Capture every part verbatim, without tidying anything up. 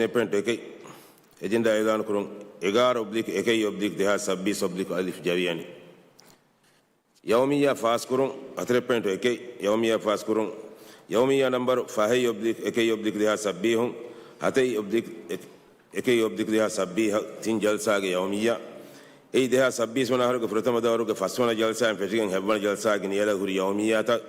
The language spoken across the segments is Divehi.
ޕޮއިންޓު އެކެއް، އެޖެންޑާ އިޢުލާން ކުރުން. އެގާރަ އޮބްލިކް އެކެއް އޮބްލިކް ދެހާސް ސައްބީސް އޮބްލިކް އަލިފް ޖަވިއަނި. ޔައުމިއްޔާ ފާސްކުރުން. ހަތަރެއް ޕޮއިންޓު އެކެއް، ޔައުމިއްޔާ ފާސްކުރުން. ޔައުމިއްޔާ ނަންބަރު ފަހެއް އޮބްލިކް އެކެއް އޮބްލިކް ދެހާސް ސައްބީހުން، ހަތެއް އޮބްލިކް އެކެއް އޮބްލިކް ދެހާސް ސައްބީހަށް ތިން ޖަލްސާގެ ޔައުމިއްޔާ. އެއީ ދެހާސް ސައްބީސް ވަނަ އަހަރުގެ ފުރަތަމަ ދައުރުގެ ފަސްވަނަ ޖަލްސާއިން ފެށިގެން ހަތްވަނަ ޖަލްސާގެ ނިޔަލަށް ހުރި ޔައުމިއްޔާތައް.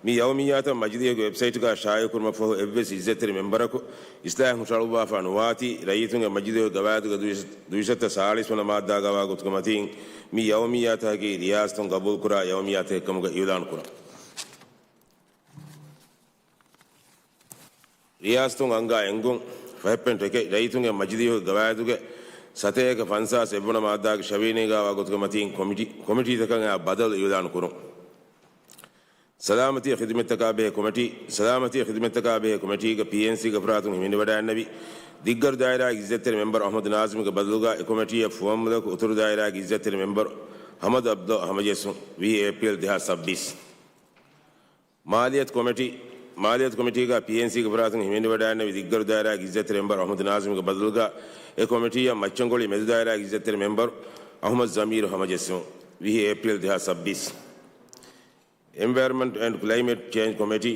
މި ޔައުމިއްޔާތައް މަޖިލީހުގެ ވެބްސައިޓްގަ ޝާއިޢުކުރުމަށްފަހު އެއްވެސް އިއްޒަތްތެރި މެންބަރަކު އިސްލާހުން ޝަރުވާފާ ނުވާތީ، ރައްޔިތުންގެ މަޖިލީހުގެ ގަވާއިދުގެ ދުވި-، ދުވިސައްތަ ސާޅީސް ވަނަ މާއްދާގަ ވާ ގޮތުގެ މަތީން މި ޔައުމިއްޔާތަކަކީ ރިޔާސަތުން ގަބޫލުކުރާ ޔައުމިއްޔާތަކެއްކަމުގަ އިޢުލާން ކުރަން. ރިޔާސަތުން އަންގާ އެންގުން. ފަހެއް ޕޮއިންޓު އެކެއް، ރައްޔިތުންގެ މަޖިލީހުގެ ގަވާއިދުގެ ސަތޭކަ ފަންސާސް އެއްވަނަ މާއްދާގެ ޝަވިޔަނީގަ ވާ ގޮތުގެ މަތީން ކޮމިޓީ، ކޮމިޓީތަކަށް އައި ބަދަލު އިޢުލާން ކުރުން. ސަލާމަތީ ޚިދުމަތްތަކާ ބެހޭ ކޮމިޓީ. ސަލާމަތީ ޚިދުމަތްތަކާ ބެހޭ ކޮމިޓީގަ ޕީއެންސީގެ ފަރާތުން ހިމެނިވަޑައިގެންނެވި ދިއްގަރު ދާއިރާގެ އިއްޒަތްތެރި މެންބަރު އަޙްމަދު ނާޒިމްގެ ބަދަލުގަ އެ ކޮމިޓީއަށް ފުވައްމުލަކު އުތުރު ދާއިރާގެ އިއްޒަތްތެރި މެންބަރު ހަމަދު އަބްދުﷲ ހަމަޖެއްސުން. ވިހި އޭޕްރީލް ދެހާސް ސައްބީސް. މާލިޔަތު ކޮމިޓީ. މާލިޔަތު ކޮމިޓީގަ ޕީއެންސީގެ ފަރާތުން ހިމެނިވަޑައިގެންނެވި ދިއްގަރު ދާއިރާގެ އިއްޒަތްތެރި މެންބަރު އަޙްމަދު ނާޒިމްގެ ބަދަލުގަ އެ ކޮމިޓީއަށް މައްޗަންގޮޅި މެދު ދާއިރާގެ އިއްޒަތްތެރި މެންބަރު އަޙްމަދު ޒަމީރު ހަމަޖެއްސުން. ވިހި އޭޕްރީލް ދެހާސް ސައްބީސް. އެންވަޔަރަންމަންޓް އެންޑް ކްލައިމެޓް ޗޭންޖް ކޮމިޓީ.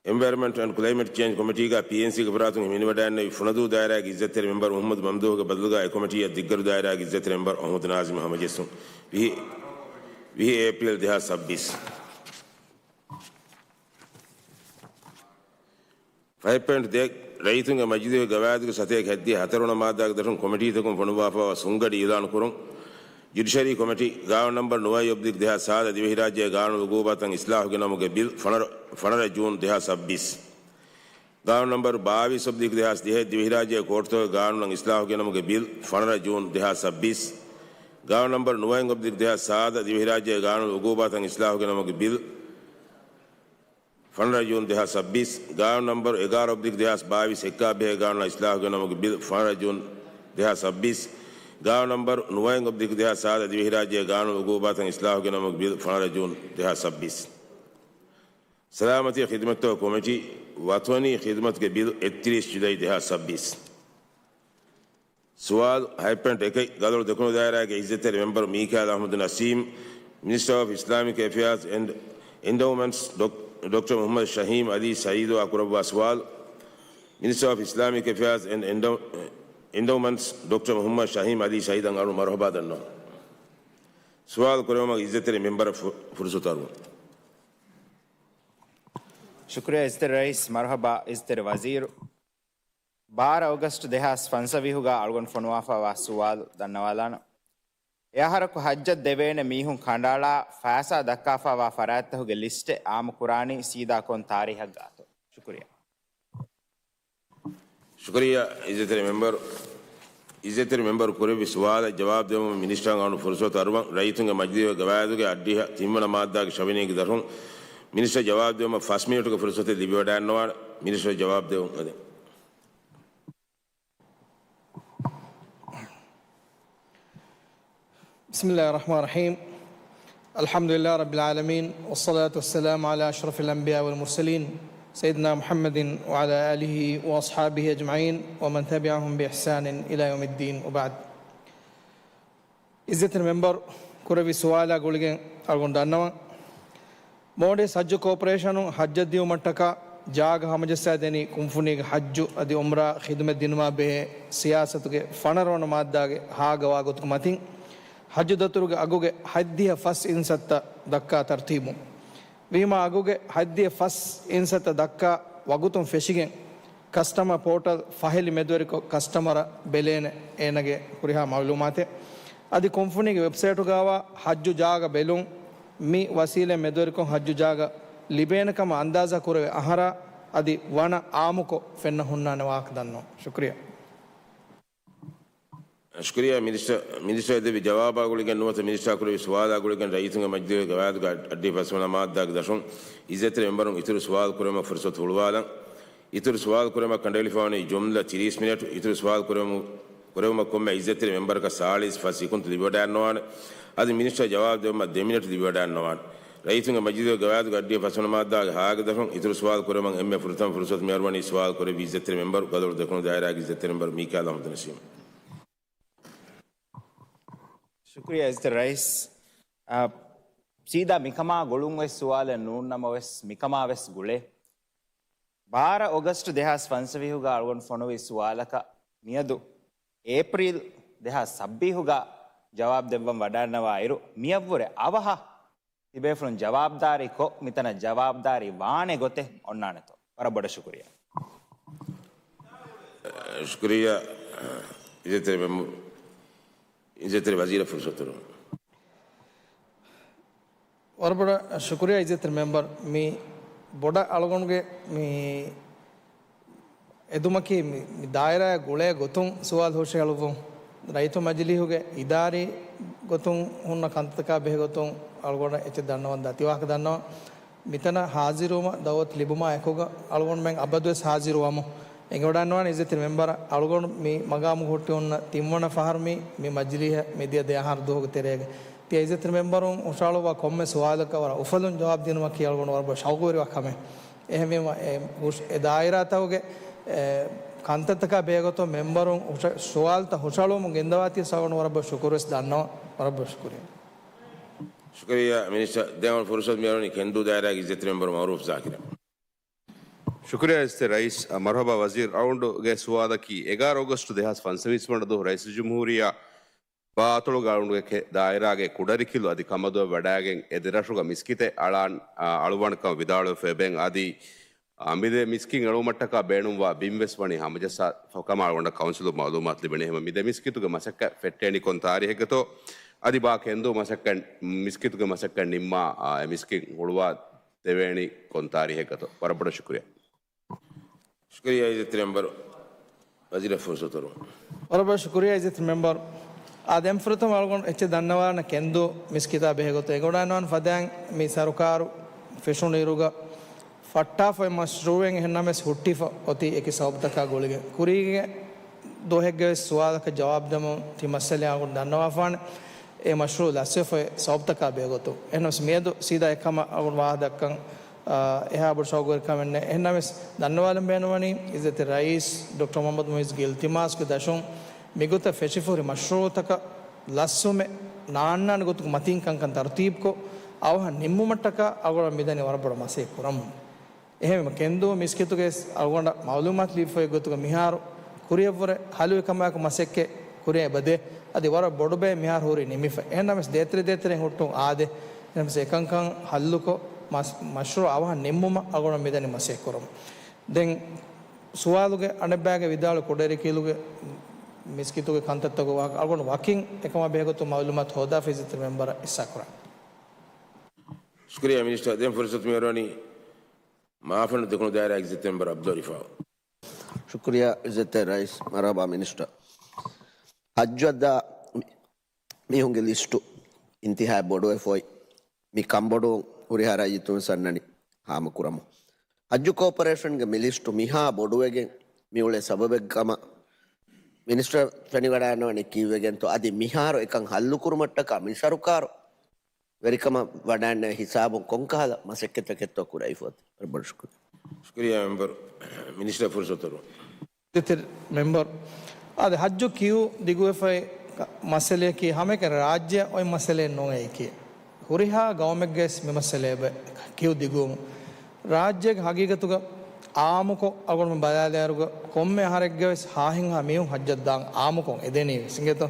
އެންވަޔަރަންމަންޓް އެންޑް ކްލައިމެޓް ޗޭންޖް ކޮމިޓީގަ ޕީއެންސީގެ ފަރާތުން ހިމެނިވަޑައިގެންނެވި ފުނަދޫ ދާއިރާގެ އިއްޒަތްތެރި މެންބަރު މުޙައްމަދު މަމްދޫހުގެ ބަދަލުގަ އެ ކޮމިޓީއަށް ދިއްގަރު ދާއިރާގެ އިއްޒަތްތެރި މެންބަރު އަޙްމަދު ނާޒިމް ހަމަޖެއްސުން. ވިހި، ވިހި އޭޕްރީލް ދެހާސް ސައްބީސް. ފަހެއް ޕޮއިންޓް ދެއެއް، ރައްޔިތުންގެ މަޖިލީހުގެ ގަވާއިދުގެ ސަތޭކަ ހަތްދިހަ ހަތަރުވަނަ މާއްދާގެ ދަށުން ކޮމިޓީތަކުން ފޮނުއްވާފައިވާ ސުންގަޑި އިޢުލާނު ކުރުން. ޖުޑިޝަރީ ކޮމިޓީ، ގާނޫނު ނަންބަރު ނުވައެއް އޮބްލިކް ދެހާސް ސާދަ، ދިވެހިރާއްޖޭގެ ގާނޫނު އުގޫބާތައް އިސްލާހުގެ ނަމުގެ ބިލް، ފަނަރަ، ފަނަރަ ޖޫން ދެހާސް ސައްބީސް. ގާނޫނު ނަންބަރު ބާވީސް އޮބްލިކް ދެހާސް ދިހައެއް، ދިވެހިރާއްޖޭގެ ކޯޓުތަކުގެ ގާނޫނަށް އިސްލާހުގެ ނަމުގެ ބިލް، ފަނަރަ ޖޫން ދެހާސް ސައްބީސް. ގާނޫނު ނަންބަރު ނުވައެއް އޮބްލިކް ދެހާސް ސާދަ، ދިވެހިރާއްޖޭގެ ގާނޫނު އުގޫބާތައް އިސްލާހުގެ ނަމުގެ ބިލް، ފަނަރަ ޖޫން ދެހާސް ސައްބީސް. ގާނޫނު ނަންބަރު އެގާރަ އޮބްލިކް ދެހާސް ބާވީސް އެއްކާ ބެހޭ ގާނޫނަށް އިސްލާހުގެ ނަމުގެ ބިލް، ފަނަރަ ޖޫން ދެހާސް ސައްބީސް. ގާނޫނު ނަންބަރު ނުވައެއް އޮބްލިކް ދެހާސް ސާދަ، ދިވެހިރާއްޖޭގެ ގާނޫނު އުގޫބާތައް އިސްލާހުގެ ނަމުގެ ބިލް، ފަނަރަ ޖޫން ދެހާސް ސައްބީސް. ސަލާމަތީ ޚިދުމަތްތަކުގެ ކޮމިޓީ، ވަތަނީ ޚިދުމަތުގެ ބިލް، އެއްތިރީސް ޖުލައި ދެހާސް ސައްބީސް. ސުވާލު، ހަތް ޕޮއިންޓް އެކެއް، ގަދަރު ދެކުނު ދާއިރާގެ އިއްޒަތްތެރި މެންބަރު މީކާއިލް އަޙްމަދު ނަސީމް، މިނިސްޓަރ އޮފް އިސްލާމިކް އެފެއާޒް އެންޑް އެންޑޯމަންޓްސް ޑޮކް-، ޑޮކްޓަރ މުޙައްމަދު ޝަހީމް ޢަލީ ސަޢީދުއާ ކުރައްވާ ސުވާލު. މިނިސްޓަރ އޮފް އިސްލާމިކް އެފެއާޒް އެންޑް އެންޑޯ-، އެންޑޯމަންޓްސް ޑޮކްޓަރ މުޙައްމަދު ޝަހީމް ޢަލީ ސަޢީދަށް އަޅުން މަރުޙަބާ ދަންނަވަން. ސުވާލު ކުރެވުމަށް އިއްޒަތްތެރި މެންބަރަށް ފު-، ފުރުޞަތު އަރުވަން. ޝުކުރިއްޔާ އިއްޒަތްތެރި ރައީސް، މަރުޙަބާ އިއްޒަތްތެރި ވަޒީރު. ބާރަ އޮގަސްޓް ދެހާސް ފަންސަވީހުގަ އަޅުގަނޑު ފޮނުވާފައިވާ ސުވާލު ދަންނަވާލާނަން. އެ އަހަރަކު ޙައްޖަށް ދެވޭނެ މީހުން ކަނޑައަޅާ ފައިސާ ދައްކާފައިވާ ފަރާތްތަކުގެ ލިސްޓެއް އާއްމު ކުރާނީ ސީދާ ކޮން ތާރީހަށްގާތޯ؟ ޝުކުރިއްޔާ. ޝުކުރިއްޔާ އިއްޒަތްތެރި މެންބަރު. އިއްޒަތްތެރި މެންބަރު ކުރެއްވި ސުވާލަށް ޖަވާބު ދެވުމަށް މިނިސްޓަރަށް އަޅުން ފުރުޞަތު އަރުވަން. ރައްޔިތުންގެ މަޖިލީހުގެ ގަވާއިދުގެ އަށްޑިހަ ތިންވަނަ މާއްދާގެ ޝަވިޔަނީގެ ދަށުން މިނިސްޓަރ ޖަވާބު ދެވުމަށް ފަސް މިނިޓުގެ ފުރުޞަތެއް ލިބިވަޑައިގަންނަވާނެ. މިނިސްޓަރ ޖަވާބު ދެވުން އެދެން. بسم الله الرحمن الرحيم. الحمد لله رب العالمين، والصلاة والسلام على أشرف الأنبياء والمرسلين، سيدنا محمد وعلى آله وأصحابه أجمعين، ومن تبعهم بإحسان إلى يوم الدين، وبعد. އިއްޒަތްތެރި މެންބަރު ކުރެއްވި ސުވާލާ ގުޅިގެން އަޅުގަނޑު ދަންނަވަން. މޯލްޑިވްސް ޙައްޖު ކޯޕަރޭޝަނުން ޙައްޖަށް ދިޔުމަށްޓަކާ ޖާގަ ހަމަޖައްސާދެނީ ކުންފުނީގެ ޙައްޖު އަދި ޢުމްރާ ޚިދުމަތް ދިނުމާ ބެހޭ ސިޔާސަތުގެ ފަނަރަ ވަނަ މާއްދާގެ ހާގަ ވާ ގޮތުގެ މަތިން، ޙައްޖު ދަތުރުގެ އަގުގެ ހަތްދިހަ ފަސް އިންސައްތަ ދައްކާ ތަރުތީބުން. ވީމާ އަގުގެ ހަތްދިހަ ފަސް އިންސައްތަ ދައްކާ ވަގުތުން ފެށިގެން، ކަސްޓަމަރ ޕޯޓަލް ފަހެ ލިޔެމެދުވެރިކޮށް ކަސްޓަމަރަށް ބެލޭނެ އޭނަގެ ހުރިހާ މަޢުލޫމާތެއް. އަދި ކުންފުނީގެ ވެބްސައިޓުގައިވާ ޙައްޖު ޖާގަ ބެލުން، މި ވަސީލަތް މެދުވެރިކޮށް ޙައްޖު ޖާގަ ލިބޭނެ ކަމަށް އަންދާޒާ ކުރެވޭ އަހަރާ އަދި ވަނަ އާއްމުކޮށް ފެންނަ ހުންނާނެ ވާހަކަ ދަންނަވަން. ޝުކުރިއްޔާ. ޝުކުރިއްޔާ މިނިސްޓަރ، މިނިސްޓަރ ދެއްވި ޖަވާބާ ގުޅިގެން ނުވަތަ މިނިސްޓަރ ކުރެއްވި ސުވާލާ ގުޅިގެން ރައްޔިތުންގެ މަޖިލީހުގެ ގަވާއިދުގެ އަށްޑިހަ ފަސްވަނަ މާއްދާގެ ދަށުން އިއްޒަތްތެރި މެންބަރުން އިތުރު ސުވާލު ކުރެވުމަށް ފުރުޞަތު ހުޅުވާލަން. އިތުރު ސުވާލު ކުރެވުމަށް ކަނޑައެޅިފައިވަނީ ޖުމްލަ ތިރީސް މިނެޓު. އިތުރު ސުވާލު ކުރެވުމު-، ކުރެވުމަށް ކޮންމެ އިއްޒަތްތެރި މެންބަރަކަށް ސާޅީސް ފަސް ސިކުންތު ލިބިވަޑައިގަންނަވާނެ. އަދި މިނިސްޓަރ ޖަވާބު ދެވުމަށް ދެ މިނެޓު ލިބިވަޑައިގަންނަވާނެ. ރައީސުންގެ މަޖިލީހުގެ ގަވާއިދުގެ އައްޑިހަ ފަސްވަނަ މާއްދާގެ ހާއަކަށް ދަށުން އިތުރު ސުވާލު ކުރެވުމަށް އެންމެ ފުރަތަމަ ފުރުސަތު މިއަރުވަނީ ސުވާލު ކުރެއްވި އިއްޒަތްތެރި މެމްބަރު ގަދައަޅު ދެކުނު ދާއިރާގެ އިއްޒަތްތެރި މެމްބަރު މީކާއިލް އަޙްމަދު ނަސީމް. ޝުކުރިއްޔާ އިއްޒަތްތެރި ރައީސް. އާ، ސީދާ މިކަމާ ގުޅުން ވެސް ސުވާލެއް ނޫން ނަމަވެސް، މިކަމާ ވެސް ގުޅޭ. ބާރަ އޮގަސްޓް ދެހާސް ފަންސަވީހުގަ އަޅުގަނޑު ފޮނުވި ސުވާލަކަށް މިއަދު އޭޕްރީލް ދެހާސް ސައްބީހުގަ ޖަވާބު ދެއްވަން ވަޑާންނަވާ އިރު، މިއަށްވުރެ އަވަހަށް ތިބޭފުޅުން ޖަވާބުދާރީ ކޮށް، މިތަނަށް ޖަވާބުދާރީ ވާނެ ގޮތެއް އޮންނާނެތޯ؟ ވަރަށް ބޮޑަށް ޝުކުރިއްޔާ. ޝުކުރިއްޔާ، އިއްޒަތްތެރި މެމް-، އިއްޒަތްތެރި ވަޒީރަށް ފުރުސަތު ދެއްވުން. ވަރަށް ބޮޑަށް ޝުކުރިއްޔާ އިއްޒަތްތެރި މެމްބަރު، މި ބޮޑަށް އަޅުގަނޑުގެ މި އެދުމަކީ މި، މި ދާއިރާއާ ގުޅޭ ގޮތުން ސުވާލު ހުށަހެޅުއްވުން. ރައްޔިތު މަޖިލީހުގެ އިދާރީ ގޮތުން ހުންނަ ކަންތައްތަކާ ބެހޭ ގޮތުން އަޅުގަނޑަށް އެއްޗެއް ދަންނަވަން ދަތި ވާހަކަ ދަންނަވަން. މިތަނަށް ހާޒިރުވުމަށް ދައުވަތު ލިބުމާ އެކުގަ އަޅުގަނޑުމެން އަބަދުވެސް ހާޒިރުވަމު. އެނގިވަޑައިގަންނަވާނެ އިއްޒަތްތެރި މެމްބަރަށް އަޅުގަނޑު މި މަގާމުގަ ހުއްޓި ހުންނަ ތިންވަނަ ފަހަރު މި، މި މަޖިލީހަށް މިދިޔަ ދެއަހަރު ދުވަހުގެ ތެރޭގަ. ތިޔަ އިއްޒަތްތެރި މެމްބަރުން ހުށަހަޅުއްވާ ކޮންމެ ސުވާލަކަށް ވަރަށް އުފަލުން ޖަވާބު ދިނުމަކީ އަޅުގަނޑު ވަރަށް ބޮޑަށް ޝައުގުވެރިވާ ކަމެއް. އެހެންވީމަ، އެ ހުށް-، އެ ދާއިރާތަކުގެ، އެ، ކަންތައްތަކާ ބެހޭގޮތުން މެމްބަރުން ހުށަ-، ސުވާލުތައް ހުށަހަޅުވަމުން ގެންދަވާތީ ސަގުން ވަރަށް ބޮޑަށް ޝުކުރުވެސް ދަންނަވަން. ވަރަށް ބޮޑަށް ޝުކުރިއްޔާ. ޝުކުރިއްޔާ މިނިސްޓަރ. ދެން ފުރުސަތު މިއަރުވަނީ ކެންދޫ ދާއިރާގެ އިއްޒަތްތެރި މެމްބަރު މައުރޫފް ޒާކިރަށް. ޝުކުރިއްޔާ އިއްޒަތްތެރި ރައީސް. އަ، މަރުޙަބާ ވަޒީރު. އަޅުގަނޑުގެ ސުވާލަކީ، އެގާރަ އޮގަސްޓު ދެހާސް ފަންސަވީސް ވަނަ ދުވަހު ރައީސުލް ޖުމްހޫރިއްޔާ ބާ އަތޮޅުގަ އަޅުގަނޑުގެ ކެ-، ދާއިރާގެ ކުޑަރިކިލު އަދި ކަމަދުއަށް ވަޑައިގެން އެ ދެރަށުގަ މިސްކިތެއް އަޅާން، އަ، އަޅުވާނެ ކަމަށް ވިދާޅުވެފަ އެބައިން. އަދި، އަ، މި ދެ މިސްކިތް އެޅުމަށްޓަކާ ބޭނުންވާ ބިން ވެސް ވަނީ ހަމަޖައްސާފަ ކަމަށް އަޅުގަނޑަށް ކައުންސިލުން މައުލޫމާތު ލިބެނީ. އެހެންވެ، މި ދެ މިސްކިތުގެ މަސައްކަތް ފެއްޓޭނީ ކޮން ތާރީހެއްގަތޯ؟ އަދި ބާ ކެންދޫ މަސައްކަތް، މިސްކިތުގެ މަސައްކަތް ނިންމާ، އާ، އެ މިސްކިތް ހުޅުވާ ދެވޭނީ ކޮން ތާރީހެއްގަތޯ؟ ވަރަށް ބޮޑަށް ޝުކުރިއްޔާ. ޝުކުރިއްޔާ އިއްޒަތްތެރި މެމްބަރު. ވަޒީރަށް ފުރުސަތު ދެއްވުން. ވަރަށް ބޮޑަށް ޝުކުރިއްޔާ އިއްޒަތްތެރި މެމްބަރު. އާ، ދެން ފުރަތަމަ އަޅުގަނޑު އެއްޗެއް ދަންނަވާނަން ކެންދޫ މިސްކިތާ ބެހޭގޮތުން. އެނގިވަޑައިގަންނަވާން ފަދައިން މި ސަރުކާރު ފެށުނު އިރުގަ ފައްޓާފައި މަޝްރޫއެއް އެހެންނަމަވެސް ހުއްޓިފަ އޮތީ އެކި ސަބަބުތަކާ ގުޅިގެން. ކުރީގެ ދުވަހެއްގަވެސް ސުވާލަކަށް ޖަވާބު ދެމުން ތި މައްސަލައާ ގުޅި ދަންނަވާފާނެ. އެ މަޝްރޫއު ލަސްވެފައި ސަބަބުތަކާ ބެހޭގޮތުން. އެހެނަސް މިއަދު ސީދާ އެކަމަށް އަޅުގަނޑު ވާހަކަ ދައްކަން، އާ، އެހާ ބޮޑު ޝައުގުވެރިކަމެއް ނެތް. އެހެންނަމަވެސް ދަންނަވާލަން ބޭނުންވަނީ އިއްޒަތްތެރި ރައީސް ޑޮކްޓަރ މުޙައްމަދު މުޢިއްޒުގެ އިލްތިމާސްގެ ދަށުން މިގޮތަށް ފެށިފަހުރި މަޝްރޫއުތަކަށް ލަސްވުމެއް ނާންނާނެ ގޮތުގެ މަތީން ކަންކަން ތަރުތީބުކޮށް، އަވަހަށް ނިންމުމަށްޓަކާ އަޅުގަނޑަށް މިދަނީ ވަރަށް ބޮޑަށް މަސައްކަތް ކުރަމުން. އެހެންވީމަ، ކެންދޫ މިސްކިތުގެ އަޅުގަނޑަށް މައުލޫމާތު ލިބިފައި ގޮތުގަ މިހާރު ކުރިއަށްވުރެ ހަލުވި ކަމާއެކު މަސައްކަތް ކުރިއަށް އެބަދޭ. އަދި ވަރަށް ބޮޑު ބައެއް މިހާރު ހުރީ ނިމިފަ. އެހެންނަމަވެސް ދޭތެރެ ދޭތެރެއިން ހުއްޓުން އާދޭ. އެހެންނަމަވެސް އެކަންކަން ހައްލުކޮށް، މަސް-، މަޝްރޫއު އަވަހަށް ނިންމުމަށް އަޅުގަނޑަށް މިދަނީ މަސައްކަތް ކުރަމުން. ދެން ސުވާލުގެ އަނެއްބައިގެ ވިދާޅު ކުޑަރިކިލުގެ މިސްކިތުގެ ކަންތައްތަކުގެ ވާހަކަ އަޅުގަނޑު ވަކިން އެކަމާ ބެހޭގޮތުން މައުލޫމާތު ހޯދާފަ އިއްޒަތްތެރި މެމްބަރަށް އިސްހާ ކުރަން. ޝުކުރިއްޔާ މިނިސްޓަރ. ދެން ފުރުސަތު މިއަރުވަނީ މާފަންނު ދެކުނު ދާއިރާގެ އިއްޒަތްތެރި މެމްބަރު އަބްދުﷲ ރިފާއު. ޝުކުރިއްޔާ އިއްޒަތްތެރި ރައީސް. މަރުޙަބާ މިނިސްޓަރ. ޙައްޖަށް ދާ މީހުންގެ ލިސްޓު އިންތިހާއަށް ބޮޑުވެފަ އޮތް. މި ކަންބޮޑުވުން ހުރިހާ ރައްޔިތުން ވެސް އަންނަނީ ހާމަކުރަމުން. ޙައްޖު ކޯޕަރޭޝަންގެ މި ލިސްޓު މިހާ ބޮޑުވެގެން މިއުޅޭ ސަބަބެއް ކަމަށް މިނިސްޓަރ ފެނިވަޑައިގަންނަވަނީ ކީއްވެގެންތޯ؟ އަދި މިހާރު އެކަން ހައްލުކުރުމަށްޓަކާ މި ސަރުކާރު ވެރިކަމަށް ވަޑައިގަންނަވާ ހިސާބުން ކޮންކަހަލަ މަސައްކަތްތަކެއްތޯ ކުރެވިފަ އޮތީ؟ ވަރަށް ބޮޑަށް ޝުކުރިއްޔާ. ޝުކުރިއްޔާ މެމްބަރު. މިނިސްޓަރ ފުރުސަތު ދެއްވުން. ދެތިރި މެމްބަރު. އާދެ، ޙައްޖު ކިޔޫ ދިގުވެފައި މައްސަލަޔަކީ ހަމައެކަނި ރާއްޖެއަށް އޮތް މައްސަލައެއް ނޫން އެއީކީ. ހުރިހާ ގައުމެއްގަވެސް މި މައްސަލައެއް ކިޔޫ ދިގުވުމުން. ރާއްޖޭގެ ހަގީގަތުގަ އާއްމުކޮށް އަޅުގަނޑުމެން ބަލާލިއިރުގަ ކޮންމެ އަހަރެއްގަވެސް ހާހެއްހާ މީހުން ޙައްޖަށް ދާން އާއްމުކޮށް އެދެނީވެސް އިނގޭތޯ.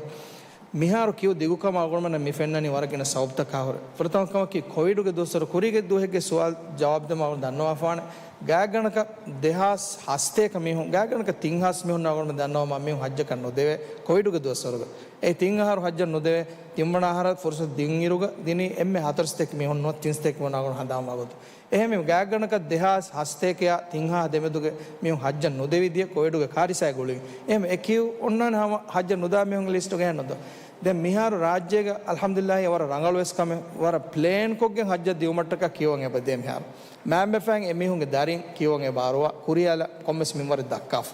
މިހާރު ކިޔޫ ދިގުކަމަށް އަޅުގަނޑުމެންނަށް މި ފެންނަނީ ވަރަށް ގިނަ ސަބަބުތަކާ ހުރެ. ފުރަތަމަ ކަމަކީ ކޮވިޑުގެ ދުވަސްވަރު ކުރީގެ ދުވަހެއްގެ ސުވާލު ޖަވާބު ދެމުން އަޅުގަނޑު ދަންނަވާފާނެ. ގާތްގަނޑަކަށް ދެހާސް ހަސަތޭކަ މީހުން، ގާތްގަނޑަކަށް ތިން ހާސް މީހުން އަޅުގަނޑުމެން ދަންނަވަމާ މީހުން ޙައްޖަކަށް ނުދެވޭ ކޮވިޑުގެ ދުވަސްވަރުގަ. އެ ތިން އަހަރު ޙައްޖަށް ނުދެވޭ، ތިންވަނަ އަހަރަށް ފުރުސަތު ދިންއިރުގަ ދިނީ އެންމެ ހަތަރު ސަތޭކަ މީހުން ނުވަތަ ތިން ސަތޭކަ މީހުން އަޅުގަނޑު ހަނދާންވާ ގޮތުން. އެހެންވީމަ ގާތްގަނޑަކަށް ދެހާސް ހަސަތޭކައާ ތިން ހާސް ދެމެދުގެ މީހުން ޙައްޖަށް ނުދެވި ދިޔަ ކޮވިޑުގެ ކާރިސާއާ ގުޅިގެން. އެހެން އެ ކިޔޫ އޮންނާނެ ހަމަ ޙައްޖަށް ނުދާ މީހުންގެ ލިސްޓުގަ އެހެން ނުދޯ. ދެން މިހާރު ރާއްޖޭގަ އަލްޙަމްދުލިއްލާހި ވަރަށް ރަނގަޅުވެސް ކަމެއް ވަރަށް ޕްލޭންކޮށްގެން ޙައްޖަށް ދިއުމަށްޓަކާ ކިޔޫއަށް އެބަދޭ މިހާރު. މައިންބަފައިން އެމީހުންގެ ދަރިން ކިޔޫއަށް އެބަ އަރުވާ ކުރިއަށް ކޮންމެސް މިންވަރެއް ދައްކާފަ.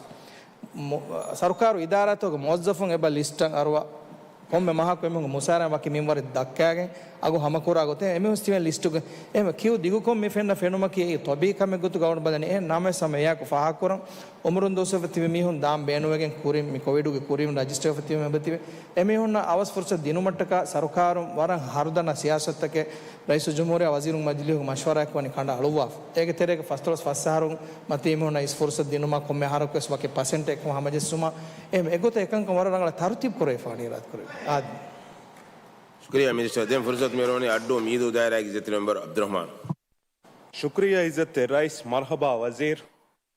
މު-، ސަރުކާރު އިދާރާތަކުގެ މުވައްޒަފުން އެބަ ލިސްޓަށް އަރުވާ ކޮންމެ މަހަކު އެމީހުންގެ މުސާރައިން ވަކި މިންވަރެއް ދައްކާގެން އަގު ހަމަކުރާ ގޮތެއް އެމީހުން ތިބެން ލިސްޓުގެ އެހެން ކިޔޫ ދިގުކޮށް މި ފެންނަ ފެނުމަކީ އެއީ ޠަބީޢީ ކަމެއް ގޮތުގަ އަޅުގަނޑު ބަލަނީ. އެހެން ނަމަވެސް ހަމަ އެއާއެކު ފާހަގަކުރަން އުމުރުން ދުވަސްވެފަ ތިބި މީހުން ދާން ބޭނުންވެގެން ކުރިން މި ކޮވިޑުގެ ކުރިން ރަޖިސްޓަރވެފަ ތިބި މި އެބަތިބެ އެމީހުންނަށް އަވަސް ފުރުސަތު ދިނުމަށްޓަކާ ސަރުކާރުން ވަރަށް ހަރުދަނާ ސިޔާސަތުތަކެއް ރައީސުލްޖުމްހޫރިއްޔާ ވަޒީރުންގެ މަޖިލީހުގެ މަޝްވަރާއެކު ވަނީ ކަނޑައަޅުއްވާފަ. އޭގެ ތެރޭގަ ފަސްދޮޅަސް ފަސް އަހަރުން މަތީ މީހުންނަށް އިސް ފުރުސަތު ދިނުމަށް ކޮންމެ އަހަރަކުވެސް ވަކި ޕަސެންޓެއް އެއްކަމަށް ހަމަޖެއްސުމަށް އެހެން އެގޮތަށް އެކަންކަން ވަރަށް ރަނގަޅަށް ތަރުތީބު ކުރެވިފަ ވަނީ އިރާދަކުރެވި. އާދެ. ޝުކުރިއްޔާ މިނިސްޓަރ. ދެން ފުރުސަތު މިއަރުވަނީ އައްޑޫ މީދޫ ދާއިރާގެ އިއްޒަތްތެރި މެމްބަރު އަބްދުއްރަހްމާން. ޝުކުރިއްޔާ އިއްޒަތްތެރި ރައީސް. މަރުޙަބާ ވަޒީރު.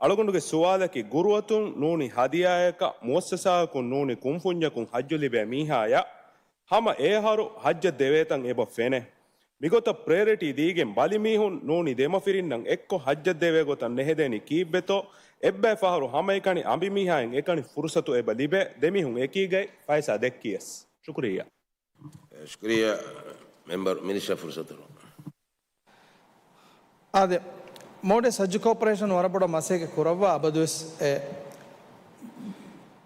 އަޅުގަނޑުގެ ސުވާލަކީ ގުރުއަތުން ނޫނީ ހަދިޔާއަކަށް މުއައްސަސާއަކުން ނޫނީ ކުންފުންޏަކުން ޙައްޖު ލިބޭ މީހާޔަށް ހަމަ އެއަހަރު ޙައްޖަށް ދެވޭތަން އެބަ ފެނޭ. މިގޮތަށް ޕްރަޔޮރިޓީ ދީގެން ބަލި މީހުން ނޫނީ ދެމަފިރިންނަށް އެއްކޮށް ޙައްޖަށް ދެވޭ ގޮތަށް ނެހެދޭނީ ކީއްވެތޯ؟ އެއްބައި ފަހަރު ހަމައެކަނި އަނބިމީހާއިން އެކަނި ފުރުސަތު އެބަ ލިބޭ. ދެމީހުން އެކީގައި ފައިސާ ދެއްކިޔަސް. ޝުކުރިއްޔާ. ޝުކުރިއްޔާ މެމްބަރު. މިނިސްޓަރ ފުރުސަތު. އާދެ، މޯޑެސް ހައްޖު ކޯޕަރޭޝަން ވަރަށް ބޮޑަށް މަސައްކަތް ކުރައްވާ އަބަދުވެސް އެ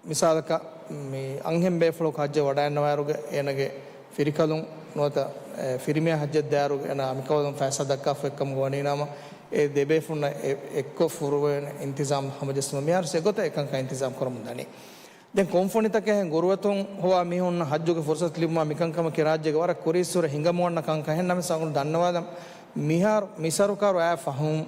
މިސާލަކަށް މި އަންހެން ބޭފުޅަކު ހައްޖަށް ވަޑައިގަންނަވާއިރުގަ އޭނަގެ ފިރިކަލުން ނުވަތަ އެ ފިރިމީހާ ހައްޖަށް ދާއިރުގަ އޭނަ އަނބިކަނބަލުން ފައިސާ ދައްކާފަ އެއްކަމުގަ ވަނީނަމަ އެ ދެބޭފުޅުންނަށް އެ އެއްކޮށް ފުރުވޭނެ އިންތިޒާމް ހަމަޖެއްސުމަށް މިހާރު އެގޮތަށް އެކަންކަން އިންތިޒާމް ކުރަމުން ދަނީ. ދެން ކުންފުނިތަކެއް ހެން ގުރުއަތުން ހޮވާ މީހުންނަށް ހައްޖުގެ ފުރުސަތު ލިބުމާ މިކަންކަމަކީ ރާއްޖޭގެ ވަރަށް ކުރީއްސުރެ ހިނގަމުން އަންނަ ކަންކަން. އެހެންނަމަވެސް އަޅުގަނޑު ދަންނަވާލަން މިހާރު މި ސަރުކާރު އައި ފަހުން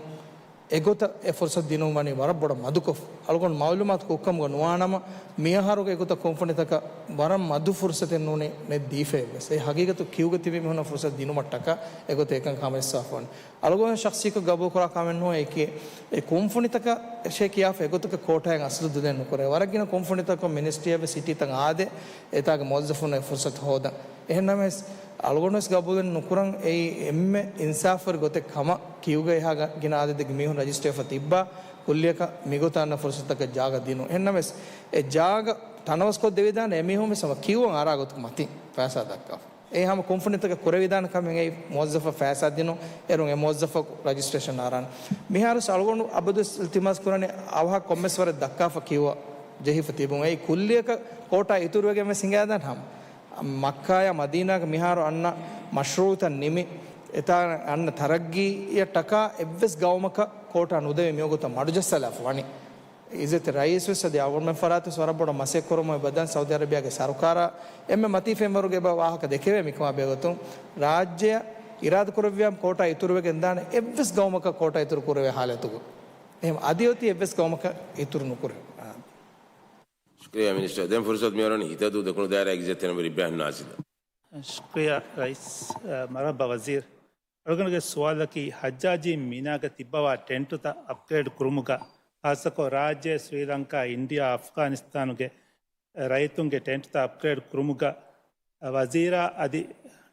އެގޮތަށް އެ ފުރުސަތު ދިނުން ވަނީ ވަރަށް ބޮޑަށް މަދުކޮށް. އަޅުގަނޑު މައުލޫމާތު ކޮށްކަމުގަ ނުވާނަމަ މިއަހަރުގެ އެގޮތަށް ކުންފުނިތަކަށް ވަރަށް މަދު ފުރުސަތެއް ނޫނީ ނެތް ދީފައެއްވެސް. އެ ހަގީގަތު ކިއުގަ ތިބި މީހުންނަށް ފުރުސަތު ދިނުމަށްޓަކާ އެގޮތަށް އެކަން ހަމަޖައްސާފަ ވަނީ. އަޅުގަނޑު ޝަޚްޞީކޮށް ގަބޫލުކުރާ ކަމެއް ނޫން އެކި. އެ ކުންފުނިތަކަށް އެށޭ ކިޔާފަ އެގޮތަކަށް ކޯޓާއިން އަސްލު ދުލެއް ނުކުރޭ. ވަރަށް ގިނަ ކުންފުނިތަކުން މިނިސްޓްރީއަށްވެސް ސިޓީތައް އާދޭ އެތާގެ މުވައްޒަފުންނަށް އެ ފުރުސަތު ހޯދަން. އެހެންނަމަވެސް އަޅުގަނޑުވެސް ގަބޫލެއް ނުކުރަން އެއީ އެންމެ އިންސާފުވެރި ގޮތެއް ކަމަށް ކިއުގަ އެހާ ގިނަ އާދަދެއްގެ މީހުން ރަޖިސްޓްރީއަށް ތިއްބާ ކުއްލިއަކަށް މިގޮތަށް އަންނަ ފުރުސަތަކަށް ޖާގަ ދިނުން. އެހެންނަމަވެސް އެ ޖާގަ ތަނަވަސްކޮށްދެވިދާނެ އެމީހުންވެސް ހަމަ ކިއުއަށް އަރާ ގޮތަކު މަތިން ފައިސާ ދައްކާފަ. އެ ހަމަ ކުންފުނިތަކަށް ކުރެވިދާނެ ކަމެއް އެއީ މުވައްޒަފަށް ފައިސާ ދިނުން، އޭރުން އެ މުވައްޒަފަކު ރަޖިސްޓްރޭޝަން އަރާނެ. މިހާރުވެސް އަޅުގަނޑު އަބަދުވެސް އިލްތިމާސް ކުރަނީ އަވަހަށް ކޮންމެސް ވަރެއް ދައްކާފަ ކިއުއަށް ޖެހިފަ ތިބުން. އެއީ ކުއްލިއަކަށް ކޯޓާ އިތުރުވެގެންވެސް ހިނގާދާނެ ހަމަ. މައްކާޔާ މަދީނާގެ މިހާރު އަންނަ މަޝްރޫއުތައް ނިމި، އެތާ އަންނަ ތަރައްގީއަށް ޓަކާ އެއްވެސް ގައުމަކަށް ކޯޓާ ނުދެވި މިވަގުތަށް މަޑުޖައްސާލާފަ ވަނީ. އިއްޒަތްތެރި ރައީސްވެސް އަދި އަޅުގަނޑުމެން ފަރާތުވެސް ވަރަށް ބޮޑަށް މަސައްކަތް ކުރަމުން އެބަ ދަން ސައުދީ އަރަބިޔާގެ ސަރުކާރާ އެންމެ މަތީ ފެންވަރުގެ އެބަ ވާހަކަ ދެކެވޭ މިކަމާ ބެހޭގޮތުން ރާއްޖެއަށް އިރާދަކުރެއްވިޔާމަ ކޯޓާ އިތުރުވެގެން ދާނެ އެއްވެސް ގައުމަކަށް ކޯޓާ އިތުރު ކުރެވޭ ހާލަތުގަ. އެހެން އަދި އޮތީ އެއްވެސް ގައުމަކަށް އިތުރު ނުކުރެވޭ. ޝުކުރިއްޔާ މިނިސްޓަރ. ދެން ފުރުސަތު މިއަރުވަނީ ހިތަދޫ ދެކުނު ދާއިރާގެ އިއްޒަތްތެރި މެމްބަރު އިބްރާހިމް ނާޒިލަށް. ޝުކުރިއްޔާ ރައީސް، އަ، މަރުޙަބާ ވަޒީރު. އަޅުގަނޑުގެ ސުވާލަކީ ޙައްޖާޖީން މިނާގަ ތިއްބަވާ ޓެންޓުތައް އަޕްގްރޭޑް ކުރުމުގަ ޚާއްޞަކޮށް ރާއްޖެ، ސްރީލަންކާ، އިންޑިއާ، އަފްޣާނިސްތާނުގެ ރައްޔިތުންގެ ޓެންޓްތައް އަޕްގްރޭޑް ކުރުމުގަ ވަޒީރާ އަދި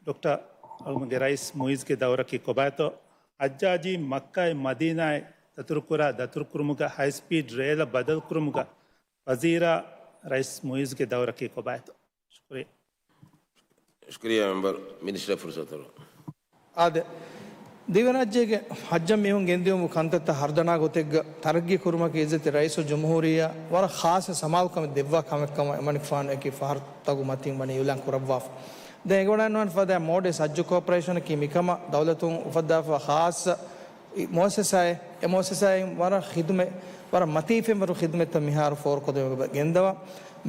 ޑޮކްޓަރ އަޅުގަނޑުގެ ރައީސް މުއިއްޒުގެ ދައުރަކީ ކޮބާތޯ؟ ޙައްޖާޖީން މައްކާއިން މަދީނާއަށް ދަތުރުކުރާ ދަތުރުކުރުމުގަ ހައި ސްޕީޑް ރޭލަށް ބަދަލުކުރުމުގަ ވަޒީރާ ރައީސް މުއިއްޒުގެ ދައުރަކީ ކޮބާތޯ؟ ޝުކުރިއްޔާ. ޝުކުރިއްޔާ މެމްބަރު. މިނިސްޓަރ ފުރުސަތު. އާދެ، ދިވެހިރާއްޖޭގެ ޙައްޖަށް މީހުން ގެންދިއުމުގެ ކަންތައްތައް ހަރުދަނާ ގޮތެއްގަ ތަރައްގީ ކުރުމަކީ އިއްޒަތްތެރި ރައީސުލްޖުމްހޫރިއްޔާ ވަރަށް ޚާއްޞަ ސަމާލުކަމެއް ދެއްވާ ކަމެއް ކަމަށް އެމަނިކުފާނު އެކި ފަހަރުތަކުގެ މަތިން ވަނީ އިޢުލާން ކުރައްވާފަ. ދެން އެނގިވަޑައިގަންނަވާނެ ފަދައިން މޯޑެސް ހައްޖު ކޯޕަރޭޝަނަކީ މިކަމަށް ދައުލަތުން އުފައްދާފައިވާ ޚާއްޞަ މުއައްސަސާއެއް. އެ މުއައްސަސާއިން ވަރަށް ޚިދުމަތް، ވަރަށް މަތީ ފެންވަރު ޚިދުމަތްތައް މިހާރު ފޯރުކޮށްދެމުން ގެންދަވާ.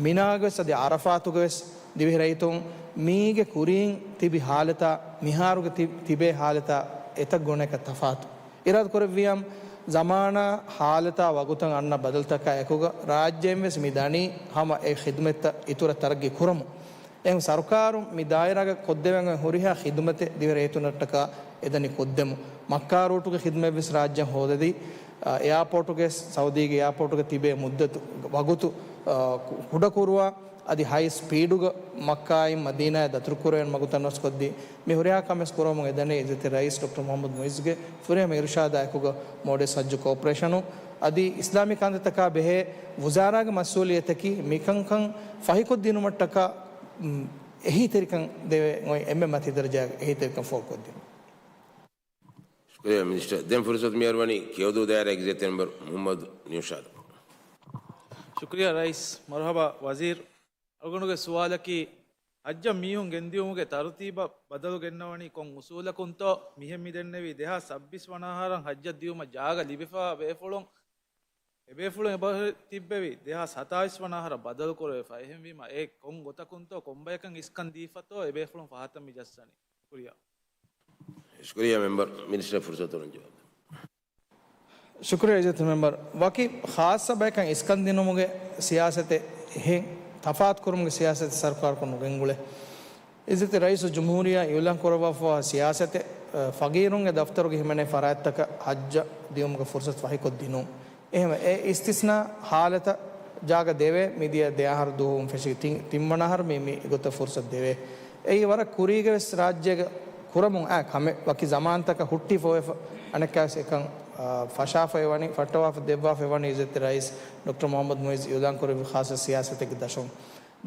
މިނާގަވެސް އަދި ޢަރަފާތުގަވެސް ދިވެހި ރައްޔިތުން މީގެ ކުރީން ތިބި ހާލަތާ މިހާރުގެ ތި-، ތިބޭ ހާލަތާ އެތައް ގުނައަކަށް ތަފާތު. އިރާދަ ކުރެއްވިޔާމަ، ޒަމާނާ ހާލަތާ ވަގުތަށް އަންނަ ބަދަލުތަކާ އެކުގަ ރާއްޖޭންވެސް މި ދަނީ ހަމަ އެ ޚިދުމަތްތައް އިތުރަށް ތަރައްގީ ކުރަމުން. އެހެން ސަރުކާރުން މި ދާއިރާގަ ކޮށްދެވެން އޮތް ހުރިހާ ޚިދުމަތެއް ދިވެހި ރައްޔިތުންނަށްޓަކާ އެދަނީ ކޮށްދެމުން. މައްކާ ރޫޓުގެ ޚިދުމަތްވެސް ރާއްޖެއަށް ހޯދަދީ، އަ، އެއާޕޯޓުގެ، ސައުދީގެ އެއާޕޯޓުގަ ތިބޭ މުއްދަތު ވަގުތު، އަ، ކު-، ކުޑަކުރުވާ، އަދި ހައި ސްޕީޑުގަ މައްކާއިން މަދީނާއަށް ދަތުރުކުރެވޭނެ ވަގުތަށް ނަސްކޮށްދީ، މި ހުރިހާ ކަމެއް ކުރަމުން އެދަނީ އިއްޒަތްތެރި ރައީސް ޑޮކްޓަރ މުޙައްމަދު މުއިއްޒުގެ ފުރިހަމަ އިރުޝާދާ އެކުގަ މޯޑެސް ހައްޖު ކޯޕަރޭޝަނު އަދި އިސްލާމީ ކަންތައްތަކާ ބެހޭ ވުޒާރާގެ މަސްއޫލިއްޔަތަކީ މިކަންކަން ފަހިކޮށްދިނުމަށްޓަކާ، މް، އެހީތެރިކަން ދެވޭ އޮތް އެންމެ މަތީތެރި ޖާގަ އެހީތެރިކަން ފޯރުކޮށްދިނުން. ޝުކުރިއްޔާ މިނިސްޓަރ. ދެން ފުރުސަތު މިއަރުވަނީ ކެޔޮދޫ ދާއިރާގެ އިއްޒަތްތެރި މެމްބަރު މުޙައްމަދު ނިއުޝާދަށް. ޝުކުރިއްޔާ ރައީސް. މަރުޙަބާ ވަޒީރު. އަޅުގަނޑުގެ ސުވާލަކީ، ހައްޖަށް މީހުން ގެންދިއުމުގެ ތަރުތީބަށް ބަދަލު ގެންނަވަނީ ކޮން އުސޫލަކުންތޯ؟ މިހެން މި ދެންނެވީ ދެހާސް ސައްބީސް ވަނަ އަހަރަށް ހައްޖަށް ދިއުމަށް ޖާގަ ލިބިފައިވާ ބޭފުޅުން، އެބޭފުޅުން އެބަހުރި ތިއްބެވި ދެހާސް ހަތާވީސް ވަނަ އަހަރަށް ބަދަލު ކުރެވިފަ. އެހެންވީމަ އެ ކޮން ގޮތަކުންތޯ ކޮންބަޔަކަށް އިސްކަން ދީފަތޯ އެބޭފުޅުން ފަހަތަށް މި ޖައްސަނީ. ޝުކުރިއްޔާ. ޝުކުރިއްޔާ މެމްބަރު، މިނިސްޓަރ ފުރުސަތު ދެން ޖަވާބު. ޝުކުރިއްޔާ އިއްޒަތްތެރި މެމްބަރު. ވަކި ޚާއްޞަ ބަޔަކަށް އިސްކަން ދިނުމުގެ ސިޔާސަތެއް އެހެން ތަފާތު ކުރުމުގެ ސިޔާސަތެއް ސަރުކާރަކުން ނުގެންގުޅޭ. އިއްޒަތްތެރި ރައީސުލްޖުމްހޫރިއްޔާ އިއުލާން ކުރައްވާފައިވާ ސިޔާސަތެއް، އަ، ފަގީރުންގެ ދަފްތަރުގެ ހިމެނޭ ފަރާތްތަކަށް ހައްޖަށް ދިއުމުގެ ފުރުސަތު ފަހިކޮށްދިނުން. އެހެންވެ، އެ އިސްތިސްނާ ހާލަތަށް ޖާގަ ދެވޭ. މިދިޔަ ދެ އަހަރު ދުވަހުން ފެށި ތިން، ތިންވަނަ އަހަރު މި، މި ގޮތަށް ފުރުސަތު ދެވޭ. އެއީ ވަރަށް ކުރީގަވެސް ރާއްޖޭގަ ކުރަމުން އައި ކަމެއް. ވަކި ޒަމާންތަކަށް ހުއްޓިފައިވެފަ، އަނެއްކާވެސް އެކަން، އާ، ފަށާފައިވަނީ، ފައްޓަވާފަ ދެއްވާފައިވަނީ އިއްޒަތްތެރި ރައީސް ޑޮކްޓަރ މުޙައްމަދު މުޢިއްޒު އިއުލާން ކުރެއްވި ޚާއްޞަ ސިޔާސަތެއްގެ ދަށުން.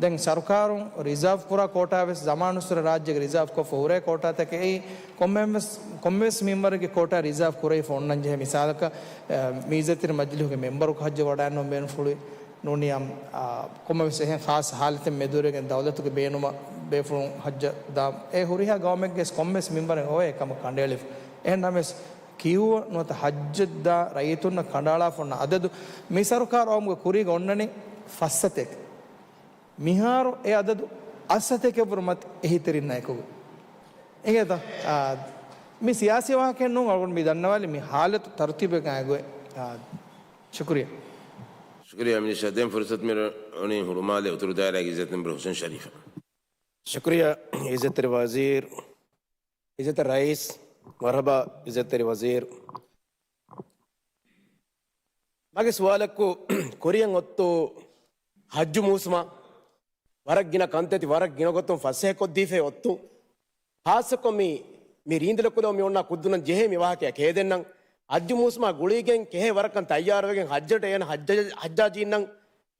ދެން ސަރުކާރުން ރިޒާވް ކުރާ ކޯޓާ ވެސް ޒަމާނުއްސުރެ ރާއްޖޭގެ ރިޒާވް ކޮށްފަ ހުރޭ ކޯޓާތަކެއް. އެއީ ކޮންމެވެސް، ކޮންމެވެސް މިންވަރެއްގެ ކޯޓާ ރިޒާވް ކުރެވިފަ އޮންނަން ޖެހޭ. މިސާލަކަށް، އަ، މި އިއްޒަތްތެރި މަޖިލީހުގެ މެމްބަރަކު ހައްޖަށް ވަޑައިގަންނަވަން ބޭނުންފުޅުވި ނޫނީ އަ، އާ، ކޮންމެވެސް އެހެން ޚާއްޞަ ހާލަތެއް މެދުވެރިވެގެން ދައުލަތުގެ ބޭނުމަށް ބޭފުޅުން ހައްޖަށް ދާ އެ ހުރިހާ ގައުމެއްގެ ކޮންމެވެސް މިންވަރެއް އޮވޭ ކަމަށް ކަނޑައެޅިފަ. އެހެން ނަމަވެސް ކިއުއަށް ނުވަތަ ހައްޖަށް ދާ ރައްޔިތުންނަށް ކަނޑައަޅާފަ އޮންނަ އަދަދު މި ސަރުކާރު އައުމުގެ ކުރީގަ އޮންނަނީ ފައްސަތޭކަ. މިހާރު އެ އަދަދު އަށްސަތޭކައަށްވުރެ މަތި އެހީތެރިންނާ އެކުގަ. އެނގޭތަ؟ އާ، މި ސިޔާސީ ވާހަކައެއް ނޫން. އަޅުގަނޑު މި ދަންނަވާލި މި ހާލަތު ތަރުތީބެއްގަ އައިގޮތް. އާ، ޝުކުރިއްޔާ. ޝުކުރިއްޔާ މިނިސްޓަރ. ދެން ފުރުސަތު މި ރަނީ ހުޅުމާލެ އުތުރު ދާއިރާގެ އިއްޒަތް މެމްބަރު ހުސެން ޝަރީފަށް. ޝުކުރިއްޔާ އިއްޒަތްތެރި ވަޒީރު. އިއްޒަތްތެރި ރައީސް، މަރުޙަބާ އިއްޒަތްތެރި ވަޒީރު. މަގެ ސުވާލަކު ކުރިއަށް އޮތު ހައްޖު މޫސުމަށް ވަރަށް ގިނަ ކަންތައްތި ވަރަށް ގިނަ ގޮތުން ފަސޭހަކޮށްދީފައި އޮތު. ޚާއްޞަކޮށް މި، މި ރީނދެލަކުލަ މި އޮންނަ ކުއްދުނަށް ޖެހޭ މި ވާހަކަ ކޭދެންނަން. ހައްޖު މޫސުމާ ގުޅިގެން ކެހޭ ވަރަކަށް ތައްޔާރުވެގެން ހައްޖަށް އޭނަ ހައްޖަ-، ހައްޖާޖީންނަން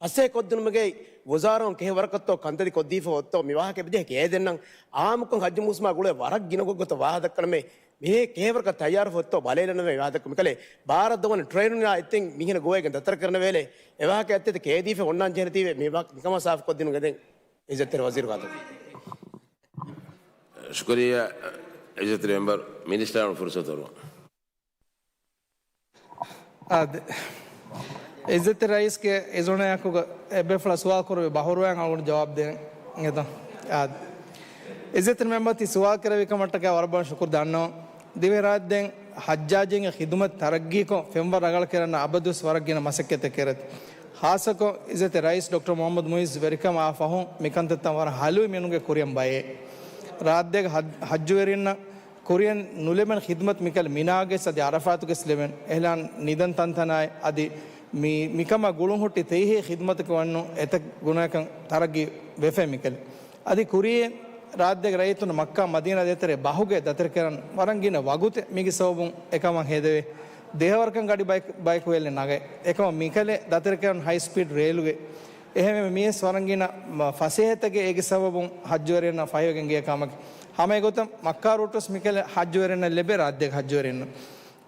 ފަސޭހަކޮށްދިނުމުގެ ވުޒާރާއުން ކެހޭ ވަރަކަށްތޯ ކަންތައްތި ކޮށްދީފަ އޮތޯ މި ވާހަކަ އެބަޖެހޭ ކޭދެންނަން. އާއްމުކޮށް ހައްޖު މޫސުމާ ގުޅޭ ވަރަށް ގިނަ ގޮތްގޮތަށް ވާހަކަ ދައްކަނަމޭ. މިހޭ ކެހޭވަރަކަށް ތައްޔާރުފަ އޮތޯ ބަލައިލަންވޭ ވާހަކަ ދައްކަން. މިކަލޭ ބާރަށް ދޮވަން ޓްރޭނުން އާ އެތިން މިހެން ގޮވައިގެން ދަތަރަ ކަރަނަވޭލެ. އެ ވާހަކަ އެއްތެތެ ކޭދީފަ އޮންނާން ޖެހެނެތީވެ މި ވާ-، މިކަމާ ސާފުކޮށްދިނުން ގެދެން އިއްޒަތްތެރި ވަޒީރު ގާތު. ޝުކުރިއްޔާ އިއްޒަތްތެރި މެމްބަރު. މިނިސްޓަރު ފުރުސަތު އޮރުވަން. އާދެ. އިއްޒަތްތެރި ރައީސްގެ އިޒުނަޔަކުގަ އެބޭފުޅާ ސުވާލު ކުރެއްވި ބަހުރުވައިން އަޅުގަނޑު ޖަވާބު ދޭން އެދަން. އާދެ. އިއްޒަތްތެރި މެމްބަރު ތި ސުވާލު ކުރެއްވި ކަމަށްޓަކާ ވަރަށް ބޮޑަށް ޝުކުރު ދަންނަވަން. ދިވެހި ރާއްޖޭގަ ހައްޖާޖީންގެ ޚިދުމަތް ތަރައްގީކޮށް ފެންވަރު ރަނގަޅު ކެރަން އަބަދުވެސް ވަރަށް ގިނަ މަސައްކަތެއް ކެރެތް. ޚާއްޞަކޮށް އިއްޒަތްތެރި ރައީސް ޑޮކްޓަރ މުޙައްމަދު މުޢިއްޒު ވެރިކަމާ ފަހުން މިކަންތައްތައް ވަރަށް ހަލުވި މީހުންގެ ކުރިއަށް ބައެއް. ރާއްޖޭގެ ހައް-، ހައްޖުވެރިންނަށް ކުރިއަށް ނުލެވެން ޚިދުމަތް މިކަލަ މިނާގައި އަދި ޢަރަފާތުގައި ލެވެން. އެހެން ނިދަން ތަންތަނާއި އަދި މި-، މިކަމާ ގުޅުން ހުއްޓި ތެތިރީސް ޚިދުމަތަކަށް ވަންނު އެތައް ގުނައަކަށް ތަރައްގީ ވެފައި މިކަލެ. އަދި ކުރިއެއް ރާއްޖޭގެ ރައްޔިތުން މައްކާ މަދީނާ ދޭތެރޭ ބަހުގެ ދަތުރުކެރަން ވަރަށް ގިނަ ވަގުތެއް މީގެ ސަބަބުން އެކަމަށް ހޭދެވޭ. ދެހަވަރަކަށް ގަޑި ބައިކު-، ބައިކުވެލެއް ނަގައި. އެކަމަށް މިކަލެ ދަތުރުކެރަން ހައި ސްޕީޑް ރޭލުގެ. އެހެންވެ މިޔަސް ވަރަށް ގިނަ މަ-، ފަސޭހަތަކެއް އޭގެ ސަބަބުން ހައްޖުވެރިންނަށް ފަހިވެގެން ގިޔަ ކަމަކީ. ހަމަ އެގޮތަށް މައްކާ ރޫޓުސް މިކަލެ ހައްޖުވެރިންނަށް ލެބޭ ރާއްޖޭގެ ހައްޖުވެރިންނަށް.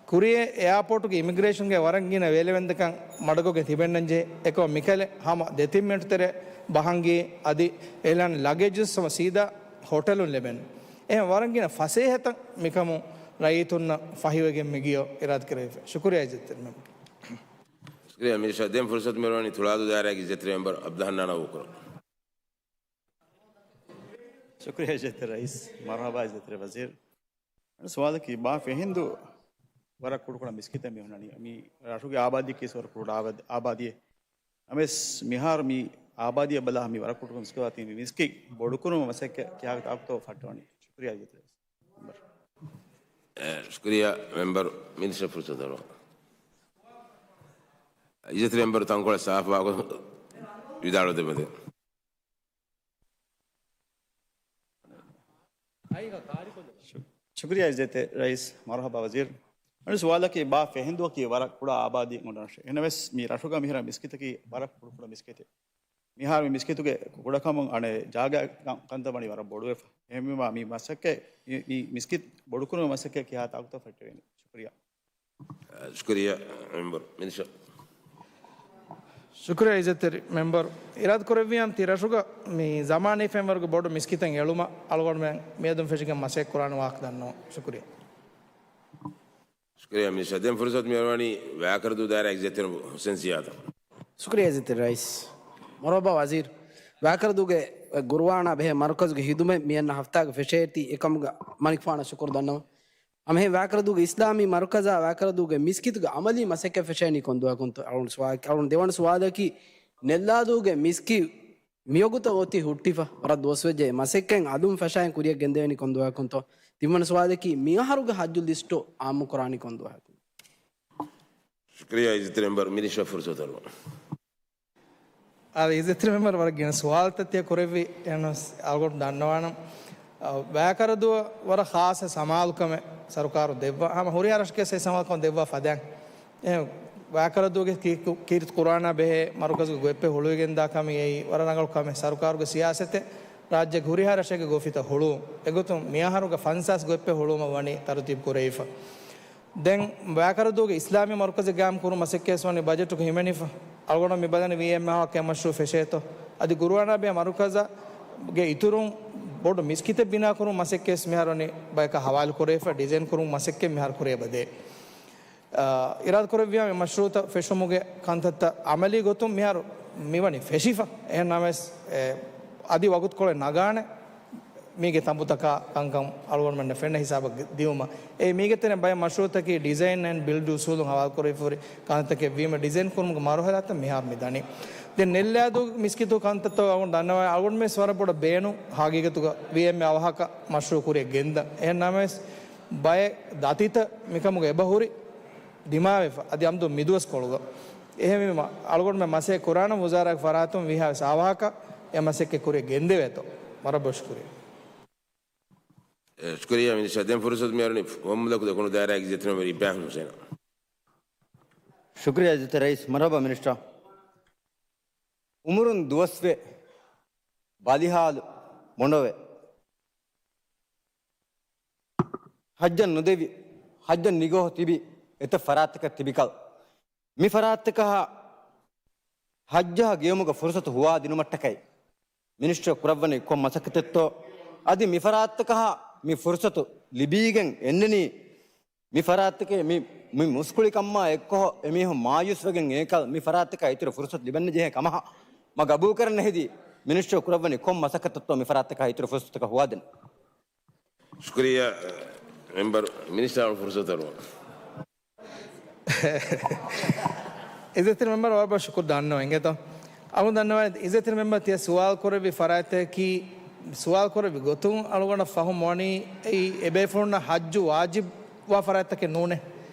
ކުރިއެ އެއާޕޯޓުގެ އިމިގްރޭޝަންގެ ވަރަށް ގިނަ ވޭލެވެންދަކަން މަޑުކޮށްގެން ތިބެންނަންޖެހޭ. އެކަމަ މިކަލެ ހަމަ ދެތިން މިނެޓު ތެރޭ ބަހަން ގިޔަ އަދި އެހެން ލަގޭޖަސް ހަމަ ސީދާ ހޮޓެލުން ލެބެން. އެހެން ވަރަށް ގިނަ ފަސޭހަތައް މިކަމުން ރައްޔިތުންނަށް ފަހިވެގެން މި ގިޔަ އިރާދަ ކެރެވިފަ. ޝުކުރިއްޔާ އިއްޒަތްތެރި މެމްބަރު. ޝުކުރިއްޔާ މިނިސްޓަރ. ދެން ފުރުސަތު މިއުޅެނީ ތުޅާދޫ ދާއިރާގެ އިއްޒަތްތެރި މެމްބަރު އަބްދުލް ހަންނާނަށް ވޯކުރަން. ޝުކުރިއްޔާ އިއްޒަތްތެރި ރައީސް، މަރުޙަބާ އިއްޒަތްތެރި ވަޒީރު. ސުވާލަކީ ބާ ފެހިންދޫ ވަރަށް ކުޑަކުޑަ މިސްކިތެއް މި ހުންނަނީ. މި ރަށުގެ އާބާދީ ކީސް ވަރަށް ކުޑަ އާބާދ-، އާބާދީއެއް. ނަމަވެސް މިހާރު މި އާބާދީއަށް ބަލާ މި ވަރަށް ކުޑަކުޑަ މިސްކިތް ވާތީ މި މިސްކިތް ބޮޑުކުރުމަށް މަސައްކަތް ކިހާ ތާކުތޯ ފައްޓަވަނީ؟ ޝުކުރިއްޔާ އިއްޒަތްތެރި ރައީސް. އެ، ޝުކުރިއްޔާ މެމްބަރު. މިނިސްޓަރ ފުރުސަތު ދަރުވަ. އިއްޒަތްތެރި މެމްބަރު ތަންކޮޅެއް ސާފުވާގޮތް ވިދާޅުވެދެއްވަދޭ. ޝު-، ޝުކުރިއްޔާ އިއްޒަތްތެރި ރައީސް، މަރުޙަބާ ވަޒީރު. އަނެއް ސުވާލަކީ ބާ ފެހިންދޫއަކީ ވަރަށް ކުޑަ އާބާދީ އޮންނަ ރަށެއް. އެހެނަސް މި ރަށުގަ މިހިރަ މިސްކިތަކީ ވަރަށް ކުޑަކުޑަ މިސްކިތެއް. މިހާރު މި މިސްކިތުގެ ކުޑަކަމުން އަނެއް ޖާގަ ކަން-، ކަންތައް ވަނީ ވަރަށް ބޮޑުވެފަ. އެހެންވީމާ މި މަސައްކަތް، މި، މި މިސްކިތް ބޮޑުކުރުމަށް މަސައްކަތް ކިހާ ތާކުތޯ ފައްޓެވޭނީ؟ ޝުކުރިއްޔާ. ޝުކުރިއްޔާ މެމްބަރު. މިނިސްޓަރ. ޝުކުރިއްޔާ އިއްޒަތްތެރި މެމްބަރު. އިރާދަ ކުރެއްވިޔާމަ ތި ރަށުގަ މި ޒަމާނީ ފެންވަރުގެ ބޮޑު މިސްކިތެއް އެޅުމަށް އަޅުގަނޑުމެން މިއަދުން ފެށިގެން މަސައްކަތް ކުރާނެ ވާހަކަ ދަންނަވަން. ޝުކުރިއްޔާ. ޝުކުރިއްޔާ މިނިސްޓަރ. ދެން ފުރުސަތު މިއަރުވަނީ ވައިކަރަދޫ ދާއިރާގެ އިއްޒަތްތެރި ހުސެން ސިޔާދަށް. ޝުކުރިއްޔާ އިއްޒަތްތެރި ރައީސް. މަރުޙަބާ ވަޒީރު. ވައިކަރަދޫގެ ގުރުއާނާ ބެހޭ މަރުކަޒުގެ ހިދުމަތް މިއަންނަ ހަފްތާގަ ފެށޭތީ އެކަމުގަ މަނިކުފާނަށް ޝުކުރު ދަންނަވަން. ހަމައެހެން ވައިކަރަދޫގެ އިސްލާމީ މަރުކަޒާ ވައިކަރަދޫގެ މިސްކިތުގެ އަމަލީ މަސައްކަތް ފެށޭނީ ކޮން ދުވަހަކުންތޯ؟ އަޅުގަނޑު ސުވާލަކީ، އަޅުގަނޑު ދެވަނަ ސުވާލަކީ، ނެއްލާދޫގެ މިސްކިތް މިވަގުތަށް އޮތީ ހުއްޓިފަ ވަރަށް ދުވަސްވެއްޖެ، މަސައްކަތް އަލުން ފަށައިން ކުރިއަށް ގެންދެވޭނީ ކޮން ދުވަހަކުންތޯ؟ ތިންވަނަ ސުވާލަކީ، މިއަހަރުގެ ހައްޖު ލިސްޓު އާއްމުކުރާނީ ކޮން ދުވަހަކުން؟ ޝުކުރިއްޔާ އިއްޒަތްތެރި މެމްބަރު. މިނިސްޓަރ ފުރުސަތު އަރުވަން. އާދެ، އިއްޒަތްތެރި މެމްބަރު ވަރަށް ގިނަ ސުވާލުތައް ތިޔަ ކުރެއްވި. އެހެނަސް އަޅުގަނޑު ދަންނަވާނަން، އަ، ވައިކަރަދޫއަށް ވަރަށް ޚާއްޞަ ސަމާލުކަމެއް ސަރުކާރު ދެއްވާ. ހަމަ ހުރިހާ ރަށަކަށް އެ ސަމާލުކަން ދެއްވާ ފަދައިން. އެ ވައިކަރަދޫގެ ކީ-، ކީރިތި ކުރާނާ ބެހޭ މަރުކަޒުގެ ގޮތްޕެއް ހުޅުވިގެންދާ ކަމީ އެއީ ވަރަށް ރަނގަޅު ކަމެއް. ސަރުކާރުގެ ސިޔާސަތެއް ރާއްޖޭގެ ހުރިހާ ރަށެއްގެ ގޮފިތައް ހުޅުވުން. އެގޮތުން މިއަހަރުގެ ފަންސާސް ގޮތްޕެއް ހުޅުވުމަށް ވަނީ ތަރުތީބު ކުރެވިފަ. ދެން ވައިކަރަދޫގެ އިސްލާމީ މަރުކަޒެއް ގާއިމް ކުރުމަށް މަސައްކަތް ވެސް ވަނީ ބަޖެޓުގަ ހިމެނިފަ. އަޅުގަނޑު މި ބަލަނީ ވީއެމް އާ ކެމަށް ޝޫ ފެށޭތޯ. އަދި ގުރުއާނާ ބެހޭ މަރުކަޒުގެ އިތުރުން ބޮޑު މިސްކިތެއް ބިނާ ކުރުމަށް މަސައްކަތް ވެސް މިހާރު ވަނީ ބަޔަކަށް ހަވާލު ކުރެވިފަ، ޑިޒައިން ކުރުމަށް މަސައްކަތް މިހާރު ކުރެވިފަ ދޭ. އާ، އިރާދަ ކުރެއްވިޔާ މި މަޝްރޫއުތައް ފެށުމުގެ ކަންތައްތައް އަމަލީ ގޮތުން މިހާރު މިވަނީ ފެށިފަ. އެހެން ނަމަވެސް، އެ، އަދި ވަގުތުކޮޅެއް ނަގާނެ. މީގެ ތަނބުތަކާ ކަންކަން އަޅުގަނޑުމެންނަށް ފެންނަ ހިސާބަށް ދިއުމަށް. އެ މީގެ ތެރެއިން ބައެއް މަޝްރޫއުތަކީ ޑިޒައިން އެންޑް ބިލްޑް އުސޫލުން ހަވާލު ކުރެވިފަ ހުރި ކަންތައްތަކެއް ވީމަ، ޑިޒައިން ކުރުމުގެ މަރުހަލާތައް މިހާރު މި ދަނީ. ދެން ނެއްލާދޫ މިސްކިތު ކަންތައްތައް އަޅުގަނޑު ދަންނަވަން، އަޅުގަނޑުމެން ވެސް ވަރަށް ބޮޑަށް ބޭނުން ހަގީގަތުގަ ވީއެމްއޭ އަވަހަކަށް މަޝްރޫއު ކުރިއަށް ގެންދަން. އެހެން ނަމަވެސް، ބައެއް ދަތިތައް މިކަމުގަ އެބަހުރި ދިމާވެފަ. އަދި އަމްދު މިދުވަސްކޮޅުގަ. އެހެންވީމަ، އަޅުގަނޑުމެން މަސައްކަތް ކުރާނަން ވުޒާރާގެ ފަރާތުން ވީހާވެސް އަވަހަކަށް އެ މަސައްކަތް ކުރިއަށް ގެންދެވޭތޯ. ވަރަށް ބޮޑަށް ޝުކުރިއްޔާ. އެ، ޝުކުރިއްޔާ މިނިސްޓަރ. ދެން ފުރުސަތު މިއަރުވަނީ ފު-، ފުވައްމުލަކު ދެކުނު ދާއިރާގެ އިއްޒަތްތެރި މެމްބަރު އިބްރާހިމް ހުސެނަށް. ޝުކުރިއްޔާ އިއްޒަތްތެރި ރައީސް. މަރުޙަބާ މިނިސްޓަރ. އުމުރުން ދުވަސްވެ، ބަލިހާލު ބޮނޑުވެ، ހައްޖަށް ނުދެވި، ހައްޖަށް ނިގަހު ތިބި އެތައް ފަރާތްތަކެއް ތިބިކަލް، މި ފަރާތްތަކަށް ހައްޖަށް ގެއުމުގެ ފުރުސަތު ހުވާ ދިނުމަށްޓަކައި މިނިސްޓަރ ކުރައްވަނީ ކޮން މަސައްކަތެއްތޯ؟ އަދި މި ފަރާތްތަކަށް މި ފުރުސަތު ލިބީގެން އެންނަނީ، މި ފަރާތްތަކެއް މި، މި މުސްކުޅިކަމާ އެއްކޮށް އެމީހުން މާޔޫސްވެގެން އޭކަލް މި ފަރާތްތަކާ އިތުރު ފުރުސަތު ލިބެން ނެޖެހޭ ކަމަށް މަ ގަބޫލުކަރަން ނެހިދީ، މިނިސްޓަރ ކުރައްވަނީ ކޮން މަސައްކަތެއްތޯ މި ފަރާތްތަކާ އިތުރު ފުރުސަތަކަށް ހުވާދޭން؟ ޝުކުރިއްޔާ މެމްބަރު. މިނިސްޓަރ އަޅު ފުރުސަތު އަރުވަން. އިއްޒަތްތެރި މެމްބަރު ވަރަށް ބޮޑަށް ޝުކުރު ދަންނަވަން އިނގޭތޯ. އަޅު ދަންނަވަން އިއްޒަތްތެރި މެމްބަރު ތިޔަ ސުވާލު ކުރެއްވި ފަރާތްތަކަކީ، ސުވާލު ކުރެއްވި ގޮތުން އަޅުގަނޑަށް ފަހުމް ވަނީ އެއީ އެބޭފުޅުންނަށް ހައްޖު ވާޖިބުވާ ފަރާތްތަކެއް ނޫނޭ.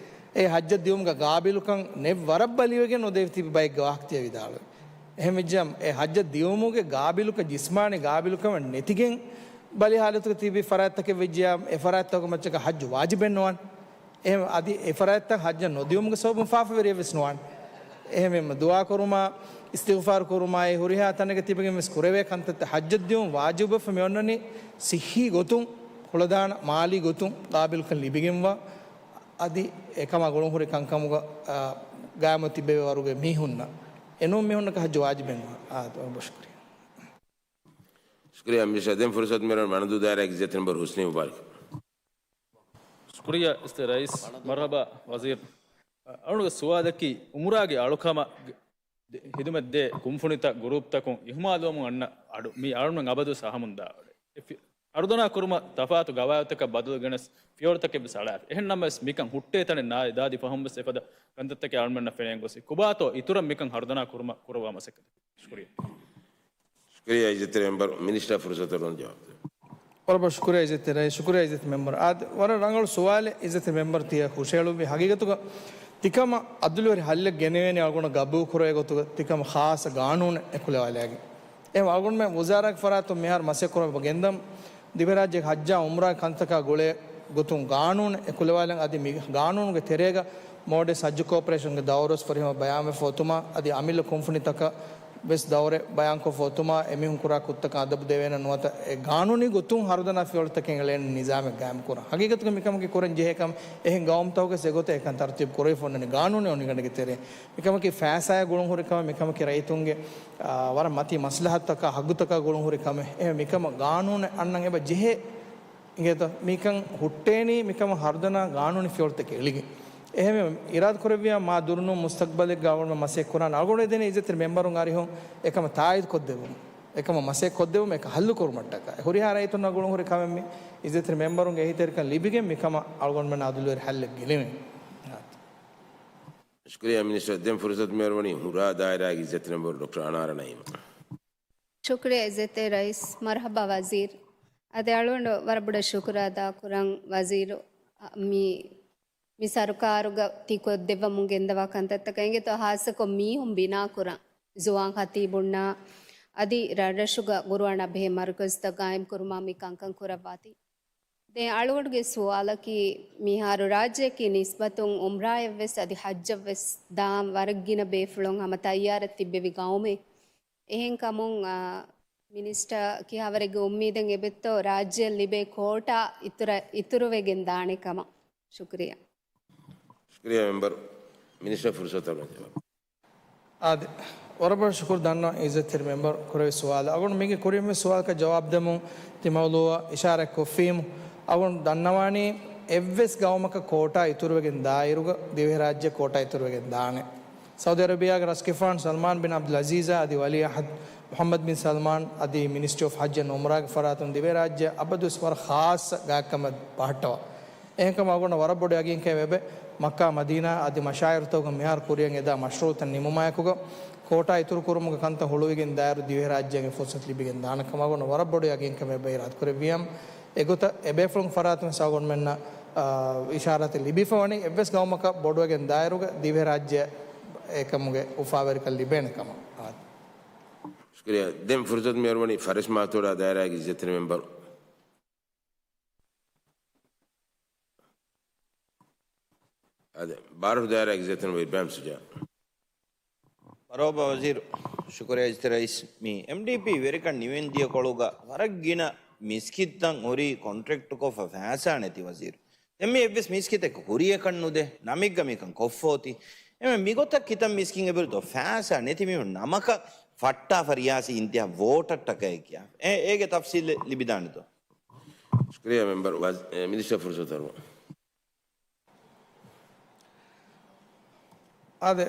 އެ ހައްޖަށް ދިޔުމުގެ ގާބިލުކަން ނެތް ވަރަށް ބަލިވެގެން ނުދެވި ތިބި ބައެއްގެ ވާހަކަ ތިޔަ ވިދާޅުވި. އެހެން ވެއްޖެއްޔާ އެ ހައްޖަށް ދިޔުމުގެ ގާބިލުކަން، ޖިސްމާނީ ގާބިލުކަމެއް ނެތިގެން ބަލި ހާލަތުގަ ތިބި ފަރާތްތަކެއް ވެއްޖެއްޔާ އެ ފަރާތްތަކުގެ މައްޗަކަށް ހައްޖު ވާޖިބެއް ނުވާނެ. އެހެން އަދި އެ ފަރާތްތައް ހައްޖަށް ނުދިޔުމުގެ ސަބަބުން ފާފަވެރިއެއް ވެސް ނުވާނެ. އެހެންވީމަ ދުޢާ ކުރުމާ، އިސްތިޣްފާރު ކުރުމާއި ހުރިހާ ތަނެއްގަ ތިބެގެން ވެސް ކުރެވޭ ކަންތައްތައް ހައްޖަށް ދިޔުން ވާޖިބުވެފަ މި އޮންނަނީ ޞިއްޙީ ގޮތުން، ކުޅަދާނަ މާލީ ގޮތުން ގާބިލުކަން ލިބިގެންވާ، އަދި އެކަމާ ގުޅުން ހުރި ކަންކަމުގަ، އާ، ގާއިމު ތިބެވޭ ވަރުގެ މީހުންނަށް. އެނޫން މީހުންނަކަށް ހައްޖު ވާޖިބެއް ނުވާ. އާ، ދުޢާ ބޮޑަށް ޝުކުރިއްޔާ. ޝުކުރިއްޔާ މިނިސްޓަރ. ދެން ފުރުސަތު މިއަރުވަނީ މަނަދޫ ދާއިރާގެ އިއްޒަތްތެރި މެމްބަރު ޙުސްނީ މުބާރަކަށް. ޝުކުރިއްޔާ އިއްޒަތްތެރި ރައީސް. މަރުޙަބާ ވަޒީރު. އަޅުގަނޑުގެ ސުވާލަކީ، އުމުރާގެ އަޅުކަމަށް ދެ-، ހިދުމަތްދޭ ކުންފުނިތައް ގުރޫޕްތަކުން އިހުމާލުވަމުން އަންނަ އަޑު މީ އަޅުގަނޑުމެން އަބަދުވެސް އަހަމުންދާ އަޑެއް. އެ ފި-، އަރުދަނާ ކުރުމަށް ތަފާތު ގަވާއިދުތަކަށް ބަދަލު ގެނެސް ފިޔަވަޅުތަކެއްވެސް އަޅާފި. އެހެން ނަމަވެސް މިކަން ހުއްޓޭ ތަނެއް ނާ އެދާދި ފަހުންވެސް އެފަދަ ކަންތައްތަކެއް އަޅުގަނޑަށް ފެނޭން ގޮސް. ކޮބާތޯ އިތުރަށް މިކަން އަރުދަނާ ކުރުމަށް ކުރައްވާ މަސައްކަތެއް؟ ޝުކުރިއްޔާ. ޝުކުރިއްޔާ އިއްޒަތްތެރި މެމްބަރު. މިނިސްޓަރ ފުރުސަތު އަރުވަން ޖަވާބު ދެން. ވަރަށް ބޮޑަށް ޝުކުރިއްޔާ އިއްޒަތްތެރި ރައީސް، ޝުކުރިއްޔާ އިއްޒަތްތެރި މެމްބަރު. އާދެ، ވަރަށް ރަނގަޅު ސުވާލެއް އިއްޒަތްތެރި މެމްބަރު ތިޔަ ހުށައެޅުއްވި. ހަގީގަތުގަ ތިކަމަށް އަދުލުވެރި ހައްލެއް ގެނެވޭނީ އަޅުގަނޑަށް ގަބޫލު ކުރެވޭ ގޮތުގަ ތިކަމަށް ޚާއްޞަ ގާނޫނެއް އެކުލަވާލައިގެން. އެހެން އަޅުގަނޑުމެން ވުޒާރާގެ ފަރާތުން މިހާރު މަސައްކަތް ކުރަމުން ގެންދަން ދިވެހިރާއްޖޭގެ ހައްޖާ އުމްރާގެ ކަންތަކާ ގުޅޭ ގޮތުން ގާނޫނެއް އެކުލަވާލަން. އަދި މި ގާނޫނުގެ ތެރޭގަ މޯލްޑިވްސް ހައްޖު ކޯޕަރޭޝަންގެ ދައުރުވެސް ފުރިހަމަ ބަޔާންވެފަ އޮތުމާ އަދި އަމިއްލަ ކުންފުނިތަކަށް ވެސް ދައުރެއް ބަޔާންކޮށްފަ އޮތުމާ، އެމީހުން ކުރާ ކުށްތަކަށް އަދަބު ދެވޭނެ ނުވަތަ އެ ގާނޫނީ ގޮތުން ހަރުދަނާ ފިޔަވަޅުތަކެއް އެޅޭނެ ނިޒާމެއް ގާއިމްކުރަން. ހަގީގަތުގަ މިކަމަކީ ކުރަން ޖެހޭ ކަމެއް. އެހެން ގައުމުތަކުގެ އެގޮތަށް އެކަން ތަރުތީބު ކުރެވިފަ އޮންނަނީ ގާނޫނީ އޮނިގަނޑެއްގެ ތެރެއިން. މިކަމަކީ ފައިސާއާ ގުޅުން ހުރި ކަމެއް، މިކަމަކީ ރައްޔިތުންގެ، އާ، ވަރަށް މަތީ މަސްލަހަތުތަކާ ހައްގުތަކާ ގުޅުން ހުރި ކަމެއް. އެހެން މިކަމަށް ގާނޫނެއް އަންނަން އެބަ ޖެހޭ. އިނގޭތޯ؟ މިކަން ހުއްޓޭނީ މިކަމަށް ހަރުދަނާ ގާނޫނީ ފިޔަވަޅުތަކެއް އެޅިގެން. އެހެންވެ، އިރާދަ ކުރެއްވިޔާ މާ ދުރުނޫން މުސްތަގްބަލެއްގަ އަޅުގަނޑު މަސައްކަތް ކުރާނެ. އަޅުގަނޑު ދެނީ އިއްޒަތްތެރި މެމްބަރުން އަރިހުން އެކަމަށް ތާއީދު ކޮށްދެއްވުމުން، އެކަމަށް މަސައްކަތް ކޮށްދެއްވުމުން، އެކަ ހައްލު ކުރުމަށްޓަކާ. ހުރިހާ ރައްޔިތުންނާ ގުޅުން ހުރި ކަމެއް މި އިއްޒަތްތެރި މެމްބަރުންގެ އެހީތެރިކަން ލިބިގެން މިކަމަށް އަޅުގަނޑުމެންނަށް އަދުލުވެރި ހައްލެއް ގެނެވޭނެ. ޝުކުރިއްޔާ މިނިސްޓަރ. ދެން ފުރުސަތު މިއޮތްވަނީ ހުރާ ދާއިރާގެ އިއްޒަތްތެރި މެމްބަރު ޑޮކްޓަރ އަނާރަ ނައީމަށް. ޝުކުރިއްޔާ އިއްޒަތްތެރި ރައީސް. މަރުޙަބާ ވަޒީރު. އަދި އަޅުގަނޑު ވަރަށް ބޮޑަށް ޝުކުރު އަދާކުރަން ވަޒީރު، މި، މި ސަރުކާރުގަ ތި ކޮށްދެއްވަމުން ގެންދަވާ ކަންތައްތަކަށް. އިނގޭތޯ، ހާއްސަކޮށް މީހުން ބިނާކުރަން، ޒުވާން ޚަތީބުންނާ އަދި ރަށްރަށުގަ ޤުރުއާނާ ބެހޭ މަރުކަޒުތައް ގާއިމްކުރުމަށް މި ކަންކަން ކުރައްވާތީ. ދެން އަޅުގަނޑުގެ ސުވާލަކީ، މިހާރު ރާއްޖެއަކީ ނިސްބަތުން ޢުމްރާއަށްވެސް އަދި ޙައްޖަށްވެސް ދާން ވަރަށް ގިނަ ބޭފުޅުން ހަމަ ތައްޔާރަށް ތިއްބެވި ގައުމެއް. އެހެންކަމުން، އާ، މިނިސްޓަރ ކިހާވަރެއްގެ އުއްމީދެއް އެބެއްތޯ ރާއްޖެއަށް ލިބޭ ކޯޓާ އިތުރަ-، އިތުރުވެގެން ދާނެ ކަމަށް؟ ޝުކުރިއްޔާ. ޝުކުރިއްޔާ މެމްބަރު. މިނިސްޓަރ ފުރުސަތު އަޅުގަނޑު. އާދެ، ވަރަށް ބޮޑަށް ޝުކުރު ދަންނަވަން އިއްޒަތްތެރި މެމްބަރު ކުރެއްވި ސުވާލަށް. އަޅުގަނޑު މީގެ ކުރިންވެސް ސުވާލަކަށް ޖަވާބު ދެމުން ތި މައުޟޫޢަށް އިޝާރާތް ކޮށްފީމު. އަޅުގަނޑު ދަންނަވާނީ އެއްވެސް ގައުމަކަށް ކޯޓާ އިތުރުވެގެން ދާއިރުގަ ދިވެހިރާއްޖެ ކޯޓާ އިތުރުވެގެން ދާނެ. ސައުދީ އަރަބިޔާގެ ރަސްގެފާނު ސަލްމާން ބިން ޢަބްދުލް ޢަޒީޒާ އަދި ވަލީ ޢަހްދު މުޙައްމަދު ބިން ސަލްމާން އަދި މިނިސްޓްރީ އޮފް ޙައްޖް އެންޑް ޢުމްރާގެ ފަރާތުން ދިވެހިރާއްޖެއަށް އަބަދުވެސް ވަރަށް ޚާއްޞަ ގާތްކަމެއް ބަހައްޓަވާ. އެހެންކަމުން އަޅުގަނޑަށް ވަރަށް ބޮޑު ޔަގީންކަމެއް އެބަ މައްކާ މަދީނާ އަދި މަޝާއިރުތަކުގަ މިހާރު ކުރިއަށް އެދާ މަޝްރޫޢުތައް ނިމުމާއެކުގަ ކޯޓާ އިތުރު ކުރުމުގެ ކަންތައް ހުޅުވިގެން ދާއިރު ދިވެހިރާއްޖޭގެ ފުރުސަތު ލިބިގެން ދާނެ ކަމަށް އަޅުގަނޑަށް ވަރަށް ބޮޑު ޔަގީންކަމެއް އެބަ އިރާދަ ކުރެއްވިއްޔާ، އެގޮތަށް އެބޭފުޅުން ފަރާތުން އަޅުގަނޑުމެންނަށް، އާ، އިޝާރާތެއް ލިބިފަވަނީ. އެއްވެސް ގައުމަކަށް ބޮޑުވެގެން ދާއިރުގަ ދިވެހިރާއްޖެ އެކަމުގެ އުފާވެރިކަން ލިބޭނެ ކަމަށް. އާދެ. ޝުކުރިއްޔާ. ދެން ފުރުސަތު މިއޮތްވަނީ ފަރެސް މާތޮޑާ ދާއިރާގެ އިއްޒަތްތެރި މެމްބަރު. އާދެ، ބާރަށު ދާއިރާގެ އިއްޒަތްތެރި މެމްބަރު އިބްރާހިމް ޝުޖާ. މަރުޙަބާ ވަޒީރު. ޝުކުރިއްޔާ އިއްޒަތްތެރި ރައީސް. މި އެމްޑީޕީ ވެރިކަން ނިވެންދިޔަ ކޮޅުގަ ވަރަށް ގިނަ މިސްކިތްތައް ހުރީ ކޮންޓްރެކްޓްކޮށްފަ ފައިސާ ނެތި ވަޒީރު. ދެން މި އެއްވެސް މިސްކިތެއް ކުރިޔަކަށް ނުދޭ، ނަމެއްގަ މިކަން ކޮށްފޯތީ. އެމެ މިގޮތަށް ކިތަން މިސްކިތް އެބަހުރިތޯ ފައިސާ ނެތި މީހުން ނަމަކަށް ފައްޓާފަ ރިޔާސީ އިންތިހާބް ވޯޓަށްޓަކައި ކިޔާ. އެ-، އޭގެ ތަފްސީލެއް ލިބިދާނެތޯ؟ ޝުކުރިއްޔާ މެމްބަރު. ވަޒް-، އެ، މިނިސްޓަރ ފުރުސަތު އަރުވަން. އާދެ،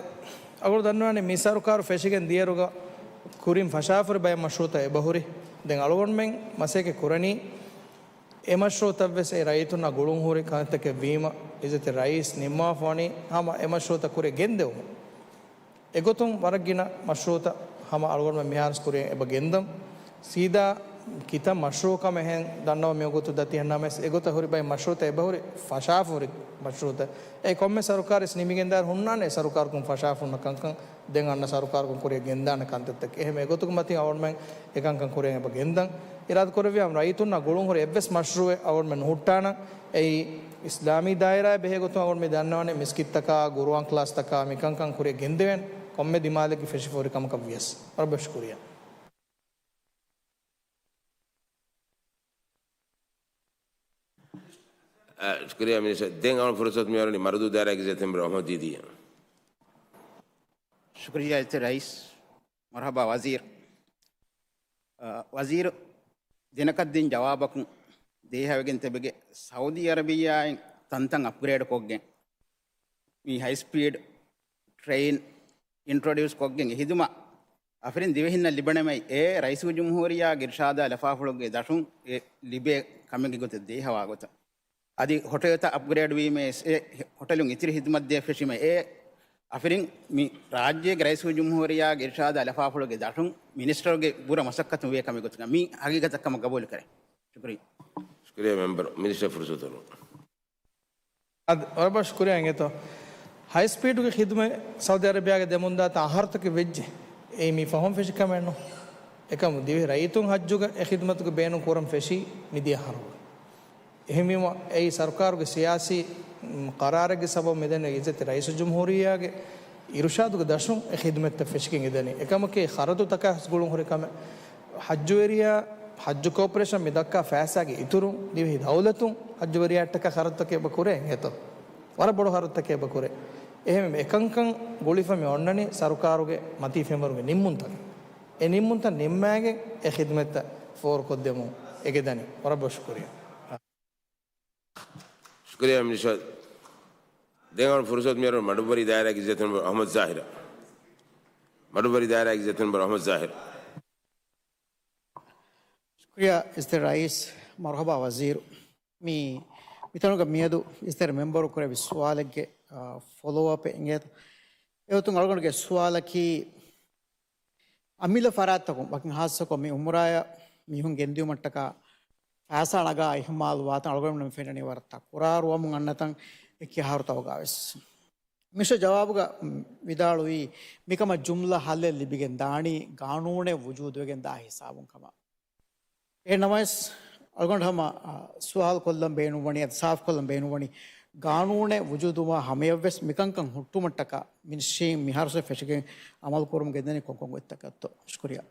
އަޅުގަނޑު ދަންނަވާނީ މި ސަރުކާރު ފެށިގެން ދިޔައިރުގަ ކުރިން ފަށާފަހުރި ބައެއް މަޝްރޫޢުތައް އެބަހުރި. ދެން އަޅުގަނޑުމެން މަސައްކަތް ކުރަނީ އެ މަޝްރޫޢުތައްވެސް އެ ރައްޔިތުންނާ ގުޅުންހުރި ކަންތަކެއް ވީމަ، އިއްޒަތްތެރި ރައީސް ނިންމާފަވަނީ ހަމަ އެ މަޝްރޫޢުތައް ކުރިއަށް ގެންދެވުމަށް. އެގޮތުން ވަރަށް ގިނަ މަޝްރޫޢުތައް ހަމަ އަޅުގަނޑުމެން މިހާރުވެސް ކުރިއަށް އެބަ ގެންދަން. ސީދާ ކިތައް މަޝްރޫޢު ކަމެއް އެހެން ދަންނަވަން މިވަގުތު ދަތި ހަންނާމެސް އެގޮތަށް ހުރި ބައެއް މަޝްރޫޢުތައް އެބަހުރި ފަށާފަހުރި މަޝްރޫޢުތައް. އެ ކޮންމެ ސަރުކާރެއް ނިމިގެންދާއިރު ހުންނާނެ އެ ސަރުކާރުގެ ފަށާފަހުންނަ ކަންކަން ދެން އަންނަ ސަރުކާރަކުން ކުރިއަށް ގެންދާނެ ކަންތައްތަކެއް. އެހެން އެގޮތުގެ މަތިން އަޅުގަނޑުމެން އެކަންކަން ކުރިއަށް އެބަ ގެންދަން. އިރާދަ ކުރެއްވިޔާ ރައްޔިތުންނާ ގުޅުންހުރި އެއްވެސް މަޝްރޫޢެއް އަޅުގަނޑުމެން ނުހުއްޓާނަން. އެއީ އިސްލާމީ ދާއިރާއެއް ބެހޭ ގޮތުން އަޅުގަނޑު މި ދަންނަވަނީ މިސްކިތްތަކާ، ގުރުއާން ކްލާސްތަކާ، މިކަންކަން ކުރިއަށް ގެންދެވޭނެ ކޮންމެ ދިމާލެއްގެ ފެށިފަހުރި ކަމަކަށް ވިޔަސް. ވަރަށް ބޮޑަށް ޝުކުރިއްޔާ. އަ، ޝުކުރިއްޔާ މިނިސްޓަރ. ދެން އަޅުގަނޑު ފުރުސަތު މިއަރުވަނީ މަރުދޫ ދާއިރާގެ އިއްޒަތްތެރި މެމްބަރު އަޙްމަދު ދީދީއަށް. ޝުކުރިއްޔާ އިއްޒަތްތެރި ރައީސް. މަރުޙަބާ ވަޒީރު. އަ، ވަޒީރު ދެނަކަށްދިން ޖަވާބަކުން ދޭހަވެގެން ތިބެގެ ސައުދީ އަރަބިއްޔާއިން ތަންތަން އަޕްގްރޭޑް ކޮށްގެން މި ހައި ސްޕީޑް ޓްރެއިން އިންޓްރޮޑިއުސް ކޮށްގެން އެ ހިދުމަތް އަފިރިން ދިވެހިންނަށް ލިބެނަމައި އެ ރައީސުލްޖުމްހޫރިއްޔާގެ އިރުޝާދާ ލަފާފުޅުގެ ދަށުން އެ ލިބޭ ކަމެއްގެ ގޮތަށް ދޭހަވާ ގޮތަށް. އަދި ހޮޓެލްތައް އަޕްގްރޭޑް ވީމަ އެ ހޮޓެލުން އިތުރި ހިދުމަތް ދޭ ފެށީމަ އެ އަފިރިން މި ރާއްޖޭގެ ރައީސުލްޖުމްހޫރިއްޔާގެ އިރުޝާދާ ލަފާފުޅުގެ ދަށުން މިނިސްޓަރުގެ ބުރަ މަސައްކަތުން ވޭ ކަމެއް ގޮތުގަ މި ހަގީގަތަށް ކަމަށް ގަބޫލު ކުރޭ. ޝުކުރިއްޔާ. ޝުކުރިއްޔާ މެމްބަރު. މިނިސްޓަރ ފުރުސަތު އަރުވަން. އަދި ވަރަށް ބޮޑަށް ޝުކުރިއްޔާ އިނގޭތޯ. ހައި ސްޕީޑުގެ ޚިދުމަތް ސައުދީ އަރަބިޔާގަ ދެމުންދާތާ އަހަރުތަކެއް ވެއްޖެ. އެއީ މީ ފަހުން ފެށި ކަމެއް ނޫން. އެކަމު ދިވެހި ރައްޔިތުން ހައްޖުގަ އެ ޚިދުމަތުގެ ބޭނުން ކުރަން ފެށީ މިދިޔަ އަހަރުގަ. އެހެންވީމަ އެއީ ސަރުކާރުގެ ސިޔާސީ، މް، ޤަރާރެއްގެ ސަބަބުން މިދެންނެވި އިއްޒަތްތެރި ރައީސުލްޖުމްހޫރިއްޔާގެ އިރުޝާދުގެ ދަށުން އެ ޚިދުމަތްތައް ފެށިގެން އެދެނީ. އެކަމަކީ، ޚަރަދުތަކާ ގުޅުން ހުރި ކަމެއް. ޙައްޖުވެރިޔާ، ޙައްޖު ކޯޕަރޭޝަން މި ދައްކާ ފައިސާގެ އިތުރުން ދިވެހި ދައުލަތުން ޙައްޖުވެރިޔާއަށްޓަކާ ޚަރަދުތަކެއް އެބަ ކުރޭ އިނގޭތޯ؟ ވަރަށް ބޮޑު ޚަރަދުތަކެއް އެބަ ކުރޭ. އެހެންވެ، އެކަންކަން ގުޅިފަ މި އޮންނަނީ ސަރުކާރުގެ މަތީ ފެންވަރުގެ ނިންމުންތަކެއް. އެ ނިންމުންތައް ނިންމާގެން އެ ޚިދުމަތްތައް ފޯރުކޮށްދެމުން އެނގިދަނީ. ވަރަށް ބޮޑަށް ޝުކުރިއްޔާ. ޝުކުރިއްޔާ މިނިސްޓަރ. ދެން އަޅުގަނޑު ފުރުސަތު މިއަރު މަޑުއްވަރީ ދާއިރާގެ އިއްޒަތްތެރި މެމްބަރު އަޙްމަދު ޒާހިރަށް. މަޑުއްވަރީ ދާއިރާގެ އިއްޒަތްތެރި މެމްބަރު އަޙްމަދު ޒާހިރު. ޝުކުރިއްޔާ އިއްޒަތްތެރި ރައީސް. މަރުޙަބާ ވަޒީރު. މި، މިތަނުގަ މިއަދު އިއްޒަތްތެރި މެމްބަރު ކުރެއްވި ސުވާލެއްގެ، އާ، ފޮލޯއަޕެއް އިނގޭތަ؟ އެގޮތުން އަޅުގަނޑުގެ ސުވާލަކީ، އަމިއްލަ ފަރާތްތަކުން، ވަކިން ހާއްސަކޮށް މި އުމުރާޔަށް މީހުން ގެންދިއުމަށްޓަކާ ފައިސާ ނަގާ އިހުމާލު ވާތަން އަޅުގަނޑުމެން ފެންނަނީ ވަރަށް ތަކުރާރުވަމުން އަންނަތަން އެކި އަހަރުތަކުގަ ވެސް. މިނިސްޓަރ ޖަވާބުގަ ވިދާޅުވީ، މިކަމަށް ޖުމްލަ ހައްލެއް ލިބިގެން ދާނީ ގާނޫނެއް ވުޖޫދުވެގެން ދާ ހިސާބުން ކަމަށް. އެހެން ނަމަވެސް، އަޅުގަނޑު ހަމަ، އާ، ސުވާލު ކޮށްލަން ބޭނުންވަނީ، އަދި ސާފުކޮށްލަން ބޭނުންވަނީ، ގާނޫނެއް ވުޖޫދުވާ ހަމަޔަށްވެސް މިކަންކަން ހުއްޓުމަށްޓަކާ މިނިސްޓްރީން މިހާރުސް ފެށިގެން އަމަލު ކުރަމުން ގެންދަނީ ކޮންކޮން ގޮތްތަކަށްތޯ؟ ޝުކުރިއްޔާ.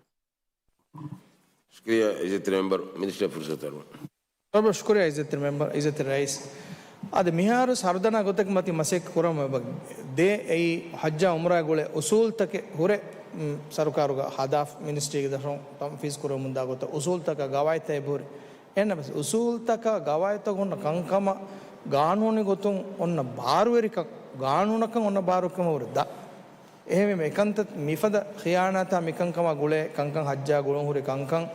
ޝުކުރިއްޔާ އިއްޒަތްތެރި މެމްބަރު، މިނިސްޓަރ ފުރުސަތު އަރުވަން. ރަބަ ޝުކުރިއްޔާ އިއްޒަތްތެރި މެމްބަރު، އިއްޒަތްތެރި ރައީސް. އާދެ، މިހާރު ހަރުދަނާ ގޮތަކަށް މަތި މަސައްކަތް ކުރަމު އެބަ ދޭ. އެއީ ޙައްޖާ އުމްރާ ގުޅޭ އުސޫލްތަކެއް ހުރެ، މް، ސަރުކާރުގަ ހަދާފަ މިނިސްޓްރީގެ ދަށުން ތަންފީޒް ކުރަމުންދާ ގޮތަށް އުސޫލްތަކާ ގަވާއިދުތައް އެބަހުރި. އެހެންނަމަވެސް، އުސޫލްތަކާ ގަވާއިދުތަކުން ކަންކަމަށް ގާނޫނީ ގޮތުން އޮންނަ ބާރުވެރިކަން، ގާނޫނަކަށް އޮންނަ ބާރުވެރިކަމަށް ވުރެ ދަ. އެހެންވީމަ، އެކަންތައް މިފަދަ ޚިޔާނާތާ މިކަންކަމާ ގުޅޭ ކަންކަން ހައްޖާ ގުޅުން ހުރި ކަންކަން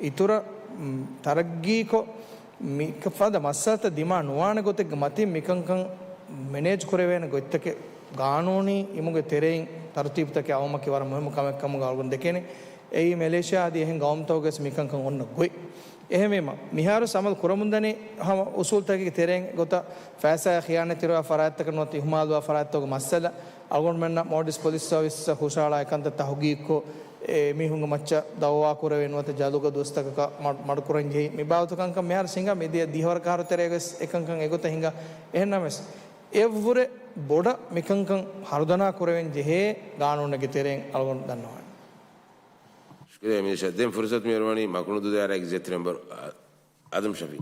އިތުރަށް، މް، ތަރައްގީކޮށް، މި ފަދަ މައްސަލަތައް ދިމާ ނުވާނެ ގޮތެއްގެ މަތިން މިކަންކަން މެނޭޖް ކުރެވޭނެ ގޮތްތަކެއް ގާނޫނީ އިމުގެ ތެރެއިން ތަރުތީބުތަކެއް އައުމަކީ ވަރަށް މުހިއްމު ކަމެއް ކަމުގަ އަޅުގަނޑު ދެކެނީ. އެއީ މެލޭޝިޔާ އަދި އެހެން ގައުމުތަކުގަސް މިކަންކަން އޮންނަ ގޮތް. އެހެންވީމަ، މިހާރު ސަމަލް ކުރަމުންދަނީ ހަމަ އުސޫލްތަކެއްގެ ތެރެއިން ގޮތަށް ފައިސާ ޚިޔާނާތްތެރިވާ ފަރާތްތަކަށް ނުވަތަ އިހުމާލުވާ ފަރާތްތަކުގެ މައްސަލަ. އަޅުގަނޑުމެންނަށް މޯލްޑިވްސް ޕޮލިސް ސަރވިސްއަށް ހުށަހަޅާ އެކަންތައް ތަހުގީގުކޮށް، އެ މީހުންގެ މައްޗަށް ދައުވާ ކުރެވޭ ނުވަތަ ޖަލުގެ ދުވަސްތަކަކަށް މަ-، މަޑުކުރަން ޖެހި މި ބާވަތު ކަންކަން މިހާރު ހިނގާ މިދިޔަ ދިހަވަރަ ކަހަރު ތެރޭގަސް އެކަންކަން އެގޮތަށް ހިނގާ. އެހެންނަމަވެސް، އެއަށްވުރެ ބޮޑަށް މިކަންކަން ހަރުދަނާ ކުރެވެން ޖެހޭ ގާނޫނެއްގެ ތެރެއިން އަޅުގަނޑު ދަންނަވާނެ. ޝުކުރިއްޔާ މިނިސްޓަރ. ދެން ފުރުސަތު މިއަރުވަނީ މަކުނުދޫ ދާއިރާގެ އިއްޒަތްތެރި މެމްބަރު އާ-، އާދަމް ޝަފީ.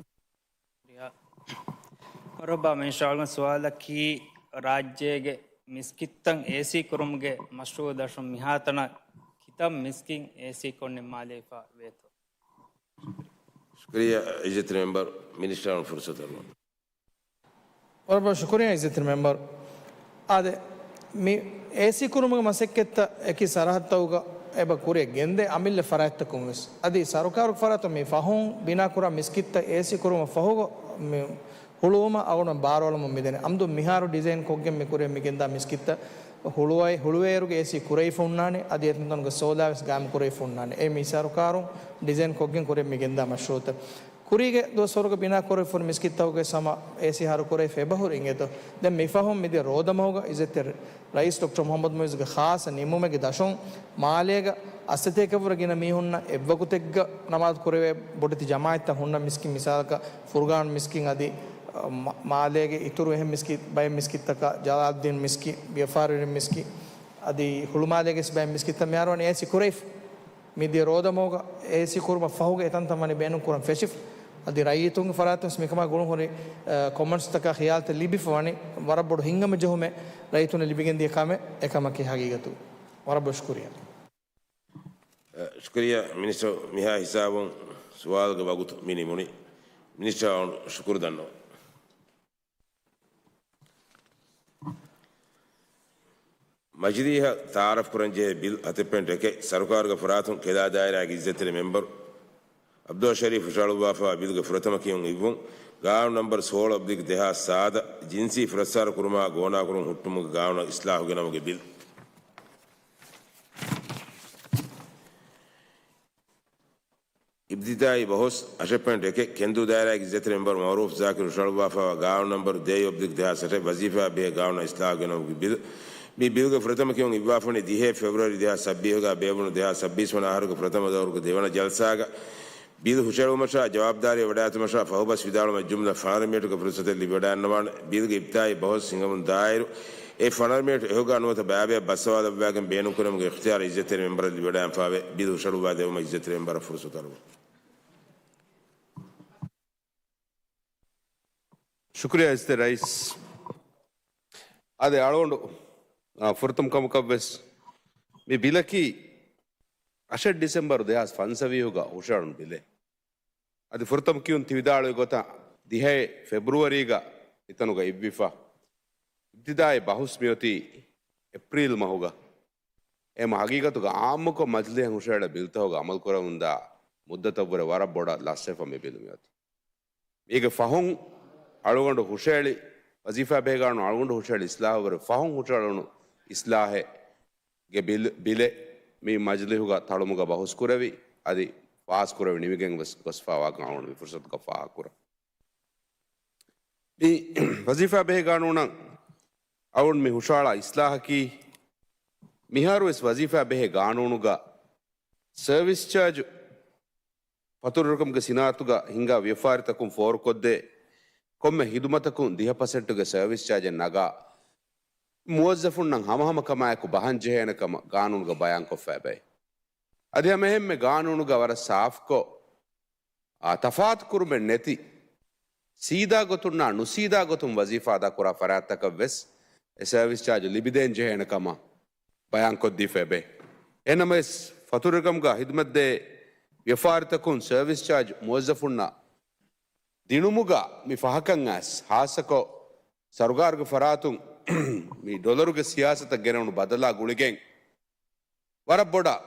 މަރުޙަބާ މިނިސްޓަރ. އަޅުގަނޑު ސުވާލަކީ، ރާއްޖޭގެ މިސްކިތްތައް އޭސީ ކުރުމުގެ މަޝްރޫޢު ދަށުން މިހާތަނަށް ކިތައް މިސްކިތް އޭސީ ކޮށް ނިންމާލައިފަ ވޭތޯ؟ ޝުކުރިއްޔާ އިއްޒަތްތެރި މެމްބަރު، މިނިސްޓަރ އަޅުގަނޑު ފުރުސަތު އަރުވަން. ވަރަށް ބޮޑަށް ޝުކުރިއްޔާ އިއްޒަތްތެރި މެމްބަރު. އާދެ، މި އޭސީ ކުރުމުގެ މަސައްކަތްތައް އެކި ސަރަހައްދުތަކުގަ އެބަ ކުރިއަށް ގެންދޭ އަމިއްލަ ފަރާތްތަކުން ވެސް. އަދި ސަރުކާރުގެ ފަރާތުން މި ފަހުން ބިނާކުރާ މިސްކިތްތައް އޭސީ ކުރުމަށް ފަހުގަ މި ހުޅުވުމަށް އަޅުގަނޑު ބާރުއަޅަމުން މިދަނީ. އަމްދު މިހާރު ޑިޒައިން ކޮށްގެން މި ކުރިއަށް މި ގެންދާ މިސްކިތްތައް ހުޅުވައި-، ހުޅުވޭއިރުގެ އޭސީ ކުރެވިފަ ހުންނާނެ، އަދި އެތަންތަނުގެ ސޯލާ ވެސް ގާއިމް ކުރެވިފަ ހުންނާނެ. އެ މި ސަރުކާރުން ޑިޒައިން ކޮށްގެން ކުރިއަށް މި ގެންދާ މަޝްރޫޢުތައް. ކުރީގެ ދުވަސްވަރުގަ ބިނާ ކުރެވިފަ ހުރި މިސްކިތްތަކުގެ ހަމަ އޭސީ ހަރުކުރެވިފަ އެބަހުރި އިނގޭތޯ. ދެން މިފަހުން މިދިޔަ ރޯދަމަހުގަ އިއްޒަތްތެރި ރައީސް ޑޮކްޓަރ މުޙައްމަދު މުޢިއްޒުގެ ޚާއްޞަ ނިންމުމެއްގެ ދަށުން މާލޭގަ އަށް ސަތޭކަވަރަށް ގިނަ މީހުންނަށް އެއްވަގުތެއްގަ ނަމާދު ކުރެވޭ ބޮޑެތި ޖަމާޢަތްތައް ހުންނަ މިސްކިތް، މިސާލަކަށް ފުރުގާން މިސްކިތް އަދި، އަ، މާ-، މާލޭގެ އިތުރު އެހެން މިސްކިތް، ބައެއް މިސްކިތްތަކަށް، ޖަލާލުއްދީން މިސްކިތް، ވިޔަފާރިވެރިން މިސްކިތް އަދި ހުޅުމާލޭގެ ވެސް ބައެއް މިސްކިތްތައް މިހާރު ވަނީ އޭސީ ކުރެވިފަ. މިދިޔަ ރޯދަމަހުގަ އޭސީ ކުރުމަށް ފަހުގަ އެތަންތަން ވަނީ ބޭނުން ކުރަން ފެށިފަ. އަދި ރައްޔިތުންގެ ފަރާތުން ވެސް މިކަމާ ގުޅުން ހުރި، އަ، ކޮމެންޓްސްތަކާ ޚިޔާލުތައް ލިބިފަ ވަނީ ވަރަށް ބޮޑު ހިތްހަމަޖެހުމެއް ރައްޔިތުންނަށް ލިބިގެންދިޔަ ކަމެއް. އެކަމަކީ ހަގީގަތު. ވަރަށް ބޮޑަށް ޝުކުރިއްޔާ. އަ، ޝުކުރިއްޔާ މިނިސްޓަރ. މިހާ ހިސާބުން ސުވާލުގެ ވަގުތު މި ނިމުނީ. މިނިސްޓަރ އަޅުގަނޑު ޝުކުރު ދަންނަވަން. މަޖިލީހަށް ތައާރަފް ކުރަންޖެހޭ ބިލް ހަތެއް ޕޮއިންޓް އެކެއް، ސަރުކާރުގެ ފަރާތުން ކެލާ ދާއިރާގެ އިއްޒަތްތެރި މެމްބަރު އަބްދުﷲ ޝަރީފް ހުށަހަޅުއްވާފައިވާ ބިލްގެ ފުރަތަމަ ކިޔުން އިއްވުން. ގާނޫނު ނަމްބަރު ސޯޅަ އޮބްލިކް ދެހާސް ސާދަ، ޖިންސީ ފުރައްސާރަ ކުރުމާ ގޯނާކުރުން ހުއްޓުމުގެ ގާނޫނަށް އިސްލާހު ގެނައުމުގެ ބިލް. އިބްތިދާއީ ބަހުސް އަށެއް ޕޮއިންޓް އެކެއް، ކެންދޫ ދާއިރާގެ އިއްޒަތްތެރި މެމްބަރު މައުރޫފް ޒާކިރު ހުށަހަޅުއްވާފައިވާ ގާނޫނު ނަމްބަރު ދޭއް އޮބްލިކް ދެހާސް އަށެއް، ވަޒީފާއާ ބެހޭ ގާނޫނަށް އިސްލާހު ގެނައުމުގެ ބިލް. މި ބިލްގެ ފުރަތަމަ ކިޔުން އިއްވާފަ ވަނީ ދިހަ ފެބްރުއަރީ ދެހާސް ސައްބީސް ވަނަ އަހަރުގެ ފުރަތަމަ ދައުރުގެ ދެވަނަ ޖަލްސާގަ. ބިލް ހުށަހެޅުމަށާ ޖަވާބުދާރީ ވަޑައިގަތުމަށާ ފަހުބަސް ވިދާޅުމަށް ޖުމްލަ ފަނަރަ މިނެޓުގެ ފުރުސަތެއް ލިބިވަޑައިގަންނަވާނެ. ބިލްގެ އިބްތިދާއީ ބަހުސް ހިނގަމުން ދާއިރު، އެ ފަނަރަ މިނެޓް އެހޮގާ ނުވަތަ ބައިބަޔަށް ބަސްއަވާލައްވާގެން ބޭނުންކުރެވުމުގެ އިޚްތިޔާރު އިއްޒަތްތެރި މެންބަރަށް ލިބިވަޑައިގެންފާވޭ. ބިލް ހުށަހަޅުއްވާ ދެއްވުމަށް އިއްޒަތްތެރި މެންބަރަށް ފުރުސަތު އަރުވަން. ޝުކުރިއްޔާ އިއްޒަތްތެރި ރައީސް. އާދެ، އަޅުގަނޑު، އާ، ފުރަތަމަ ކަމަކަށްވެސް މި ބިލަކީ އަށެއް ޑިސެމްބަރު ދެހާސް ފަންސަވީހުގަ ހުށަހަޅުނު ބިލެއް. އަދި ފުރަތަމަ ކިޔުން ތި ވިދާޅުވި ގޮތަށް ދިހައެއް ފެބްރުވަރީގަ އެތަނުގަ އިއްވިފަ. އިބްތިދާއީ ބަހުސް މިއޮތީ އޭޕްރީލް މަހުގަ. އެހެން ހަގީގަތުގަ އާއްމުކޮށް މަޖިލީހަށް ހުށަހެޅޭ ބިލްތަކުގަ އަމަލުކުރަމުންދާ މުއްދަތަށްވުރެ ވަރަށް ބޮޑަށް ލަސްވެފަ މި ބިލު މިއޮތީ. މީގެ ފަހުން އަޅުގަނޑު ހުށަހެޅި، ވަޒީފާ ބެހޭގާނޫނު އަޅުގަނޑު ހުށަހެޅި އިސްލާހުވުރެ ފަހުން ހުށަހެޅުނު އިސްލާހެއްގެ ބިލް، ބިލެއް މި މަޖިލީހުގަ ތަޅުމުގަ ބަހުސް ކުރެވި، އަދި ފާސް ކުރެވި ނިމިގެން ވެސް ގޮސްފާވާކަން އަޅުގަނޑު މި ފުރުސަތުގަ ފާހަގަކުރަން. މި ވަޒީފާ ބެހޭ ގާނޫނަށް އަޅުގަނޑު މި ހުށަހަޅާ އިސްލާހަކީ، މިހާރު ވެސް ވަޒީފާ ބެހޭ ގާނޫނުގަ ސަރވިސް ޗާޖު ފަތުރުވެރިކަމުގެ ސިނާއަތުގަ ހިންގާ ވިޔަފާރިތަކުން ފޯރުކޮށްދޭ ކޮންމެ ހިދުމަތަކުން ދިހަ ޕަސެންޓުގެ ސަރވިސް ޗާޖެއް ނަގާ، މުވައްޒަފުންނަށް ހަމަހަމަކަމާއެކު ބަހަން ޖެހޭނެ ކަމަށް ގާނޫނުގަ ބަޔާންކޮށްފައިބައި. އަދި ހަމައެހެންމެ ގާނޫނުގަ ވަރަށް ސާފްކޮށް، އާ، ތަފާތުކުރުމެއް ނެތި، ސީދާ ގޮތުންނާ ނުސީދާ ގޮތުން ވަޒީފާ އަދާކުރާ ފަރާތްތަކަށް ވެސް އެ ސަރވިސް ޗާޖު ލިބިދޭން ޖެހޭނެ ކަމަށް ބަޔާންކޮށްދީފައިބެ. އެހެންނަމަވެސް، ފަތުރުވެރިކަމުގަ ހިދުމަތްދޭ ވިޔަފާރިތަކުން ސަރވިސް ޗާޖު މުވައްޒަފުންނަށް ދިނުމުގަ މި ފަހަކަށް އައިސް، ހާއްސަކޮށް ސަރުކާރުގެ ފަރާތުން މި ޑޮލަރުގެ ސިޔާސަތަށް ގެނެވުނު ބަދަލާ ގުޅިގެން، ވަރަށް ބޮޑަށް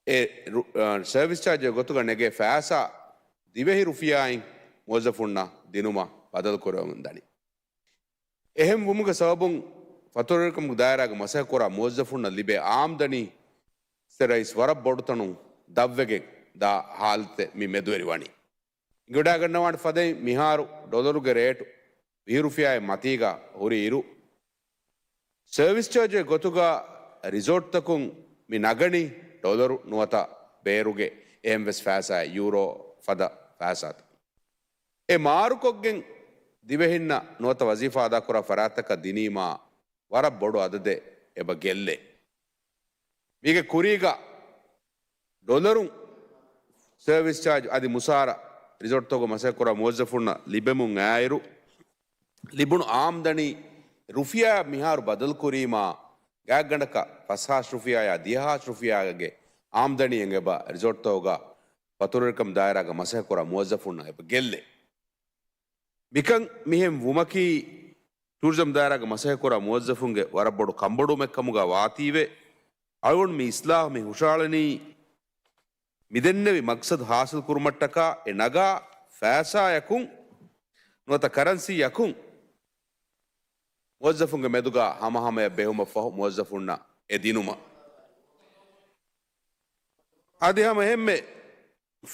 އެ ރު-، އާ، ސަރވިސް ޗާޖުގެ ގޮތުގަ ނެގޭ ފައިސާ ދިވެހި ރުފިޔާއިން މުވައްޒަފުންނަށް ދިނުމަށް ބަދަލު ކުރެވެމުން ދަނީ. އެހެން ވުމުގެ ސަބަބުން ފަތުރުވެރިކަމުގެ ދާއިރާގެ މަސައްކަތް ކުރާ މުވައްޒަފުންނަށް ލިބޭ އާމްދަނީ އިއްޒަތްތެރި ރައީސް ވަރަށް ބޮޑު ތަނުން ދަށްވެގެން ދާ ހާލަތެއް މި މެދުވެރިވަނީ. އިނގިވަޑައިގަންނަވާނެ ފަދައިން މިހާރު ޑޮލަރުގެ ރޭޓު ވިހި ރުފިޔާއެއް މަތީގަ ހުރި އިރު، ސަރވިސް ޗާޖުގެ ގޮތުގަ ރިސޯޓްތަކުން މި ނަގަނީ ޑޮލަރު ނުވަތަ ބޭރުގެ އެހެންވެސް ފައިސާއެއް، ޔޫރޯ ފަދަ ފައިސާތައް. އެ މާރުކޮށްގެން ދިވެހިންނަށް ނުވަތަ ވަޒީފާ އަދާކުރާ ފަރާތްތަކަށް ދިނީމާ ވަރަށް ބޮޑު އަދަދެއް އެބަ ގެއްލޭ. މީގެ ކުރީގަ ޑޮލަރުން ސަރވިސް ޗާޖު އަދި މުސާރަ ރިސޯޓްތަކުގަ މަސައްކަތްކުރާ މުވައްޒަފުންނަށް ލިބެމުން އައިއިރު، ލިބުނު އާމްދަނީ ރުފިޔާއަށް މިހާރު ބަދަލުކުރީމާ، ގާތްގަނޑަކަށް ފަސްހާސް ރުފިޔާއާ ދިހަހާސް ރުފިޔާގެ އާމްދަނީއެއް އެބަ ރިސޯޓްތަކުގަ ފަތުރުވެރިކަމު ދާއިރާގަ މަސައްކަތްކުރާ މުވައްޒަފުންނަށް އެބަ ގެއްލޭ. މިކަން މިހެން ވުމަކީ، ޓޫރިޒަމް ދާއިރާގަ މަސައްކަތްކުރާ މުވައްޒަފުންގެ ވަރަށް ބޮޑު ކަންބޮޑުވުމެއްކަމުގަ ވާތީވެ، އަޅުގަނޑު މި އިސްލާހު މި ހުށަހަޅަނީ، މިދެންނެވި މަގްސަދު ހާސިލް ކުރުމަށްޓަކާ އެ ނަގާ ފައިސާއަކުން ނުވަތަ ކަރަންސީއަކުން މުވައްޒަފުންގެ މެދުގަ ހަމަހަމަޔަށް ބެހުމަށްފަހު މުވައްޒަފުންނަށް އެ ދިނުމަށް. އަދި ހަމަ އެހެންމެ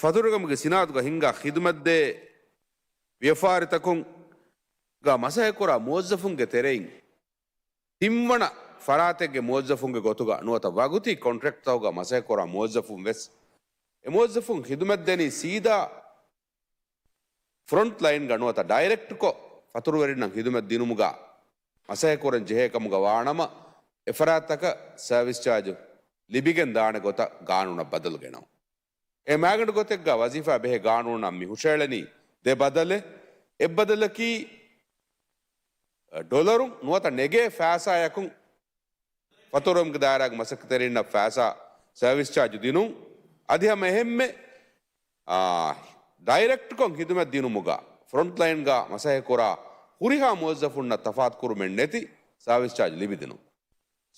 ފަތުރުވެރިކަމުގެ ސިނާއަތުގަ ހިންގާ ޚިދުމަތްދޭ ވިޔަފާރިތަކުން ގަ މަސައްކަތްކުރާ މުވައްޒަފުންގެ ތެރެއިން ތިންވަނަ ފަރާތެއްގެ މުވައްޒަފުންގެ ގޮތުގަ ނުވަތަ ވަގުތީ ކޮންޓްރެކްޓްތަކުގަ މަސައްކަތްކުރާ މުވައްޒަފުން ވެސް، އެ މުވައްޒަފުން ޚިދުމަތްދެނީ ސީދާ ފްރޮންޓް ލައިންގަ ނުވަތަ ޑައިރެކްޓްކޮށް ފަތުރުވެރިންނަށް ޚިދުމަތް ދިނުމުގަ މަސައްކަތްކުރަން ޖެހޭ ކަމުގަ ވާނަމަ، އެފަރާތްތަކަށް ސަރވިސް ޗާޖު ލިބިގެން ދާނެ ގޮތަށް ގާނޫނަށް ބަދަލު ގެނައުން. އެ މައިގަނޑު ގޮތެއްގަ ވަޒީފާ ބެހޭ ގާނޫނަށް މި ހުށައެޅެނީ ދެ ބަދަލެއް. އެއް ބަދަލަކީ، އަ، ޑޮލަރުން ނުވަތަ ނެގޭ ފައިސާއަކުން ފަތުރުވެރިކަމުގެ ދާއިރާގެ މަސައްކަތްތެރިންނަށް ފައިސާ ސަރވިސް ޗާޖު ދިނުން. އަދި ހަމަ އެހެންމެ، އާ، ޑައިރެކްޓްކޮށް ޚިދުމަތް ދިނުމުގަ ފްރޮންޓް ލައިންގަ މަސައްކަތްކުރާ ހުރިހާ މުވައްޒަފުންނަށް ތަފާތުކުރުމެއް ނެތި ސަރވިސް ޗާޖު ލިބިދިނުން.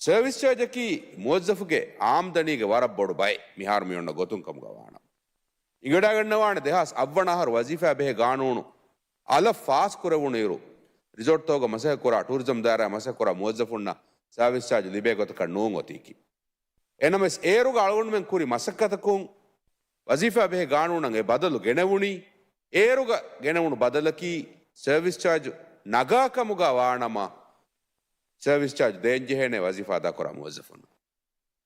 ސަރވިސް ޗާޖަކީ މުވައްޒަފުގެ އާމްދަނީގެ ވަރަށް ބޮޑު ބައެއް މިހާރު މިއޮންނަ ގޮތުން ކަމުގަ ވާނަމަ. އިނގިވަޑައިގަންނަވާނެ ދެހާސް އަށްވަނަ އަހަރު ވަޒީފާ ބެހޭ ގާނޫނު އަލަށް ފާސް ކުރެވުނު އިރު، ރިސޯޓްތަކުގަ މަސައްކަތްކުރާ، ޓޫރިޒަމް ދާއިރާ މަސައްކަތްކުރާ މުވައްޒަފުންނަށް ސަރވިސް ޗާޖު ލިބޭ ގޮތަކަށް ނޫން އޮތީކީ. އެހެންނަމަވެސް، އޭރުގަ އަޅުގަނޑުމެން ކުރި މަސައްކަތަކުން ވަޒީފާ ބެހޭ ގާނޫނަށް އެ ބަދަލު ގެނެވުނީ، އޭރުގަ ގެނެވުނު ބަދަލަކީ، ސަރވިސް ޗާޖު ނަގާ ކަމުގަ ވާނަމަ، ސަރވިސް ޗާޖު ދޭންޖެހޭނެ ވަޒީފާ އަދާކުރާ މުވައްޒަފުންނަށް.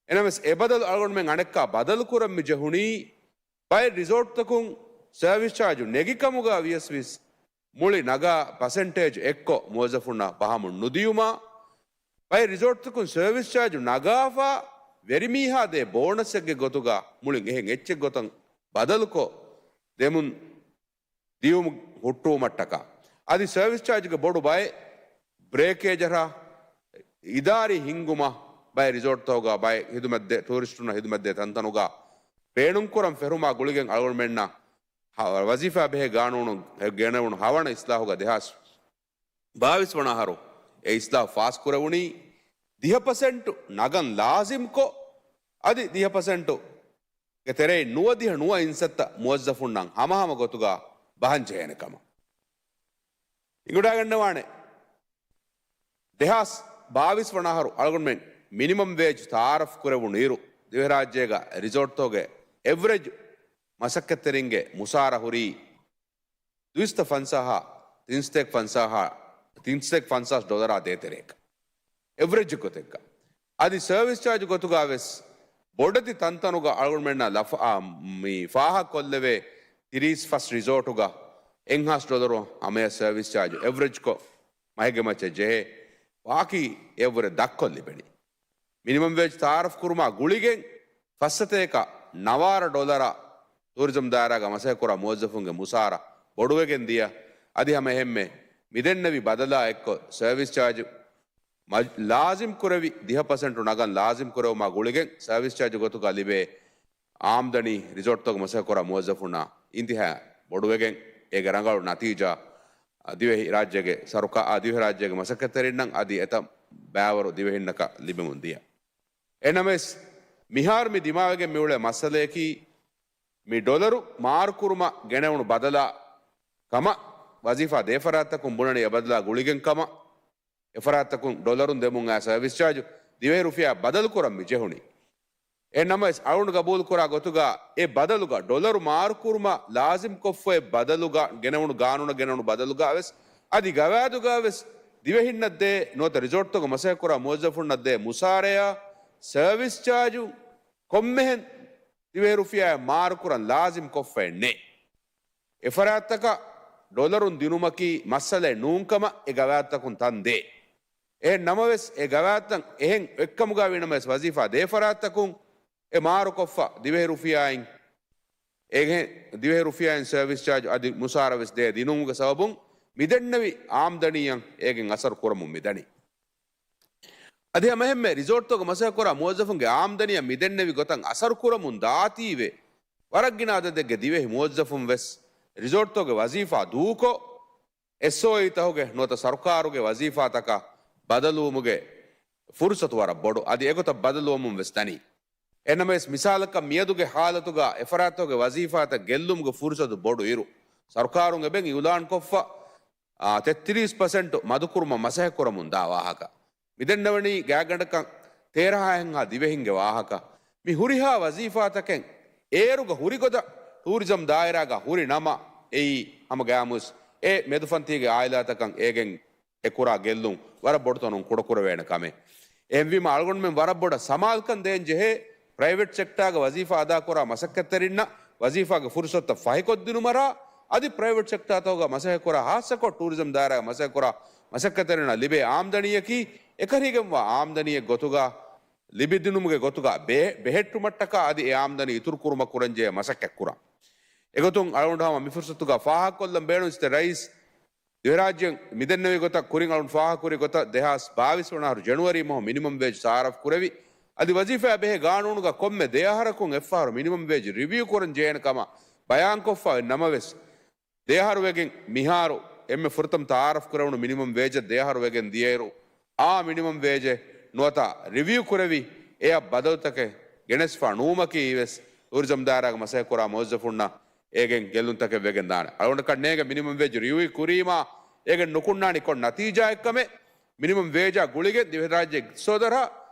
އެނަމަވެސް، އެބަދަލު އަޅުގަނޑުމެން އަނެއްކާ ބަދަލުކުރަން މި ޖެހުނީ، ބައެއް ރިސޯޓްތަކުން ސަރވިސް ޗާޖު ނެގި ކަމުގަ ވިޔަސް ވިސް، މުޅި ނަގާ ޕަސެންޓޭޖް އެއްކޮށް މުވައްޒަފުންނަށް ބަހަމުން ނުދިޔުމާ، ބައެއް ރިސޯޓްތަކުން ސަރވިސް ޗާޖު ނަގާފަ ވެރިމީހާ ދޭ ބޯނަސްއެއްގެ ގޮތުގަ މުޅިން އެހެން އެއްޗެއް ގޮތަށް ބަދަލުކޮށް ދެމުން ދިޔުމު ހުއްޓުވުމަށްޓަކާ. އަދި ސަރވިސް ޗާޖުގެ ބޮޑު ބައެއް ބްރޭކޭޖަށާ އިދާރީ ހިންގުމަށް ބައެއް ރިސޯޓްތަކުގަ ބައެއް ހިދުމަތްދޭ، ޓޫރިސްޓުންނަށް ހިދުމަތްދޭ ތަންތަނުގަ ބޭނުންކުރަން ފެށުމާ ގުޅިގެން އަޅުގަނޑުމެންނަށް ހަ-، ވަޒީފާ ބެހޭ ގާނޫނު ގެނެވުނު ހަވަނަ އިސްލާހުގަ ދެހާސް ބާވީސް ވަނަ އަހަރު އެ އިސްލާހު ފާސް ކުރެވުނީ، ދިހަ ޕަސެންޓު ނަގަން ލާޒިމްކޮށް، އަދި ދިހަ ޕަސެންޓުގެ ތެރެއިން ނުވަދިހަ ނުވަ އިންސައްތަ މުވައްޒަފުންނަށް ހަމަހަމަ ގޮތުގަ ބަހަން ޖެހޭނެ ކަމަށް. އިނގުޑާގަންނަވާނެ، ދެހާސް ބާވީސް ވަނަ އަހަރު އަޅުގަނޑުމެން މިނިމަމް ވޭޖް ތައާރަފް ކުރެވުނު އިރު، ދިވެހިރާއްޖޭގަ ރިސޯޓްތަކުގެ އެވްރެޖް މަސައްކަތްތެރިންގެ މުސާރަ ހުރީ ދުއިސައްތަ ފަންސާހާ، ތިންސައްތަ ފަންސާހާ، ތިންސައްތަ ފަންސާސް ޑޮލަރާ ދޭތެރޭގަ. އެވްރެޖް ގޮތެއްގަ. އަދި ސަރވިސް ޗާޖު ގޮތުގަ ވެސް ބޮޑެތި ތަންތަނުގަ އަޅުގަނޑުމެންނަށް ލަފަ-، އާ، މި ފާހަގަކޮށްލެވޭ ތިރީސް ފަސް ރިސޯޓުގަ އެއްހާސް ޑޮލަރު ހަމަޔަށް ސަރވިސް ޗާޖު އެވްރެޖްކޮށް މަހެއްގެ މައްޗަށް ޖެހޭ. ވާކީ އެއްވުރެ ދަށްކޮށް ލިބެނީ. މިނިމަމް ވޭޖް ތައާރަފް ކުރުމާ ގުޅިގެން ފައްސަތޭކަ ނަވާރަ ޑޮލަރަށް ޓޫރިޒަމް ދާއިރާގަ މަސައްކަތްކުރާ މުވައްޒަފުންގެ މުސާރަ ބޮޑުވެގެން ދިޔަ. އަދި ހަމަ އެހެންމެ މިދެންނެވި ބަދަލާ އެއްކޮށް ސަރވިސް ޗާޖު މަ-، ލާޒިމް ކުރެވި ދިހަ ޕަސެންޓު ނަގަން ލާޒިމް ކުރެވުމާ ގުޅިގެން ސަރވިސް ޗާޖު ގޮތުގަ ލިބޭ އާމްދަނީ ރިސޯޓްތަކުގެ މަސައްކަތްކުރާ މުވައްޒަފުންނާ އިންތިހާ ބޮޑުވެގެން އޭގެ ރަނގަޅު ނަތީޖާ ދިވެހި ރާއްޖޭގެ ސަރުކާ-، އާ، ދިވެހިރާއްޖޭގެ މަސައްކަތްތެރިންނަށް އަދި އެތައް ބައިވަރު ދިވެހިންނަކަށް ލިބެމުން ދިޔަ. އެނަމެސް، މިހާރު މި ދިމާވެގެން މިއުޅޭ މައްސަލަޔަކީ، މި ޑޮލަރު މާރުކުރުމަށް ގެނެވުނު ބަދަލާ ކަމަށް ވަޒީފާ ދޭ ފަރާތްތަކުން ބުނަނީ އެ ބަދަލާ ގުޅިގެން ކަމަށް. އެ ފަރާތްތަކުން ޑޮލަރުން ދެމުން އައި ސަރވިސް ޗާޖު ދިވެހި ރުފިޔާ ބަދަލު ކުރަން މި ޖެހުނީ. އެހެން ނަމަވެސް، އަޅުގަނޑު ގަބޫލު ކުރާ ގޮތުގަ އެ ބަދަލުގަ ޑޮލަރު މާރުކުރުމަށް ލާޒިމް ކޮށްފައި ބަދަލުގަ ގެނެވުނު ގާނޫނަށް ގެނެވުނު ބަދަލުގަ ވެސް، އަދި ގަވާއިދުގަ ވެސް ދިވެހިންނަށް ދޭ ނުވަތަ ރިސޯޓްތަކުގަ މަސައްކަތްކުރާ މުވައްޒަފުންނަށް ދޭ މުސާރަޔާ ސަރވިސް ޗާޖު ކޮންމެހެން ދިވެހި ރުފިޔާއަށް މާރުކުރަން ލާޒިމް ކޮށްފައެއް ނެތް. އެފަރާތްތަކަށް ޑޮލަރުން ދިނުމަކީ މައްސަލައެއް ނޫންކަމަށް އެ ގަވާއިދުތަކުން ތަން ދޭ. އެހެން ނަމަވެސް، އެ ގަވާއިދުތައް އެހެން އެއްކަމުގަ ވީނަމަވެސް، ވަޒީފާ ދޭ ފަރާތްތަކުން އެ މާރުކޮށްފަ ދިވެހި ރުފިޔާއިން، އެހެން ދިވެހި ރުފިޔާއިން ސަރވިސް ޗާޖު އަދި މުސާރަ ވެސް ދޭ ދިނުމުގެ ސަބަބުން މިދެންނެވި އާމްދަނީއަށް އޭގެން އަސަރު ކުރަމުން މިދަނީ. އަދި ހަމައެހެންމެ ރިސޯޓްތަކުގަ މަސައްކަތްކުރާ މުވައްޒަފުންގެ އާމްދަނީއަށް މިދެންނެވި ގޮތަށް އަސަރު ކުރަމުން ދާތީވެ، ވަރަށް ގިނަ އަދަދެއްގެ ދިވެހި މުވައްޒަފުން ވެސް ރިސޯޓްތަކުގެ ވަޒީފާ ދޫކޮށް، އެސްއޯއީތަކުގެ ނުވަތަ ސަރުކާރުގެ ވަޒީފާތަކަށް ބަދަލުވުމުގެ ފުރުސަތު ވަރަށް ބޮޑު. އަދި އެގޮތަށް ބަދަލުވަމުން ވެސް ދަނީ. އެނަމަވެސް، މިސާލަކަށް މިއަދުގެ ހާލަތުގަ އެފަރާތްތަކުގެ ވަޒީފާތައް ގެއްލުމުގެ ފުރުސަތު ބޮޑު އިރު، ސަރުކާރުން އެބައިން އިއުލާންކޮށްފަ، އާ، ތެއްތިރީސް ޕަސެންޓު މަދުކުރުމަށް މަސައްކަތްކުރަމުން ދާ ވާހަކަ. މިދެންނެވެނީ ގާތްގަނޑަކަށް ތޭރަ ހާހެއްހާ ދިވެހިންގެ ވާހަކަ. މި ހުރިހާ ވަޒީފާތަކެއް އޭރުގަ ހުރި ގޮތަށް ޓޫރިޒަމް ދާއިރާގަ ހުރި ނަމަ، އެއީ ހަމަ ގާމުސް އެ މެދުފަންތީގެ އާއިލާތަކަށް އޭގެން އެ ކުރާ ގެއްލުން ވަރަށް ބޮޑު ތަނުން ކުޑަކުރެވޭނެ ކަމެއް. އެހެންވީމަ އަޅުގަނޑުމެން ވަރަށް ބޮޑަށް ސަމާލުކަން ދޭން ޖެހޭ، ޕްރައިވެޓް ސެކްޓާގަ ވަޒީފާ އަދާކުރާ މަސައްކަތްތެރިންނަށް ވަޒީފާގެ ފުރުސަތުތައް ފަހިކޮށްދިނުމަށާ، އަދި ޕްރައިވެޓް ސެކްޓާތަކުގަ މަސައްކަތްކުރާ، ހާއްސަކޮށް ޓޫރިޒަމް ދާއިރާގަ މަސައްކަތްކުރާ މަސައްކަތްތެރިންނަށް ލިބޭ އާމްދަނީއަކީ، އެކަރީގެންވާ އާމްދަނީއެއް ގޮތުގަ ލިބިދިނުމުގެ ގޮތުގަ ބެ-، ބެހެއްޓުމަށްޓަކާ އަދި އެ އާމްދަނީ އިތުރުކުރުމަށް ކުރަންޖެހޭ މަސައްކަތްކުރަން. އެގޮތުން އަޅުގަނޑު ހަމަ މި ފުރުސަތުގަ ފާހަގަކޮށްލަން ބޭނުން ސިޓޭޓް ރައީސް، ދިވެހިރާއްޖެ މިދެންނެވި ގޮތަށް ކުރިން އަޅުން ފާހަގަކުރި ގޮތަށް ދެހާސް ބާވީސް ވަނަ އަހަރު ޖެނުއަރީ މަހު މިނިމަމް ވޭޖް ތައާރަފް ކުރެވި، އަދި ވަޒީފާ ބެހޭ ގާނޫނުގަ ކޮންމެ ދެ އަހަރަކުން އެއްފަހަރު މިނިމަމް ވޭޖް ރިވިއު ކުރަން ޖެހޭނެ ކަމަށް ބަޔާންކޮށްފަ ނަމަވެސް، ދެ އަހަރު ވެގެން މިހާރު އެންމެ ފުރަތަމަ ތައާރަފް ކުރެވުނު މިނިމަމް ވޭޖަށް ދެ އަހަރު ވެގެން ދިޔައިރު، އާ މިނިމަމް ވޭޖެއް ނުވަތަ ރިވިއު ކުރެވި، އެއަށް ބަދަލުތަކެއް ގެނެސްފަ ނުވުމަކީ ވެސް ޓޫރިޒަމް ދާއިރާގެ މަސައްކަތްކުރާ މުވައްޒަފުންނަށް އޭގެން ގެއްލުންތަކެއް ވެގެން ދާނެ. އަޅުގަނޑަކަށް ނޭނގެ މިނިމަމް ވޭޖް ރިވިއު ކުރީމާ، އޭގެން ނުކުންނާނީ ކޮން ނަތީޖާއެއްކަމެއް. މިނިމަމް ވޭޖާ ގުޅިގެން ދިވެހިރާއްޖެ އިޤްތިޞާދަށާ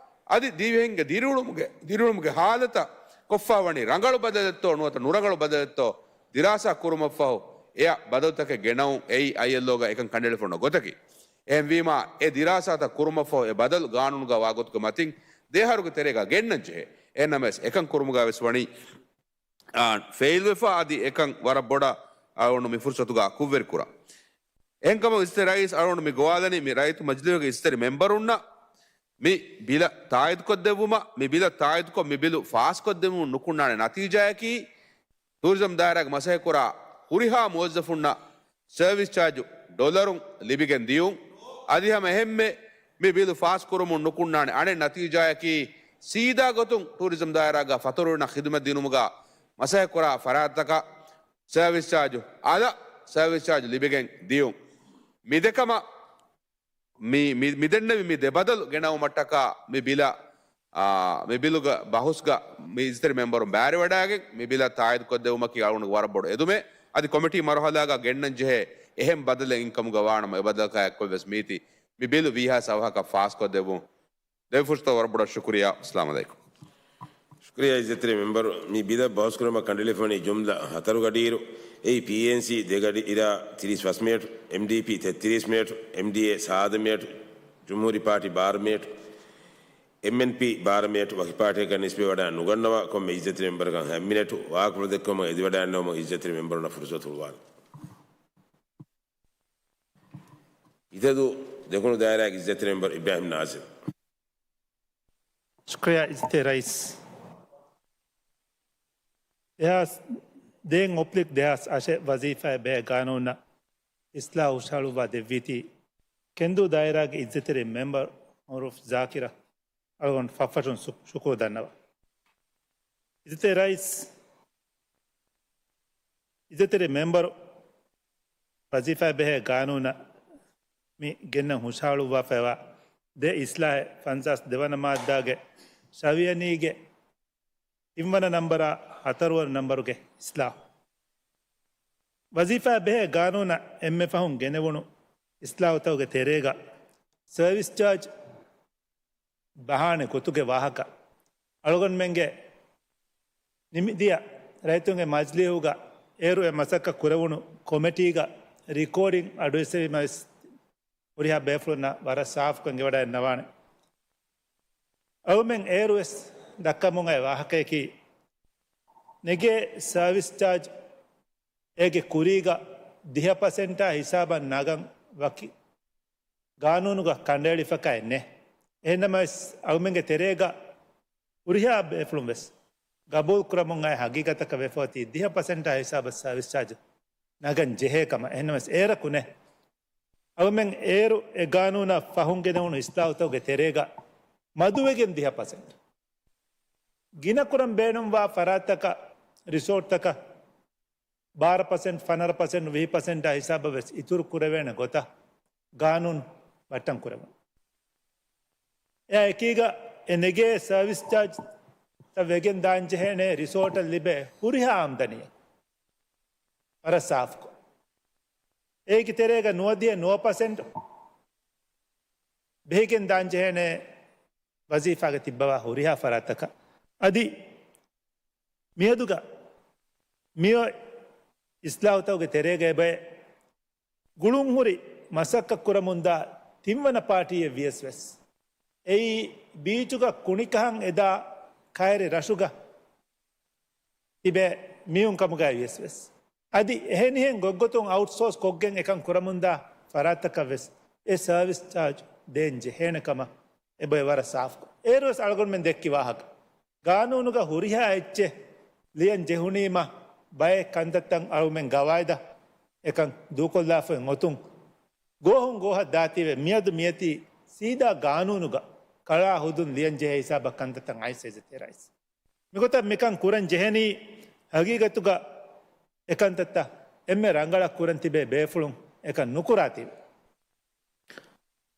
އަދި ދިވެހިންގެ ދިރިއުޅުމުގެ، ދިރިއުޅުމުގެ ހާލަތަށް ކޮށްފަ ވަނީ ރަނގަޅު ބަދަލެއްތޯ ނުވަތަ ނުރަނގަޅު ބަދަލެއްތޯ ދިރާސާ ކުރުމަށްފަހު، އެއަށް ބަދަލުތަކެއް ގެނައުން އެއީ އައިއެލްއޯގަ އެކަން ކަނޑައެޅިފަ އޮންނަ ގޮތަކީ. އެހެންވީމާ، އެ ދިރާސާތައް ކުރުމަށްފަހު އެ ބަދަލު ގާނޫނުގަ ވާ ގޮތުގެ މަތިން ދެ އަހަރުގެ ތެރޭގަ ގެންނަން ޖެހޭ. އެހެންނަމަވެސް، އެކަން ކުރުމުގަ ވެސް ވަނީ އާ، ފެއިލްވެފަ އަދި އެކަން ވަރަށް ބޮޑަށް އަޅުގަނޑު މި ފުރުސަތުގަ ކުށްވެރިކުރާ. އެހެންކަމުން އިސްތެ ރައީސް އަޅުގަނޑު މި ގޮވާލަނީ މި ރައްޔިތު މަޖިލީހުގެ އިސްތެރި މެމްބަރުންނަށް މި ބިލަށް ތާއީދުކޮށްދެއްވުމަށް، މި ބިލަށް ތާއީދުކޮށް މި ބިލު ފާސްކޮށްދެމުން ނުކުންނާނެ ނަތީޖާއަކީ، ޓޫރިޒަމް ދާއިރާގެ މަސައްކަތްކުރާ ހުރިހާ މުވައްޒަފުންނަށް ސަރވިސް ޗާޖު ޑޮލަރުން ލިބިގެން ދިޔުން. އަދި ހަމަ އެހެންމެ މި ބިލު ފާސްކުރުމުން ނުކުންނާނެ އަނެއް ނަތީޖާއަކީ، ސީދާ ގޮތުން ޓޫރިޒަމް ދާއިރާގަ ފަތުރުވެރިންނަށް ޚިދުމަތް ދިނުމުގަ މަސައްކަތްކުރާ ފަރާތްތަކަށް ސަރވިސް ޗާޖު އަލަށް ސަރވިސް ޗާޖު ލިބިގެން ދިޔުން. މިދެކަމަށް މި، މި، މިދެންނެވި މި ދެ ބަދަލު ގެނައުމަށްޓަކާ މި ބިލަށް، އާ، މި ބިލުގެ ބަހުސްގަ މި އިއްޒަތްތެރި މެމްބަރުން ބައިވެރިވަޑައިގެން މި ބިލަށް ތާއީދުކޮށްދެވުމަކީ އަޅުގަނޑުގެ ވަރަށް ބޮޑު އެދުމެއް. އަދި ކޮމިޓީ މަރުހަލާގަ ގެންނަން ޖެހޭ އެހެން ބަދަލެއް އިންކަމުގަ ވާނަމަ، އެ ބަދަލަކާ އެއްކޮށް ވެސް މީތި މި ބިލު ވީހާވެސް އަވަހަކަށް ފާސްކޮށްދެއްވުން. ދެވިފުށްތަ ވަރަށް ބޮޑަށް ޝުކުރިޔާ. އައްސަލާމު ޢަލައިކުމް. ޝުކުރިޔާ އިއްޒަތްތެރި މެމްބަރު، މި ބިލަށް ބަހުސްކުރުމަށް ކަނޑައެޅިފަވަނީ ޖުމްލަ ހަތަރު ގަޑިއިރު، އެއީ ޕީއެންސީ ދެ ގަޑިއިރާ ތިރީސް ފަސް މިނެޓް، އެމްޑީޕީ ތެއްތިރީސް މިނެޓް، އެމްޑީއޭ ސާދަ މިނެޓް، ޖުމްހޫރީ ޕާޓީ ބާރަ މިނެޓް، އެމްއެންޕީ ބާރަ މިނެޓް. ވަކި ޕާޓީއަކަށް ނިސްބަތްވެވަޑައި ނުގަންނަވާ ކޮންމެ އިއްޒަތްތެރި މެމްބަރަކަށް ހަތް މިނެޓު. ވާހަކަފުޅު ދެއްކުމަށް އެދިވަޑައިގަންނަވަމުން އިއްޒަތްތެރި މެމްބަރުންނަށް ފުރުސަތު ހުޅުވާލަން. އިތަދު ދެކުނު ދާއިރާގެ އިއްޒަތްތެރި މެމްބަރު އިބްރާހިމް ނާޒިމް. ޝުކުރިޔާ އިއްޒަތްތެރި ރައީސް. ދެހާސް ދޭން އޮޕްލިކް ދެހާސް އަށެއް ވަޒީފާއެއް ބެހޭ ގާނޫނަށް އިސްލާހު ހުށަހަޅުއްވާ ދެއްވީތީ، ކެންދޫ ދާއިރާގެ އިއްޒަތްތެރި މެމްބަރު އުމަރު ޒާކިރަށް އަޅުގަނޑު ފަށްފަށުން ސު-، ޝުކުރު ދަންނަވަން. އިއްޒަތްތެރި ރައީސް، އިއްޒަތްތެރި މެމްބަރު ވަޒީފާއެއް ބެހޭ ގާނޫނަށް މި ގެންނަން ހުށަހަޅުއްވާފައިވާ ދެ އިސްލާހެއް ފަންސާސް ދެވަނަ މާއްދާގެ ށަވިޔަނީގެ ތިންވަނަ ނަންބަރާ ހަތަރުވަނަ ނަންބަރުގެ އިސްލާހު. ވަޒީފާއެއް ބެހޭ ގާނޫނަށް އެންމެ ފަހުން ގެނެވުނު އިސްލާހުތަކުގެ ތެރޭގަ ސަރވިސް ޗާޖް ބަހާނެ ގޮތުގެ ވާހަކަ އަޅުގަނޑުމެންގެ ނިމިދިޔަ ރައްޔިތުންގެ މަޖިލީހުގަ އޭރު އެ މަސައްކަތް ކުރެވުނު ކޮމިޓީގަ ރިކޯޑިން އަޑުއެއްސެވީމަވެސް ހުރިހާ ބޭފުޅުންނަށް ވަރަށް ސާފުކޮށް އެނގިވަޑައެއްނަވާނެ. އަޅުމެން އޭރުވެސް ދައްކަމުން އައި ވާހަކަޔަކީ، ނެގޭ ސަރވިސް ޗާޖް އޭގެ ކުރީގަ ދިހަ ޕަސެންޓާ ހިސާބަށް ނަގަން ވަކި ގާނޫނުގަ ކަނޑައެޅިފަކައެއް ނެ. އެހެންނަމަވެސް، އަޅުމެންގެ ތެރޭގަ ހުރިހާ ބޭފުޅުން ވެސް ގަބޫލު ކުރަމުން އައި ހަގީގަތަކަށް ވެފަ އޮތީ ދިހަ ޕަސެންޓާ ހިސާބަށް ސަރވިސް ޗާޖު ނަގަން ޖެހޭ ކަމަށް. އެހެންނަމަވެސް، އޭރަކު ނެ. އަޅުމެން އޭރު އެ ގާނޫނަށް ފަހުން ގެނެވުނު އިސްލާހުތަކުގެ ތެރޭގަ މަދުވެގެން ދިހަ ޕަސެންޓް ގިނަކުރަން ބޭނުންވާ ފަރާތްތަކަށް، ރިސޯޓްތަކަށް، ބާރަ ޕަސެންޓް، ފަނަރަ ޕަސެންޓް، ވިހި ޕަސެންޓާ ހިސާބަށް ވެސް އިތުރު ކުރެވޭނެ ގޮތަށް ގާނޫނު ބައްޓަން ކުރެވުން. އެއާ އެކީގަ އެ ނެގޭ ސަރވިސް ޗާޖްތައް ވެގެން ދާން ޖެހޭނެ ރިސޯޓަށް ލިބޭ ހުރިހާ އާމްދަނީއެއް ވަރަށް ސާފުކޮށް، އޭގެ ތެރޭގަ ނުވަދިހަ ނުވަ ޕަސެންޓް ބެހިގެން ދާން ޖެހޭނެ ވަޒީފާގަ ތިއްބަވާ ހުރިހާ ފަރާތަކަށް. އަދި މިއަދުގަ މިއޮތް އިސްލާހުތަކުގެ ތެރޭގަ އެބައެއް ގުޅުންހުރި މަސައްކަތް ކުރަމުންދާ ތިންވަނަ ޕާޓީއެއް ވިޔަސް ވެސް، އެއީ ބީޗުގަ ކުނިކަހަން އެދާ ކައިރި ރަށުގަ ތިބޭ މީހުން ކަމުގައި ވިޔަސް ވެސް، އަދި އެހެނިހެން ގޮތްގޮތުން އައުޓްސޯސް ކޮށްގެން އެކަން ކުރަމުންދާ ފަރާތްތަކަށް ވެސް އެ ސަރވިސް ޗާޖް ދޭން ޖެހޭނެ ކަމަށް އެބައި ވަރަށް ސާފުކޮށް، އޭރުވެސް އަޅުގަނޑުމެން ދެއްކި ވާހަކަ. ގާނޫނުގަ ހުރިހާ އެއްޗެއް ލިޔަން ޖެހުނީމަ، ބައެއް ކަންތައްތައް އަޅުމެން ގަވާއިދަށް އެކަން ދޫކޮށްލާފައި އޮތުން، ގޯހުން ގޯހަށް ދާތީވެ މިއަދު މިއޮތީ ސީދާ ގާނޫނުގަ ކަޅާ ހުދުން ލިޔަން ޖެހޭ ހިސާބަށް ކަންތައްތައް އައިސް އިއްޒަތްތެރި ރައީސް. މިގޮތަށް މިކަން ކުރަން ޖެހެނީ، ހަގީގަތުގަ އެކަންތައްތައް އެންމެ ރަނގަޅަށް ކުރަން ތިބޭ ބޭފުޅުން އެކަން ނުކުރާތީވެ.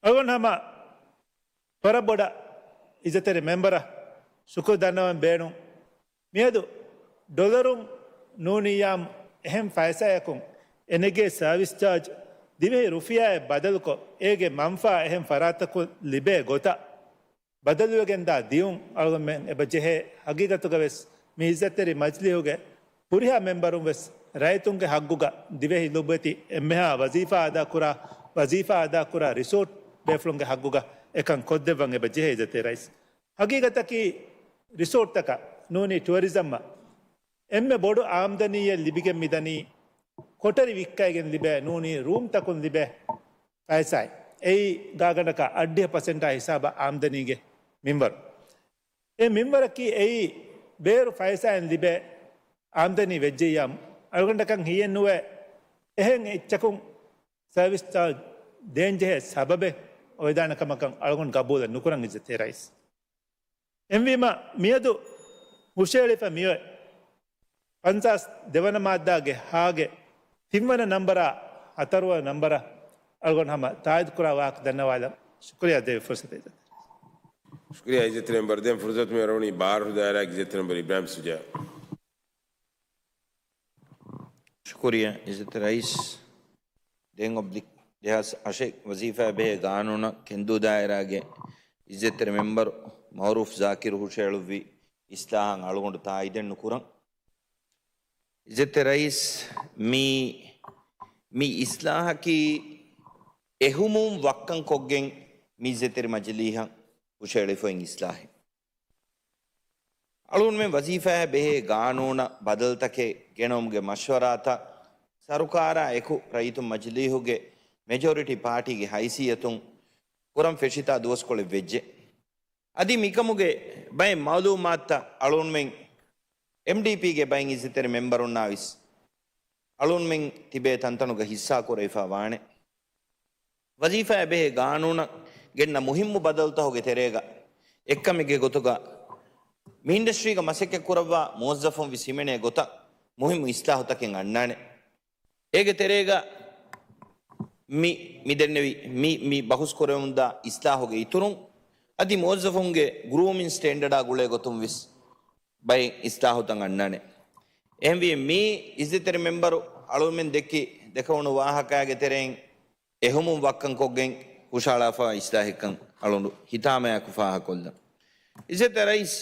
އަޅުގަނޑު ހަމަ ވަރަށް ބޮޑަށް އިއްޒަތްތެރި މެމްބަރަށް ޝުކުރު ދަންނަވަން ބޭނުން. މިއަދު ޑޮލަރުން ނޫނިއްޔާމު އެހެން ފައިސާއަކުން އެނެގޭ ސަރވިސް ޗާޖް ދިވެހި ރުފިޔާއެއް ބަދަލުކޮށް، އޭގެ މަންފާ އެހެން ފަރާތަކުން ލިބޭ ގޮތަށް ބަދަލުވެގެންދާ ދިޔުން އަޅުގަނޑުމެން އެބަ ޖެހޭ. ހަގީގަތުގަވެސް މި އިއްޒަތްތެރި މަޖިލީހުގެ ހުރިހާ މެމްބަރުން ވެސް ރައްޔިތުންގެ ހައްގުގަ ދިވެހި ލޮބުވެތި އެންމެހާ ވަޒީފާ އަދާކުރާ، ވަޒީފާ އަދާކުރާ ރިސޯޓް ބޭފުޅުންގެ ހައްގުގަ އެކަން ކޮށްދެއްވަން އެބަ ޖެހޭ އިއްޒަތްތެރި ރައީސް. ހަގީގަތަކީ ރިސޯޓްތަކަށް ނޫނީ ޓުއަރިޒަމްއަށް އެންމެ ބޮޑު އާމްދަނީއެއް ލިބިގެން މިދަނީ ކޮޓަރި ވިއްކައިގެން ލިބޭ، ނޫނީ ރޫމްތަކުން ލިބޭ ފައިސާއިން. އެއީ ގާގަނޑަކަށް އަށްޑިހަ ޕަސެންޓާ ހިސާބަށް އާމްދަނީގެ މިންވަރު. އެ މިންވަރަކީ އެއީ ބޭރު ފައިސާއިން ލިބޭ އާމްދަނީ ވެއްޖެއްޔާ، އަޅުގަނޑަކަށް ހިޔެއްނުވޭ އެހެން އެއްޗަކުން ސަރވިސް ޗާޖް ދޭންޖެހޭ ސަބަބެއް އޮވެދާނެ ކަމަކަށް އަޅުގަނޑު ގަބޫލެއް ނުކުރަން އިއްޒަތްތެރި ރައީސް. އެހެންވީމަ މިއަދު ހުށައެޅިފަ މިއޮތް ފަންސާސް ދެވަނަ މާއްދާގެ ހާގެ ތިންވަނަ ނަންބަރާ ހަތަރުވަނަ ނަންބަރަށް އަޅުގަނޑު ހަމަ ތާއީދު ކުރާ ވާހަކަ ދަންނަވާލަން. ޝުކުރިޔާ ދެވި ފުރުސަތަށް. ޝުކުރިޔާ އިއްޒަތްތެރި މެމްބަރު. ދެން ފުރުސަތު މި އަރުވަނީ ބާރު ދާއިރާގެ އިއްޒަތްތެރި މެމްބަރު އިބްރާހިމް ޝުޖާ. ޝުކުރިޔާ އިއްޒަތްތެރި ރައީސް. ދެން އޮބްލިކް ދެހާސް އަށެއް ވަޒީފާއާ ބެހޭ ގާނޫނަށް ކެންދޫ ދާއިރާގެ އިއްޒަތްތެރި މެމްބަރު މައުރޫފް ޒާކިރު ހުށައެޅުއްވި އިސްލާހަށް އަޅުގަނޑު ތާއީދެއް ނުކުރަން. އިއްޒަތްތެރި ރައީސް، މި، މި އިސްލާހަކީ އެހުމުން ވައްކަން ކޮށްގެން މި އިއްޒަތްތެރި މަޖިލީހަށް ހުށައެޅިފައި އިސްލާހެއް. އަޅުގަނޑުމެން ވަޒީފާއާ ބެހޭ ގާނޫނަށް ބަދަލުތަކެއް ގެނައުމުގެ މަޝްވަރާތައް ސަރުކާރާ އެކު ރައްޔިތުން މަޖިލީހުގެ މެޖޯރިޓީ ޕާޓީގެ ހައިސިއްޔަތުން ކުރަން ފެށިތާ ދުވަސްކޮޅެއް ވެއްޖެ. އަދި މިކަމުގެ ބައެއް މައުލޫމާތުތައް އަޅުގަނޑުމެން އެމްޑީޕީގެ ބައެއް އިއްޒަތްތެރި މެމްބަރުންނާވެސް އަޅުގަނޑުމެން ތިބޭ ތަންތަނުގަ ހިއްސާ ކުރެވިފަ ވާނެ. ވަޒީފާއާ ބެހޭ ގާނޫނަށް ގެންނަ މުހިއްމު ބަދަލުތަކުގެ ތެރޭގަ އެއްކަމެއްގެ ގޮތުގަ މި އިންޑަސްޓްރީގަ މަސައްކަތް ކުރައްވާ މުވައްޒަފުން ވެސް ހިމެނޭ ގޮތަށް މުހިއްމު އިސްލާހުތަކެއް އަންނާނެ. އޭގެ ތެރޭގަ މި، މި ދެންނެވި، މި، މި ބަހުސް ކުރެވެމުންދާ އިސްލާހުގެ އިތުރުން، އަދި މުވައްޒަފުންގެ ގްރޫމިން ސްޓޭންޑަޑާ ގުޅޭ ގޮތުން ވެސް ބައެއް އިސްލާހުތައް އަންނާނެ. އެހެންވީ، މި އިއްޒަތްތެރި މެމްބަރު އަޅުމެން ދެއްކި ދެކެވުނު ވާހަކައިގެ ތެރެއިން އެހުމުން ވައްކަން ކޮށްގެން ހުށައަޅާފަ އިސްލާހެއްކަން އަޅުނޑު ހިތާމަޔާކު ފާހަކޮށްލަން. އިއްޒަތްތެރި ރައީސް،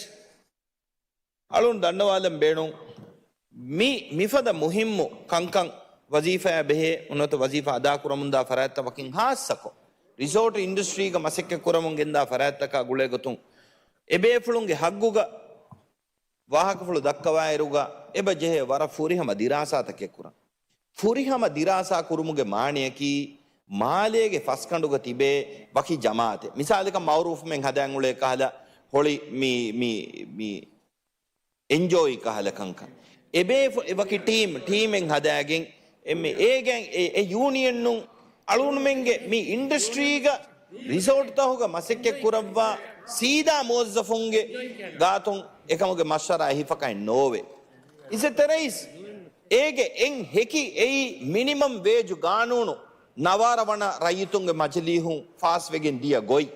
އަޅުން ދަންނަވާލަން ބޭނުން. މި، މިފަދަ މުހިއްމު ކަންކަން ވަޒީފާއާ ބެހޭ ނުވަތަ ވަޒީފާ އަދާކުރަމުންދާ ފަރާތްތައް ވަކިން ހާއްސަކޮށް، ރިސޯޓް އިންޑަސްޓްރީގަ މަސައްކަތް ކުރަމުން ގެންދާ ފަރާތްތަކާ ގުޅޭގޮތުން، އެބޭފުޅުންގެ ހައްގުގަ ވާހަކަފުޅު ދައްކަވާއިރުގަ، އެބަ ޖެހޭ ވަރަށް ފުރިހަމަ ދިރާސާތަކެއް ކުރަން. ފުރިހަމަ ދިރާސާ ކުރުމުގެ މާނަޔަކީ، މާލޭގެ ފަސްގަނޑުގަ ތިބޭ ވަކި ޖަމާއަތެއް. މިސާލަކަށް މައުރޫފްމެން ހަދާން އުޅޭ ކަހަލަ ހޮޅި މި، މި، މި އެންޖޯއި ކަހަލަ ކަންކަން. އެބޭފު-، އެ ވަކި ޓީމް، ޓީމެއް ހަދާގެން، އެ މި އޭގެ އެ، އެ ޔޫނިއަންނުން އަޅުގަނޑުމެންގެ މި އިންޑަސްޓްރީގަ ރިސޯޓްތަކުގަ މަސައްކަތް ކުރައްވާ ސީދާ މުވައްޒަފުންގެ ގާތުން އެކަމުގެ މަޝްވަރާ އެހިފަކައެއް ނޯވޭ. އިއްޒަތްތެރި ރައީސް، އޭގެ އެއް ހެކި އެއީ މިނިމަމް ވޭޖު ގާނޫނު ނަވާރަ ވަނަ ރައްޔިތުންގެ މަޖިލީހުން ފާސްވެގެން ދިޔަ ގޮތް.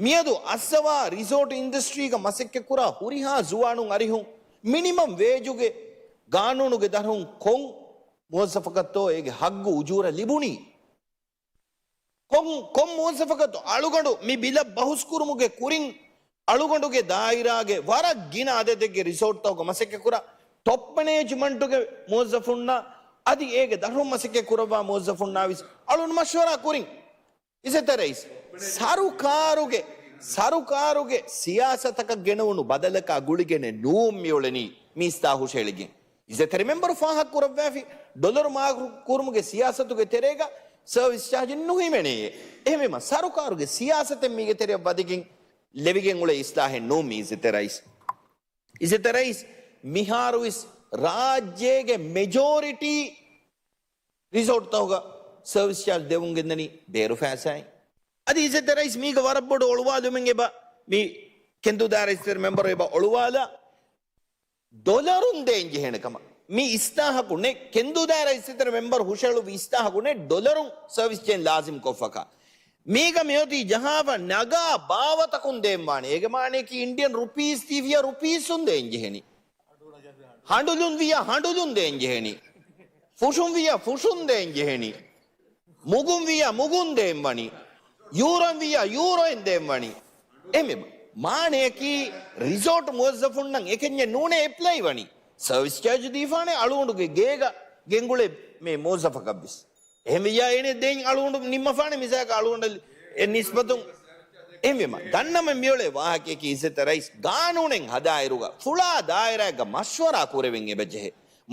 މިއަދު އައްސަވާ ރިސޯޓް އިންޑަސްޓްރީގަ މަސައްކަތްކުރާ ހުރިހާ ޒުވާނުން އަރިހުން މިނިމަމް ވޭޖުގެ ގާނޫނުގެ ދަށުން ކޮން މުވައްޒަފަކަށްތޯ އޭގެ ހައްގު އުޖޫރަ ލިބުނީ؟ ކޮން، ކޮން މުވައްޒަފަކަށް އަޅުގަނޑު މި ބިލަށް ބަހުސްކުރުމުގެ ކުރިން އަޅުގަނޑުގެ ދާއިރާގެ ވަރަށް ގިނަ އަދަދެއްގެ ރިސޯޓްތަކުގަ މަސައްކަތްކުރާ ޓޮޕް މެނޭޖްމަންޓުގެ މުވައްޒަފުންނާ އަދި އޭގެ ދަށުން މަސައްކަތް ކުރައްވާ މުވައްޒަފުންނާވެސް އަޅުން މަޝްވަރާ ކުރިން. އިއްޒަތްތެރި ރައީސް، ސަރުކާރުގެ، ސަރުކާރުގެ ސިޔާސަތަކަށް ގެނެވުނު ބަދަލަކާ ގުޅިގެނެއް ނޫން މިއުޅެނީ މި އިސްލާހު ހުށައެޅިގެން. އިއްޒަތްތެރި މެމްބަރު ފާހަގަކުރައްވާފި، ޑޮލަރު މާކު ކުރުމުގެ ސިޔާސަތުގެ ތެރޭގަ ސަރވިސް ޗާޖިން ނުހިމެނެޔޭ. އެހެންވީމަ، ސަރުކާރުގެ ސިޔާސަތެއް މީގެ ތެރެއަށް ވަދެގެން ލެވިގެން އުޅޭ އިސްލާހެއް ނޫން މި އިއްޒަތްތެރި ރައީސް. އިއްޒަތްތެރި ރައީސް، މިހާރުވެސް ރާއްޖޭގެ މެޖޯރިޓީ ރިސޯޓްތަކުގަ ސަރވިސް ޗާޖް ދެވުން ގެންދަނީ ބޭރު ފައިސާއިން. އަދި އިއްޒަތްތެރި ރައީސް މީގަ ވަރަށް ބޮޑު އޮޅުވާލުމެއް އެބަ މި ކެންދޫ ދާއިރާ އިއްޒަތްތެރި މެމްބަރު އެބަ އޮޅުވާލާ ޑޮލަރުން ދޭން ޖެހޭނެ ކަމަށް. މި އިސްލާހަކު ނެތް، ކެންދޫ ދާއިރާ އިއްޒަތްތެރި މެމްބަރު ހުށައެޅުއްވި އިސްލާހަކު ނެތް ޑޮލަރުން ސަރވިސް ޗާޖް ލާޒިމް ކޮށްފަކާ. މީގަ މިއޮތީ ޖަހާފަ ނަގާ ބާވަތަކުން ދޭން ވާނެ. އޭގެ މާނަޔަކީ އިންޑިއަން ރުޕީސް ތިވިޔަ ރުޕީސުން ދޭން ޖެހެނީ. ހަނޑުލުން ވިޔަ ހަނޑުލުން ދޭން ޖެހެނީ. ފުށުން ވިޔަ ފުށުން ދޭން ޖެހެނީ. މުގުން ވިޔަ މުގުން ދޭން ވަނީ. ޔޫރޯން ވިޔަ ޔޫރޯއިން ދޭން ވަނީ. އެހެންވީމަ، މާނަޔަކީ ރިސޯޓް މުވައްޒަފުންނަށް އެކަންޏެއް ނޫނޭ އެޕްލައި ވަނީ. ސަރވިސް ޗާޖް ދީފާނެ އަޅުގަނޑުގެ ގޭގަ ގެންގުޅޭ މި މުވައްޒަފަކަށްވެސް. އެހެންވިއްޔާ އޭނެ ދޭން އަޅުގަނޑު ނިންމަފާނެ މިސާލަކަށް އަޅުގަނޑަށް އެ ނިސްބަތުން. އެހެންވީމަ، ދަންނަމެން މިއުޅޭ ވާހަކަޔަކީ އިއްޒަތްތެރި ރައީސް ގާނޫނެއް ހަދާއިރުގަ ފުޅާ ދާއިރާއެއްގަ މަޝްވަރާ ކުރެވެން އެބަޖެހޭ.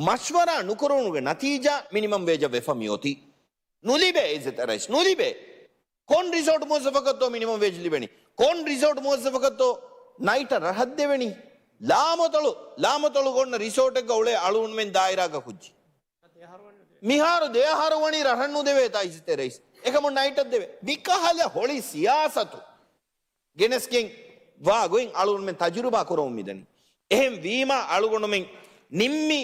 މަޝްވަރާ ނުކުރުވުމުގެ ނަތީޖާ މިނިމަމް ވޭޖަށް ވެފަ މިއޮތީ. ނުލިބޭ އިއްޒަތްތެރި ރައީސް، ނުލިބޭ. ކޮން ރިސޯޓް މުވައްޒަފަކަށްތޯ މިނިމަމް ވޭޖް ލިބެނީ؟ ކޮން ރިސޯޓް މުވައްޒަފަކަށްތޯ ނައިޓަށް ރަހަށް ދެވެނީ؟ ލާމަތޮޅު، ލާމަތޮޅުގަ އޮންނަ ރިސޯޓެއްގަ އުޅޭ އަޅުގަނޑުމެން ދާއިރާގަ ކުއްޖެއް. މިހާރު ދެއަހަރު ވަނީ ރަށަށް ނުދެވޭތާ އިއްޒަތްތެރި ރައީސް. އެކަމުން ނައިޓަށް ދެވޭ. މިކަހަލަ ހޮޅި ސިޔާސަތު ގެނެސްގެން ވާ ގޮތް އަޅުގަނޑުމެން ތަޖުރިބާ ކުރަމުން މިދަނީ. އެހެން ވީމާ އަޅުގަނޑުމެން ނިންމި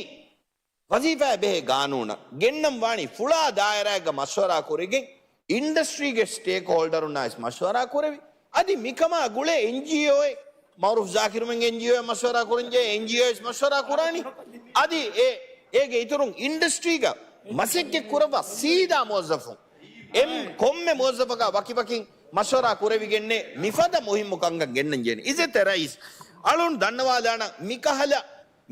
ވަޒީފާއާ ބެހޭ ގާނޫނަށް ގެންނަން ވާނީ ފުޅާ ދާއިރާއެއްގަ މަޝްވަރާ ކުރެގެން، އިންޑަސްޓްރީގެ ސްޓޭކް ހޯލްޑަރުންނާވެސް މަޝްވަރާ ކުރެވި. އަދި މިކަމާ ގުޅޭ އެންޖީއޯއެއް، މައުރޫފް ޒާކިރުމެންގެ އެންޖީއޯއެއް މަޝްވަރާ ކުރަންޖެހޭ އެންޖީއޯއެސް މަޝްވަރާ ކުރާނީ. އަދި އެ، އޭގެ އިތުރުން އިންޑަސްޓްރީގަ މަސައްކަތް ކުރައްވާ ސީދާ މުވައްޒަފުން އެމް ކޮންމެ މުވައްޒަފަކާ ވަކިވަކިން މަޝްވަރާ ކުރެވިގެންނޭ މިފަދަ މުހިއްމު ކަންކަން ގެންނަން ޖެހެނީ. އިއްޒަތްތެރި ރައީސް، އަޅުން ދަންނަވާލާނަން މިކަހަލަ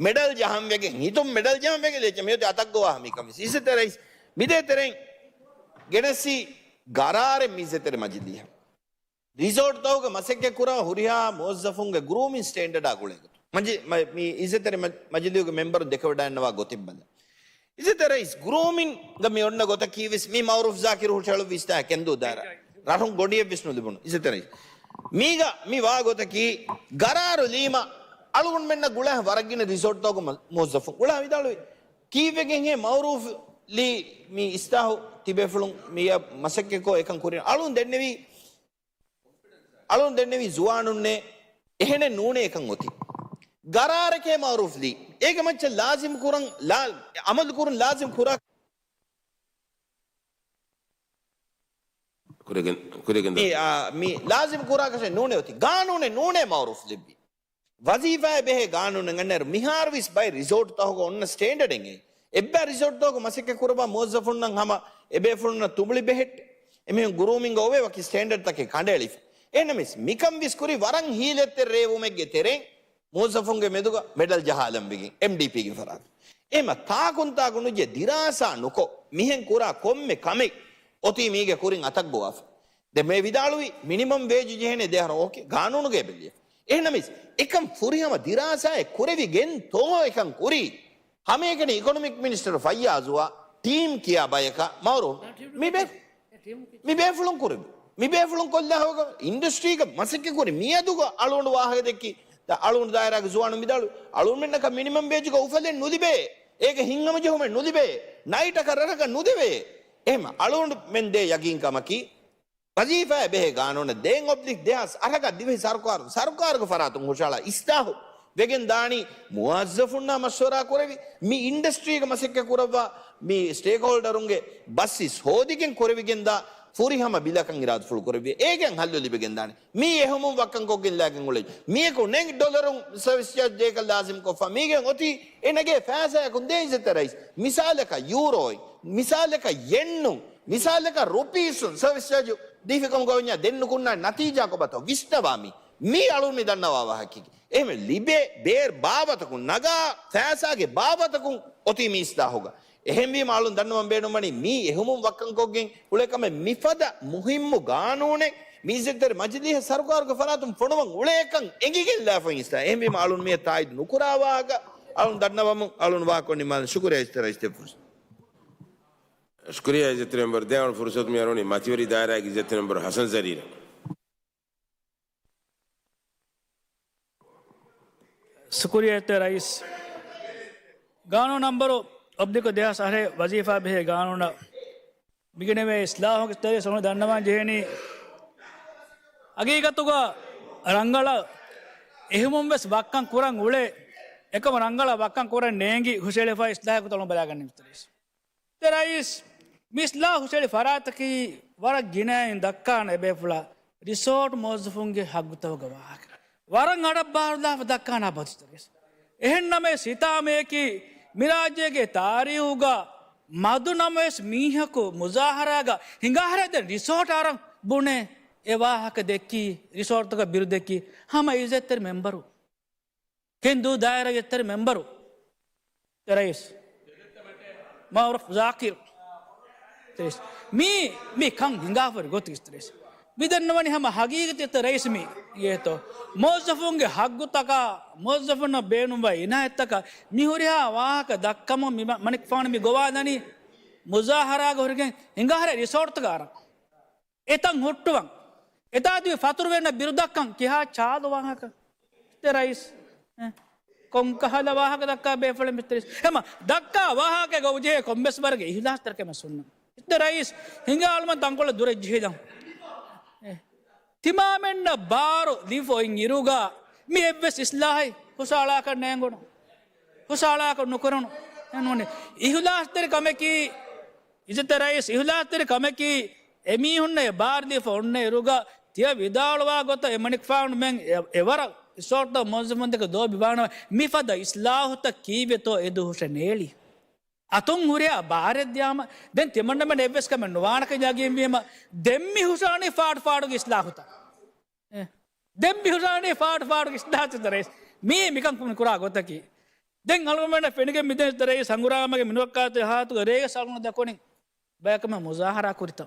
މެޑަލް ޖަހަން ވެގެން، ހިތުން މެޑަލް ޖަހަން ވެގެން ލެއްޗަ މިއޮތީ އަތަށްގޮވާ މިކަން ވެސް. އިއްޒަތްތެރި ރައީސް، މިދޭތެރެއިން ގެނެސްސި ގަރާރެއް މި އިއްޒަތްތެރި މަޖިލީހަށް. ރިސޯޓްތަކުގަ މަސައްކަތް ކުރާ ހުރިހާ މުވައްޒަފުންގެ ގްރޫމިން ސްޓޭންޑަޑާ ގުޅޭގޮތުން. މަޖި-، މަ-، މި އިއްޒަތްތެރި މަ-، މަޖިލީހުގެ މެމްބަރުން ދެކެވަޑައިގަންނަވާ ގޮތެއް ބަލަން. އިއްޒަތްތެރި ރައީސް، ގްރޫމިންގަ މި އޮންނަ ގޮތަކީ ވެސް މި މައުރޫފް ޒާކިރު ހުށަހެޅުއްވި އިސްތާ ކެންދޫ ދާއިރާ. ރަށުން ގޮނޑިއެއް ވެސް ނުލިބުނު. އިއްޒަތްތެރި ރައީސް. މީގަ މި ވާ ގޮތަކީ ގަރާރު ލީމަ އަޅުގަނޑުމެންނަށް ގުޅޭ ވަރަށް ގިނަ ރިސޯޓްތަކުގެ މު-، މުވައްޒަފުން ގުޅާ ވިދާޅުވި. ކީއްވެގެންހޭ މައުރޫފް ލީ މި އިސްތާހު ތިބޭފުޅުން މިއަށް މަސައްކަތްކޮށް އެކަން ކުރިން؟ އަޅުން ދެންނެވީ، އަޅުން ދެންނެވީ ޒުވާނުންނޭ، އެހެނެއް ނޫނޭ އެކަން އޮތީ. ގަރާރެކޭ މައުރޫފް ލީ. އޭގެ މައްޗަށް ލާޒިމް ކުރަން، ލާ-، އަމަލު ކުރުން ލާޒިމް ކުރާ. ކުރެގެން، ކުރެގެން މި، އާ، މި ލާޒިމް ކުރާކަށެއް ނޫނޭ އޮތީ. ގާނޫނެއް ނޫނޭ މައުރޫފް ލިއްބީ. ވަޒީފާއެއް ބެހޭ ގާނޫނެއް އަންނައިރު މިހާރު ވެސް ބައެއް ރިސޯޓްތަކުގަ އޮންނަ ސްޓޭންޑަޑެއް އެއް. އެއްބައި ރިސޯޓްތަކުގަ މަސައްކަތް ކުރައްވާ މުވައްޒަފުންނަށް ހަމަ އެބޭފުޅުންނަށް ތުނބުޅި ބެހެއްޓެ. އެމީހުން ގްރޫމިންގ އޮވޭ ވަކި ސްޓޭންޑަޑްތަކެއް ކަނޑައެޅިފަ. އެހެންނަމަވެސް މިކަން ވެސް ކުރީ ވަރަށް ހީލަތްތެރި ރޭވުމެއްގެ ތެރެއިން މުވައްޒަފުންގެ މެދުގަ މެޑަލް ޖަހާލަން ވެގެން އެމްޑީޕީގެ ފަރާތުން. އެހެމަ ތާކުން ތާކު ނުޖެ ދިރާސާ ނުކޮށް މިހެން ކުރާ ކޮންމެ ކަމެއް އޮތީ މީގެ ކުރިން އަތަށްގޮވާފަ. ދެން މޭ ވިދާޅުވީ މިނިމަމް ވޭޖު ޖެހޭނެ ދެ އަހަރު. އޯކޭ، ގާނޫނުގައި ބެލިޔަ. އެހެންނަމަވެސް އެކަން ފުރިހަމަ ދިރާސާއެއް ކުރެވިގެންތޯ އެކަން ކުރީ؟ ހަމައެކަނި އިކޮނޮމިކް މިނިސްޓަރު ފައްޔާޒުއާ ޓީމް ކިޔާ ބަޔަކަށް މައުރޫފް މި ބޭ-، މި ބޭފުޅުން ކުރެވި. މި ބޭފުޅުން ކޮށްލާ ހަމަ އިންޑަސްޓްރީގަ މަސައްކަތް ކުރި މިއަދުގަ އަޅުގަނޑު ވާހަކަ ދެއްކި. ދަ އަޅުގަނޑު ދާއިރާގެ ޒުވާނުން މިދާޅު އަޅުގަނޑުމެންނަކަށް މިނިމަމް ވޭޖުގަ އުފަލެއް ނުލިބޭ. އޭގެ ހިތްހަމަޖެހުމެއް ނުލިބޭ. ނައިޓަކަށް ރަށަކަށް ނުދެވޭ. އެހެމަ އަޅުގަނޑުމެން ދޭ ޔަގީންކަމަކީ ވަޒީފާއެއް ބެހޭ ގާނޫނަށް ދޭން އޮބްލިކް ދެހާސް އަށަކަށް ދިވެހި ސަރުކާރު، ސަރުކާރުގެ ފަރާތުން ހުށަހަޅާ އިސްލާހު ވެގެން ދާނީ މުވައްޒަފުންނާ މަޝްވަރާ ކުރެވި، މި އިންޑަސްޓްރީގެ މަސައްކަތް ކުރައްވާ މި ސްޓޭކްހޯލްޑަރުންގެ ބަސް އިސް ހޯދިގެން ކުރެވިގެންދާ ފުރިހަމަ ބިލަކަށް އިރާދަފުޅު ކުރެވި. އޭގެން ހައްލު ލިބިގެން ދާނީ. މީ އެހުމުން ވައްކަން ކޮށްގެން ލާގެން އުޅެނީ. މީއަކު ނެގް ޑޮލަރުން ސަރވިސް ޗާޖް ދޭކަށް ލާޒިމް ކޮށްފަ. މީގެން އޮތީ އެ ނެގޭ ފައިސާއަކުން ދޭ އިއްޒަތްތެރި ރައީސް. މިސާލަކަށް ޔޫރޯއިން، މިސާލަކަށް ޔެންނުން، މިސާލަކަށް ރުޕީސުން ސަރވިސް ޗާޖު ދީފިކަމުގަ ވަންޏާ ދެން ނުކުންނާ ނަތީޖާ ކޮބާތޯ ވިސްނަވާ މީ. މީ އަޅުން މި ދަންނަވާ ވާހަކައެކޭ. އެހެން ލިބޭ ބޭރު ބާވަތަކުން، ނަގާ ފައިސާގެ ބާވަތަކުން އޮތީ މި އިސްލާހުގަ. އެހެންވީމަ އަޅުން ދަންނަވަން ބޭނުންވަނީ މީ އެހުމުން ވައްކަން ކޮށްގެން އުޅޭ ކަމެއް. މިފަދަ މުހިއްމު ގާނޫނެއް މި އިއްޒަތްތެރި މަޖިލީހަށް ސަރުކާރުގެ ފަރާތުން ފޮނުވަން އުޅޭކަން އެނގިގެން ލާފައި އިސްތާ. އެހެންވީމަ އަޅުން މިއަށް ތާއީދު ނުކުރާ ވާހަކަ އަޅުން ދަންނަވަމުން އަޅުން ވާހަކަ ނިމާލަން. ޝުކުރިއްޔާ އިއްޒަތްތެރި ރައީސް. ޝުކުރިއްޔާ އިއްޒަތްތެރި މެމްބަރު. ދެން އަޅުން ފުރުސަތު މި އަރުވަނީ މަތިވެރި ދާއިރާގެ އިއްޒަތްތެރި މެމްބަރު ހަސަން ޒަރީނަށް. ޝުކުރިއްޔާ އިއްޒަތްތެރި ރައީސް. ގާނޫނު ނަންބަރު އޮބްލިކް ދެހާސް އަށެއް ވަޒީފާ ބެހޭ ގާނޫނަށް މިގެނެވޭ އިސްލާހުގެ ތެރޭ ސޮނު ދަންނަވާން ޖެހެނީ ހަގީގަތުގަ ރަނގަޅަށް އެހުމުން ވެސް ވައްކަން ކުރަން އުޅޭ، އެކަމަށް ރަނގަޅަށް ވައްކަން ކުރަން ނޭނގި ހުށަހެޅިފައި އިސްލާހަކު ތަޅުން ބަލާގަންނަވާ ތެރޭ ސޮނު. ތެރޭ ސޮނު، މި އިސްލާހު ހުށަހެޅި ފަރާތަކީ ވަރަށް ގިނައިން ދައްކާނެ އެބޭފުޅާ ރިސޯޓް މުވައްޒަފުންގެ ހައްގުތަކުގެ ވާހަކަ. ވަރަށް އަޑަށް ބާރުލާފަ ދައްކާނެ ބަދުތަރި. އެހެން ނަމަވެސް ހިތާމަޔަކީ މި ރާއްޖޭގެ ތާރީހުގަ މަދު ނަމަވެސް މީހަކު މުޒާހަރާގަ ހިނގާހަރަ ދެން ރިސޯޓް އަރަން ބުނޭ އެ ވާހަކަ ދެއްކީ، ރިސޯޓްތަކަށް ބިރު ދެއްކީ ހަމަ އިއްޒަތްތެރި މެމްބަރު. ކެންދޫ ދާއިރާގެ އިއްޒަތްތެރި މެމްބަރު. ރައީސް. މައުރޫފް ޒާކިރު. ރައީސް. މީ، މީ ކަން ހިނގާފަރި ގޮތުގެ ރައީސް. މި ދެންނަވަނީ ހަމަ ހަގީގަތީ ރައީސް މީ. އޭތޯ. މުވައްޒަފުންގެ ހައްގުތަކާ، މުވައްޒަފުންނަށް ބޭނުންވާ އިނާޔަތްތަކާ މި ހުރިހާ ވާހަކަ ދައްކަމުން މި މަ-، މަނިކުފާނު މި ގޮވާލަނީ މުޒާހަރާގަ ހުރެގެން ހިނގާހަރަ ރިސޯޓްތަކަށް އަރަން. އެތަން ހުއްޓުވަން. އެތާ ދިވެ ފަތުރުވެންނަށް ބިރުދައްކަން ކިހާ ޗާދަ ވާހަކަ. މިސްޓަރ ރައީސް. އެ، ކޮންކަހަލަ ވާހަކަ ދައްކާ ބޭފުޅެއް މިސްޓަރ ރައީސް. ހަމަ ދައްކާ ވާހަކަ ގޮވަޖެހޭ ކޮންމެސް ވަރަކަށް އިހުލާސްތެރިކަމެއް ސުންނަ. މިސްޓަރ ރައީސް، ހިނގާ އަޅުމަން ތަންކޮޅެއް ދުރަށް ޖެހިލަން. އެ، ތިމާމެންނަށް ބާރު ލިބި އޮތް އިރުގަ މި އެއްވެސް އިސްލާހެއް ހުށައަޅާކަށް ނޭނގުނު. ހުށައަޅާކަށް ނުކުރުނު. އެ ނޫނޭ. އިހުލާސްތެރި ކަމަކީ، އިއްޒަތްތެރި ރައީސް، އިހުލާސްތެރި ކަމަކީ، އެމީހުންނަށް އެ ބާރު ލިބި އޮންނަ އިރުގަ ތިޔަ ވިދާޅުވާ ގޮތަށް އެމަނިކުފާނުމެން އެ، އެވަރަށް ރިސޯޓްތައް މުވައްޒަފުންތަކެއް ދޯބިވާނަމަ، މިފަދަ އިސްލާހުތައް ކީއްވެތޯ އެދު ހުށެނޭޅި. އަތުން ހުރިހާ ބާރެއް ދިޔާމަ، ދެން ތިމަންނަމެން އެއްވެސް ކަމެއް ނުވާނެކަން ޔަގީންވީމަ، ދެން މި ހުށައަޅަނީ ފާޑު ފާޑުގެ އިސްލާހުތައް. އެ. ދެން މި ހުށައަޅަނީ ފާޑު ފާޑުގެ އިސްލާހުތައް މި މިކަން ކުރާ ގޮތަކީ. ދެން އަޅުގަނޑަށް ފެނިގެން މިދެން މިސްޓަރ ރައީސް ހަނގުރާމަގެ މިނުވައްކާތެރި ހާލަތުގަ ރޭގެ ސަޅުން ދަކުނިން ބަޔަކަމަށް މުޒާހަރާ ކުރިތަ؟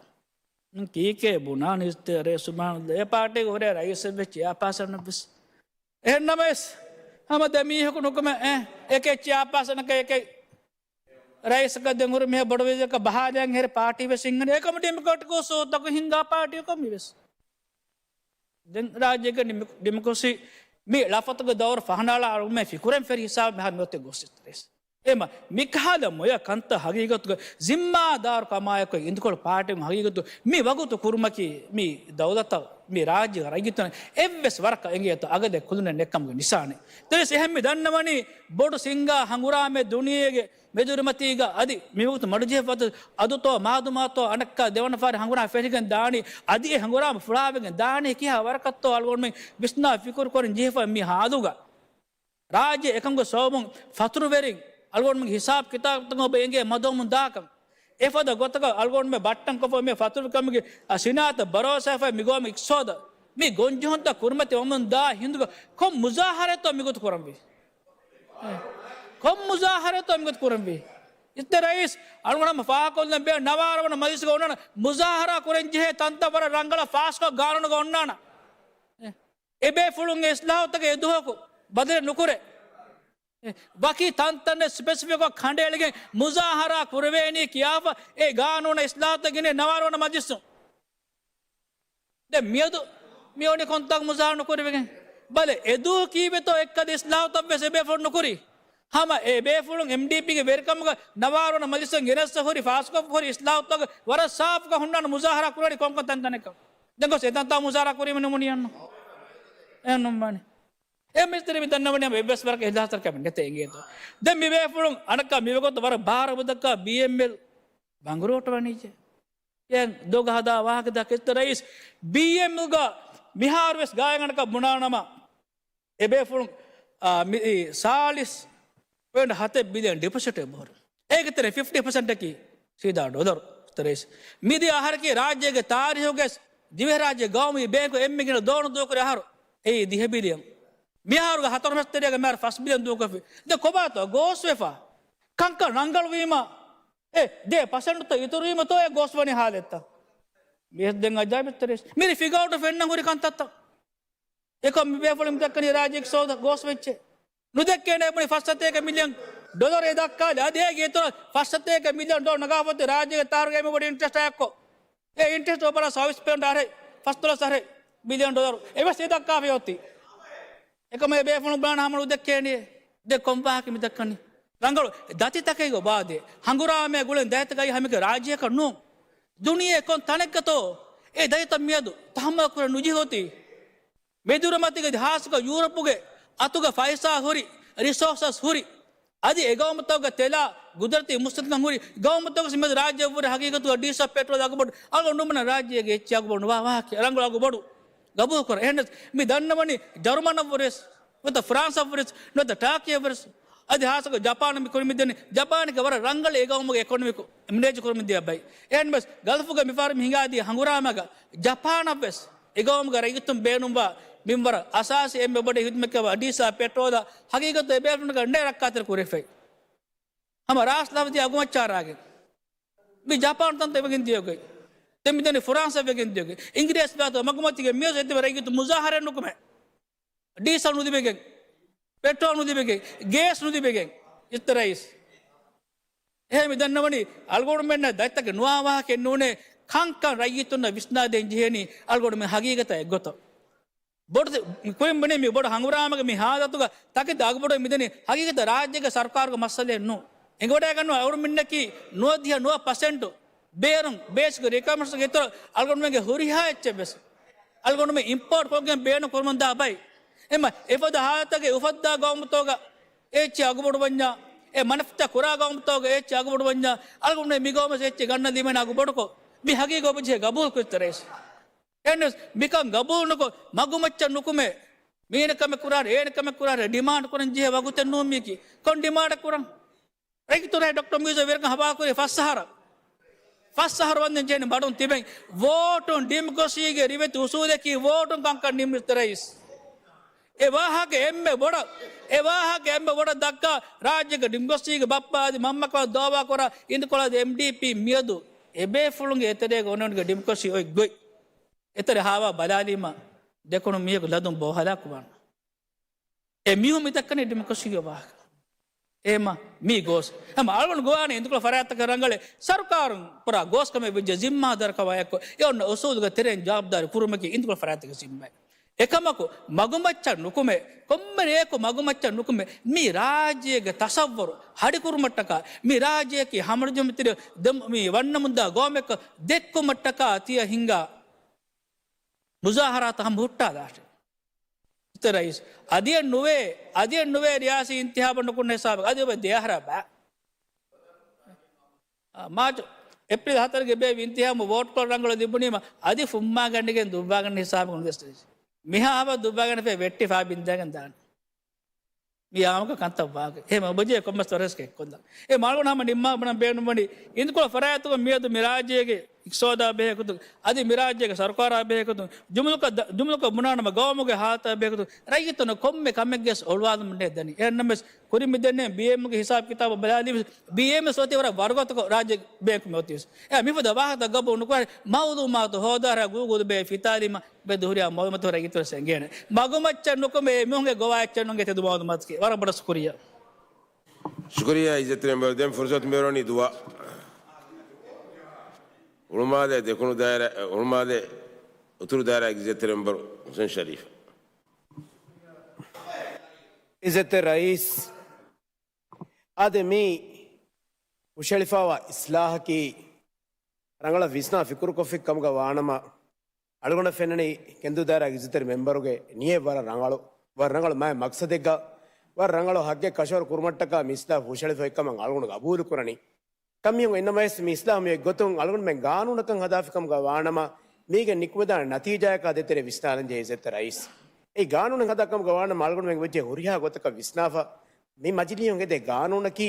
ކީކޭ ބުނާނީ މިސްޓަރ ރައީސް؟ ސުބްހާނައްލާ. އެ ޕާޓީގެ ހުރޭ ރައީސެއް ވެއްޖެ ޗެއާޕާސަނެއް ވެސް. އެހެންނަމަވެސް، ހަމަ ދެ މީހަކު ނުކުމެ، އެ، އެކެއް ޗެއާޕާސަނަކަށް އެކެއް ރައީސަކަށް ދެން ހުރި މީހާ ބޮޑު ވަޒީރަކަށް ބަހާލައިގެން ހެރި ޕާޓީ ވެސް ހިންގަނީ. އެކަމަ ޑިމޮކްރެޓިކް އުސޫލުތަކުން ހިންގާ ޕާޓީއަކަށް މި ވެސް. ދެން ރާއްޖޭގެ ޑިމޮ-، ޑިމޮކްރަސީ މި ޅަފަތުގެ ދައުރު ފަހަނައަޅާ އަޅުގަނޑުމެން ފިކުރެން ފެށި ހިސާބު މިހާރު މިއޮތީ ގޮސް އިތުރެސް. އެމަ، މިކަހަލަ މޮޔަ ކަންތައް ހަގީގަތުގަ ޒިންމާދާރު ކަމާއެކު އިނދުކޮޅު ޕާޓީން ހަގީގަތު މި ވަގުތު ކުރުމަކީ މި ދައުލަތަށް މި ރާއްޖޭގެ ރައްޔިތުން އެއްވެސް ވަރަކަށް އެނގޭތޯ އަގަދޭ ކުލުނެއް ނެއްކަމުގެ ނިޝާނެއް. ތެރެސް އެހެން މި ދަންނަވަނީ ބޮޑު ސިންގާ ހަނގުރާމެއް ދުނިޔޭގެ މެދުރިމަތީގަ އަދި މިވަގުތު މަޑުޖެހިފަ އަދުތޯ މާދުމާތޯ އަނެއްކާ ދެވަނަ ފަހަރަށް ހަނގުރާމަ ފެށިގެން ދާނީ، އަދި އެ ހަނގުރާމަ ފުޅާވެގެން ދާނީ ކިހާ ވަރަކަށްތޯ އަޅުގަނޑުމެން ވިސްނާ ފިކުރު ކުރަން ޖެހިފަ މި ހާލުގަ. ރާއްޖެ އެކަންކޮށް ސަބަބުން ފަތުރުވެރިން އަޅުގަނޑުމެންގެ ހިސާބު ކިތާބުތަކަށް އެނގޭ މަދުވަމުން ދާކަން. އެފަދަ ގޮތަކަށް އަޅުގަނޑުމެން ބައްޓަން ކޮށްފަ މި ފަތުރުވެރިކަމުގެ ސިނާއަތަށް ބަރޯސާފައި މިގޮވަމުން އިޤްތިޞާދަށް މި ގޮންޖެހުންތައް ކުރިމަތި ވަމުން ދާ ހިނދުގަ ކޮން މުޒާހަރަތޯ މިގޮތު ކުރަންވީ؟ ކޮން މުޒާހަރަތޯ މިގޮތު ކުރަންވީ؟ މިސްޓަރ ރައީސް، އަޅުގަނޑު ހަމަ ފާހަގަކޮށްލަން ބޭ، ނަވާރަ ވަނަ މަޖިލިސްގަ އޮންނާނަ މުޒާހަރާ ކުރަން ޖެހޭ ތަންތަން ވަރަށް ރަނގަޅަށް ފާސްކޮށް ގާނޫނުގަ އޮންނާނަ. އެބޭފުޅުންގެ އިސްލާހުތަކެއް އެދުވަހަކު ބަދަލެއް ނުކުރޭ. އެ، ވަކި ތަންތަނެއް ސްޕެސިފިކްކޮށް ކަނޑައެޅިގެން މުޒާހަރާ ކުރެވޭނީ ކިޔާފަ، އެ ގާނޫނަށް އިސްލާހުތައް ގެނޭ ނަވާރަ ވަނަ މަޖިލިސުން. ދެން މިއަދު މި އޮނި ކޮންތާކު މުޒާހަރާ ނުކުރެވިގެން. ބަލެ، އެދުވަހު ކީއްވެތޯ އެއްކަލަ އިސްލާހުތައް ވެސް އެބޭފުޅުން ނުކުރީ. ހަމަ އެބޭފުޅުން އެމްޑީޕީގެ ވެރިކަމުގަ ނަވާރަ ވަނަ މަޖިލިސަށް ގެނެއްސަ ހުރި ފާސްކޮށް ހުރި އިސްލާހުތަކަށް ވަރަށް ސާފުކޮށް ހުންނާނެ މުޒާހަރާ ކުރަނީ ކޮންކޮން ތަންތަނަކަށް. ދެން ގޮސް އެތަންތާ މުޒާހަރާ ކުރީމަ ނިމުނީ އަންނަ. އެ ނުންމާނެ. އެ މިސްތިރި މި ދަންނަވަނީ އެއްވެސް ވަރަކަށް އިހްލާސްތެރިކަމެއް ނެތޭ އިނގޭތޯ. ދެން މި ބޭފުޅުން އަނެއްކާ މިވަގުތު ވަރަށް ބާރަށް ވަދަކާ ބީއެމްއެލް ބަނގުރޫޓު ވަނީޖެ. އެ ދޮގަ ހަދާ ވާހަކަ ދައްކަ މިސްޓަރ ރައީސް، ބީއެމްއެލްގަ މިހާރު ވެސް ގާތްގަނޑަކަށް ބުނާނަމަ، އެ ބޭފުޅުން، އާ، މި، އީ، ސާޅީސް ޕޮއިންޓް ހަތެއް ބިލިއަން ޑިޕޮޒިޓެއް ބޮހުރު. އޭގެ ތެރޭ ފިފްޓީ ޕަސެންޓަކީ ސީދާ ޑޮލަރު. މިދިޔަ އަހަރަކީ ރާއްޖޭގެ ތާރީހުގެ ދިވެހިރާއްޖޭ ގައުމީ ބޭންކު އެންމެ ގިނަ ލޯނު ދޫކުރި އަހަރު. އެއީ ދިހަ ބިލިއަން. މިއަހަރުގެ ހަތަރު މަސް ތެރޭގަ މިހާރު ފަސް ބިލިއަން ދޫކޮށްފި. ދެން ކޮބާތޯ ގޯސްވެފަ؟ ކަންކަން ރަނގަޅުވީމަ، އެ ދޭ ޕަސެންޓްތައް އިތުރުވީމަތޯ އެ ގޯސްވަނީ ހާލަތްތައް؟ މިހެސް ދެން އަޖާއިބެއްތެރޭ. މިރި ފިގައުޓު ފެންނަން ހުރި ކަންތައްތައް. އެކަމް މި ބޭފުޅުން ދައްކަނީ ރާއްޖޭގެ އިޤްތިޞާދަށް ގޯސް ވެއްޖެ. ނުދެއްކޭނެ ބުނި ފަސް ސަތޭކަ މިލިއަން ޑޮލަރެއް ދައްކާލި. އަދި އޭގެ އިތުރަށް ފަސް ސަތޭކަ މިލިއަން ޑޮލަރު ނަގާފައޮތީ ރާއްޖޭގެ ތާރުގެ އެންމެ ބޮޑު އިންޓްރެސްޓާ އެއްކޮށް. އެ އިންޓްރެސްޓް އޮފަރ ސާވިސް ޕައުންޑް އަހަރެއް، ފަސްދޮޅަސް އަހަރެއް މިލިއަން ޑޮލަރު. އެވެސް އެ ދައްކާފައޮތީ. އެކަމަށް އެ ބޭފުޅުން ބުނާނެ ހަމަ ނުދެއްކޭނެ. ދެ ކޮން ވާހަކަ މި ދައްކަނީ؟ ރަނގަޅު ދަތިތަކެއް އޮބާދޭ. ހަނގުރާމަ ގުޅެން ދަތިތަކަކީ ހަމައެކަނި ރާއްޖެއަކަށް ނޫން. ދުނިޔެ ކޮން ތަނެއްގަތޯ އެ ދަތިތައް މިއަދު ތަހައްމަލް ކުރަން ނުޖެހި އޮތީ؟ މެދުރިމަތީގަ ހާއްސަކޮށް ޔޫރަޕުގެ އަތުގަ ފައިސާ ހުރި، ރިސޯސަސް ހުރި، އަދި އެގައުމުތަކުގެ ތެލާ ގުދުރަތީ މުއްސަތުކަން ހުރި ގައުމުތަކު މިއަދު ރާއްޖެ ވުރެ ހަގީގަތުގަ ޑީސަލް ޕެޓްރޯލް އަގުބޮޑު އަޅުގަނޑު ނުބުނަން ރާއްޖޭގެ އެއްޗެއް އަގުބޮޑު ނުވާ ވާހަކަ ރަނގަޅު އަގުބޮޑު ގަބޫލުކުރަން. އެހެންނަމަވެސް މި ދަންނަވަނީ ޖަރުމަނަށްވުރެސް ނުވަތަ ފްރާންސަށްވުރެސް ނުވަތަ ޓާކީއަށްވުރެސް އަދި ހާއްސަކޮށް ޖަޕާނަށް މި ކުރިމިދެނީ. ޖަޕާނެކޭ ވަރަށް ރަނގަޅަށް އެ ގައުމުގެ އިކޮނޮމިކު މެނޭޖް ކުރަމުންދިޔަ ބައި. އެހެންނަމަވެސް ގަލްފުގަ މިފަހަރު މި ހިނގާދިޔަ ހަނގުރާމަގަ ޖަޕާނަށްވެސް އެގައުމުގެ ރައްޔިތުން ބޭނުންވާ މިންވަރަށް އަސާސީ އެންމެ ބޮޑެތި ހިދުމަތްކަމަށް ޑީސަލް ޕެޓްރޯލާ ހަގީގަތު އެބޭފުޅުންނަކަށް ނެތް ރައްކާތެރި ކުރެވިފައި. ހަމަ ރާސް ލަފްޒީ އަގުމައްޗާ ރާގެން މި ޖަޕާން ތަންތަން ވެގެން ދިޔަގޮތް. ދެން މިދަނީ ފުރާންސަށް ވެގެން ދިޔަގޮތް. އިނގިރޭސި ބާތު މަގުމަތީގެ މިއޮސް އެތިބެ ރައްޔިތު މުޒާހަރަ ނުކުމެ. ޑީސަލް ނުލިބިގެން، ޕެޓްރޯލް ނުލިބިގެން، ގޭސް ނުލިބިގެން. މިސްޓަރ ރައީސް. އެހެން މި ދަންނަވަނީ އަޅުގަނޑުމެންނަށް ދަތިތަކެއް ނުވާ ވާހަކައެއް ނޫނޭ. ކަންކަން ރައްޔިތުންނަށް ވިސްނާދޭން ޖެހޭނީ އަޅުގަނޑުމެން ހަގީގަތާ އެއްގޮތަށް. ބޮޑު ކުރިން ބުނީ މި ބޮޑު ހަނގުރާމަގެ މި ހާލަތުގަ ތަކެތި އަގުބޮޑުވެ މިދަނީ ހަގީގަތަށް ރާއްޖޭގެ ސަރުކާރުގެ މައްސަލައެއް ނޫން. އެނގިވަޑައިގަންނަވާ އަޅުގަނޑުމެންނަކީ ނުވަދިހަ ނުވަ ޕަސެންޓު ބޭރުން ބޭސްގެ ރިކޮއަރމަންޓްސްގެ އިތުރަށް އަޅުގަނޑުމެންގެ ހުރިހާ އެއްޗެއް ވެސް އަޅުގަނޑުމެން އިމްޕޯޓް ކޮށްގެން ބޭނުން ކުރަމުންދާ ބައި. އެމަ އެފަދަ ހާލަތަކެއް އުފައްދާ ގައުމުތޯގަ އެއްޗެއް އަގުބޮޑުވަންޏާ، އެ މަނަފްތަ ކުރާ ގައުމުތޯގަ އެއްޗެއް އަގުބޮޑުވަންޏާ، އަޅުގަނޑުމެން މި ގައުމަށް އެއްޗެއް ގަންނަ ލިބޭނެ އަގުބޮޑުކޮށް، މި ހަގީގަތް އޮބިޖެހޭ ގަބޫލު ކުރިތަރޭސް. އެންނެސް މިކަން ގަބޫލުނުކޮށް، މަގުމައްޗަށް ނުކުމެ، މީނަ ކަމެއް ކުރާނެ، އޭނަ ކަމެއް ކުރާނެ، ޑިމާންޑް ކުރަން ޖެހޭ ވަގުތެއް ނޫން މީކީ. ކޮން ޑިމާންޑެއް ކުރަން؟ ރައްޔިތުން ޑޮކްޓަރ މީޒާ ވެރިކަން ހަވާލުކުރީ ފަސް އަހަރަށް. ފަސް އަހަރު ވަންދެން ޖެހެނީ ބަޑުން ތިބެން. ވޯޓުން ޑިމޮކްރަސީގެ ރިވެތި އުސޫލަކީ ވޯޓުން ކަންކަން ނިންމި ތެރައިސް. އެ ވާހަކަ އެންމެ ބޮޑަށް، އެ ވާހަކަ އެންމެ ބޮޑަށް ދައްކާ ރާއްޖޭގެ ޑިމޮކްރަސީގެ ބައްޕަ އަދި މަންމަ ކަމަށް ދައުވާ ކުރާ އިންދިކޮޅާ އަދި އެމްޑީޕީ މިއަދު އެބޭފުޅުންގެ އެތެރޭގަ އޮންނަ ގެ ޑިމޮކްރަސީ އޮތް ގޮތް. އެތެރެ ހާވާ ބަލާލީމަ ދެކުނު މީހަކު ލަދުން ބޯހަލާކު ވާނެ. އެ މީހުން މި ދައްކަނީ ޑިމޮކްރަސީގެ ވާހަކަ. އެމަ މީ ގޯސް. ހަމަ އަޅުގަނޑު ގޮވާނެ އިންދިކޮޅު ފަރާތްތަކަށް ރަނގަޅޭ. ސަރުކާރުން ކުރާ ގޯސް ކަމެއް ވެއްޖެ ޒިންމާދާރުކަމާ އެއްކޮށް، އެ އޮންނަ އުސޫލުގެ ތެރެއިން ޖަވާބުދާރީ ކުރުމަކީ އިންދިކޮޅު ފަރާތްތަކުގެ ޒިންމާއެއް. އެކަމަކު، މަގުމައްޗަށް ނުކުމެ، ކޮންމެ ރެއަކު މަގުމައްޗަށް ނުކުމެ، މި ރާއްޖޭގެ ތަސައްވަރު ހަޑިކުރުމަށްޓަކާ، މި ރާއްޖެއަކީ ހަމަޖެހުމު ތިރި ދެ-، މި ވަންނަމުންދާ ގައުމެއްކަން ދެއްކުމަށްޓަކާ ތިޔަ ހިނގާ މުޒާހަރާތައް ހަމަ ހުއްޓާލާށޭ. އިތުރައިސް، އަދިއެއް ނުވޭ، އަދިއެއް ނުވޭ ރިޔާސީ އިންތިހާބަށް ނުކުންނަ ހިސާބަށް އަދި އޮބެ ދެއަހަރާ ބާ. އާ، މާޗު، އޭޕްރީލް ހަތަރުގެ ބޭއްވި އިންތިހާބު ވޯޓްކޮޅު ރަނގަޅު ލިބުނީމަ އަދި ފުއްމާގަނޑިގެން ދުއްވާގަންނަ ހިސާބަކުން ވެސް މިހާ އަވަށް ދުއްވާގަނެފައި ވެއްޓި ފާ ބިންދާގެން ދާނެ. މި އާއްމުކޮށް ކަންތައް ވާގެ. އެހެން އޮބަޖެހޭ ކޮންމެސް ވަރަކަސް އެއްކޮށްލަން. އެ މައުޅުން ހަމަ ނިންމާ ބުނަން ބޭނުންވަނީ، އިންދިކޮޅު ފަރާތްތަކުން މިއަދު މި ރާއްޖޭގެ އިޤްތިޞާދާ ބެހޭގޮތުން، އަދި މި ރާއްޖޭގެ ސަރުކާރާ ބެހޭގޮތުން، ޖުމުލަކޮށް ދަ-، ޖުމުލަކޮށް ބުނާނަމަ ގައުމުގެ ހާލަތާ ބެހޭގޮތުން، ރައްޔިތުންނަށް ކޮންމެ ކަމެއްގެސް އޮޅުވާލުމެއް ނެތް ދަނީ. އެހެންނަމަވެސް، ކުރިން މިދެންނެވި ބީއެމްގެ ހިސާބު ކިތާބަށް ބަލާލީވެސް، ބީއެމްއެސް އޮތީ ވަރަށް ވަރުގަދަކޮށް ރާއްޖެ ބޭންކު މި އޮތީވެސް. އެ މިފަދަ ވާހަކަތައް ގަބޫލު ނުކުރާ، މައުލޫމާތު ހޯދާ ހަރާ ގޫގުލް ބޭ ފިތާލީމަ، ބެ ދުހުރިޔާ މައުލޫމާތު ރައްޔިތުން ސެނގޭނެ. މަގުމައްޗަށް ނުކުމެ އެ މީހުންގެ ގޮވާ އެއްޗެއް ނޫން އެ ތެދު މައުލޫމާތަކީ. ވަރަށް ބޮޑަށް ޝުކުރިއްޔާ. ޝުކުރިއްޔާ އިއްޒަތްތެރި މެމްބަރު. ދެން ފުރުސަތު މިއުޅެނީ ދުވާ. ހުޅުމާލޭ ދެކުނު ދާއިރާ، ހުޅުމާލޭ އުތުރު ދާއިރާ އިއްޒަތްތެރި މެމްބަރު ހުސެން ޝަރީފް. އިއްޒަތްތެރި ރައީސް، އާދެ، މި ހުށައެޅިފައިވާ އިސްލާހަކީ ރަނގަޅަށް ވިސްނާ ފިކުރުކޮށްފި ކަމުގަ ވާނަމަ، އަޅުގަނޑަށް ފެންނަނީ ކެންދޫ ދާއިރާ އިއްޒަތްތެރި މެމްބަރުގެ ނިޔަތް ވަރަށް ރަނގަޅު، ވަރަށް ރަނގަޅު މާތް މަޤްޞަދެއްގަ، ވަރަށް ރަނގަޅު ހައްގެއް ކަށަވަރު ކުރުމަށްޓަކާ މި އިސްލާހު ހުށައެޅިފައި ކަމަށް އަޅުގަނޑު ގަބޫލު ކުރަނީ. ކަމިޔަށް އިންނަމަވެސް މި އިސްލާހު މި އޮތްގޮތުން އަޅުގަނޑުމެން ގާނޫނަކަށް ހަދާފި ކަމުގަ ވާނަމަ، މީގެ ނިކުމެދާނެ ނަތީޖާޔަކާ ދޭތެރޭ ވިސްނާލަން ޖެހޭ އިއްޒަތްތެރި ރައީސް. އެ ގާނޫނެއް ހަދާ ކަމުގަ ވާނަމަ އަޅުގަނޑުމެން ވެއްޖެ ހުރިހާ ގޮތަކަށް ވިސްނާފަ، މި މަޖިލީހުން ހެދޭ ގާނޫނަކީ،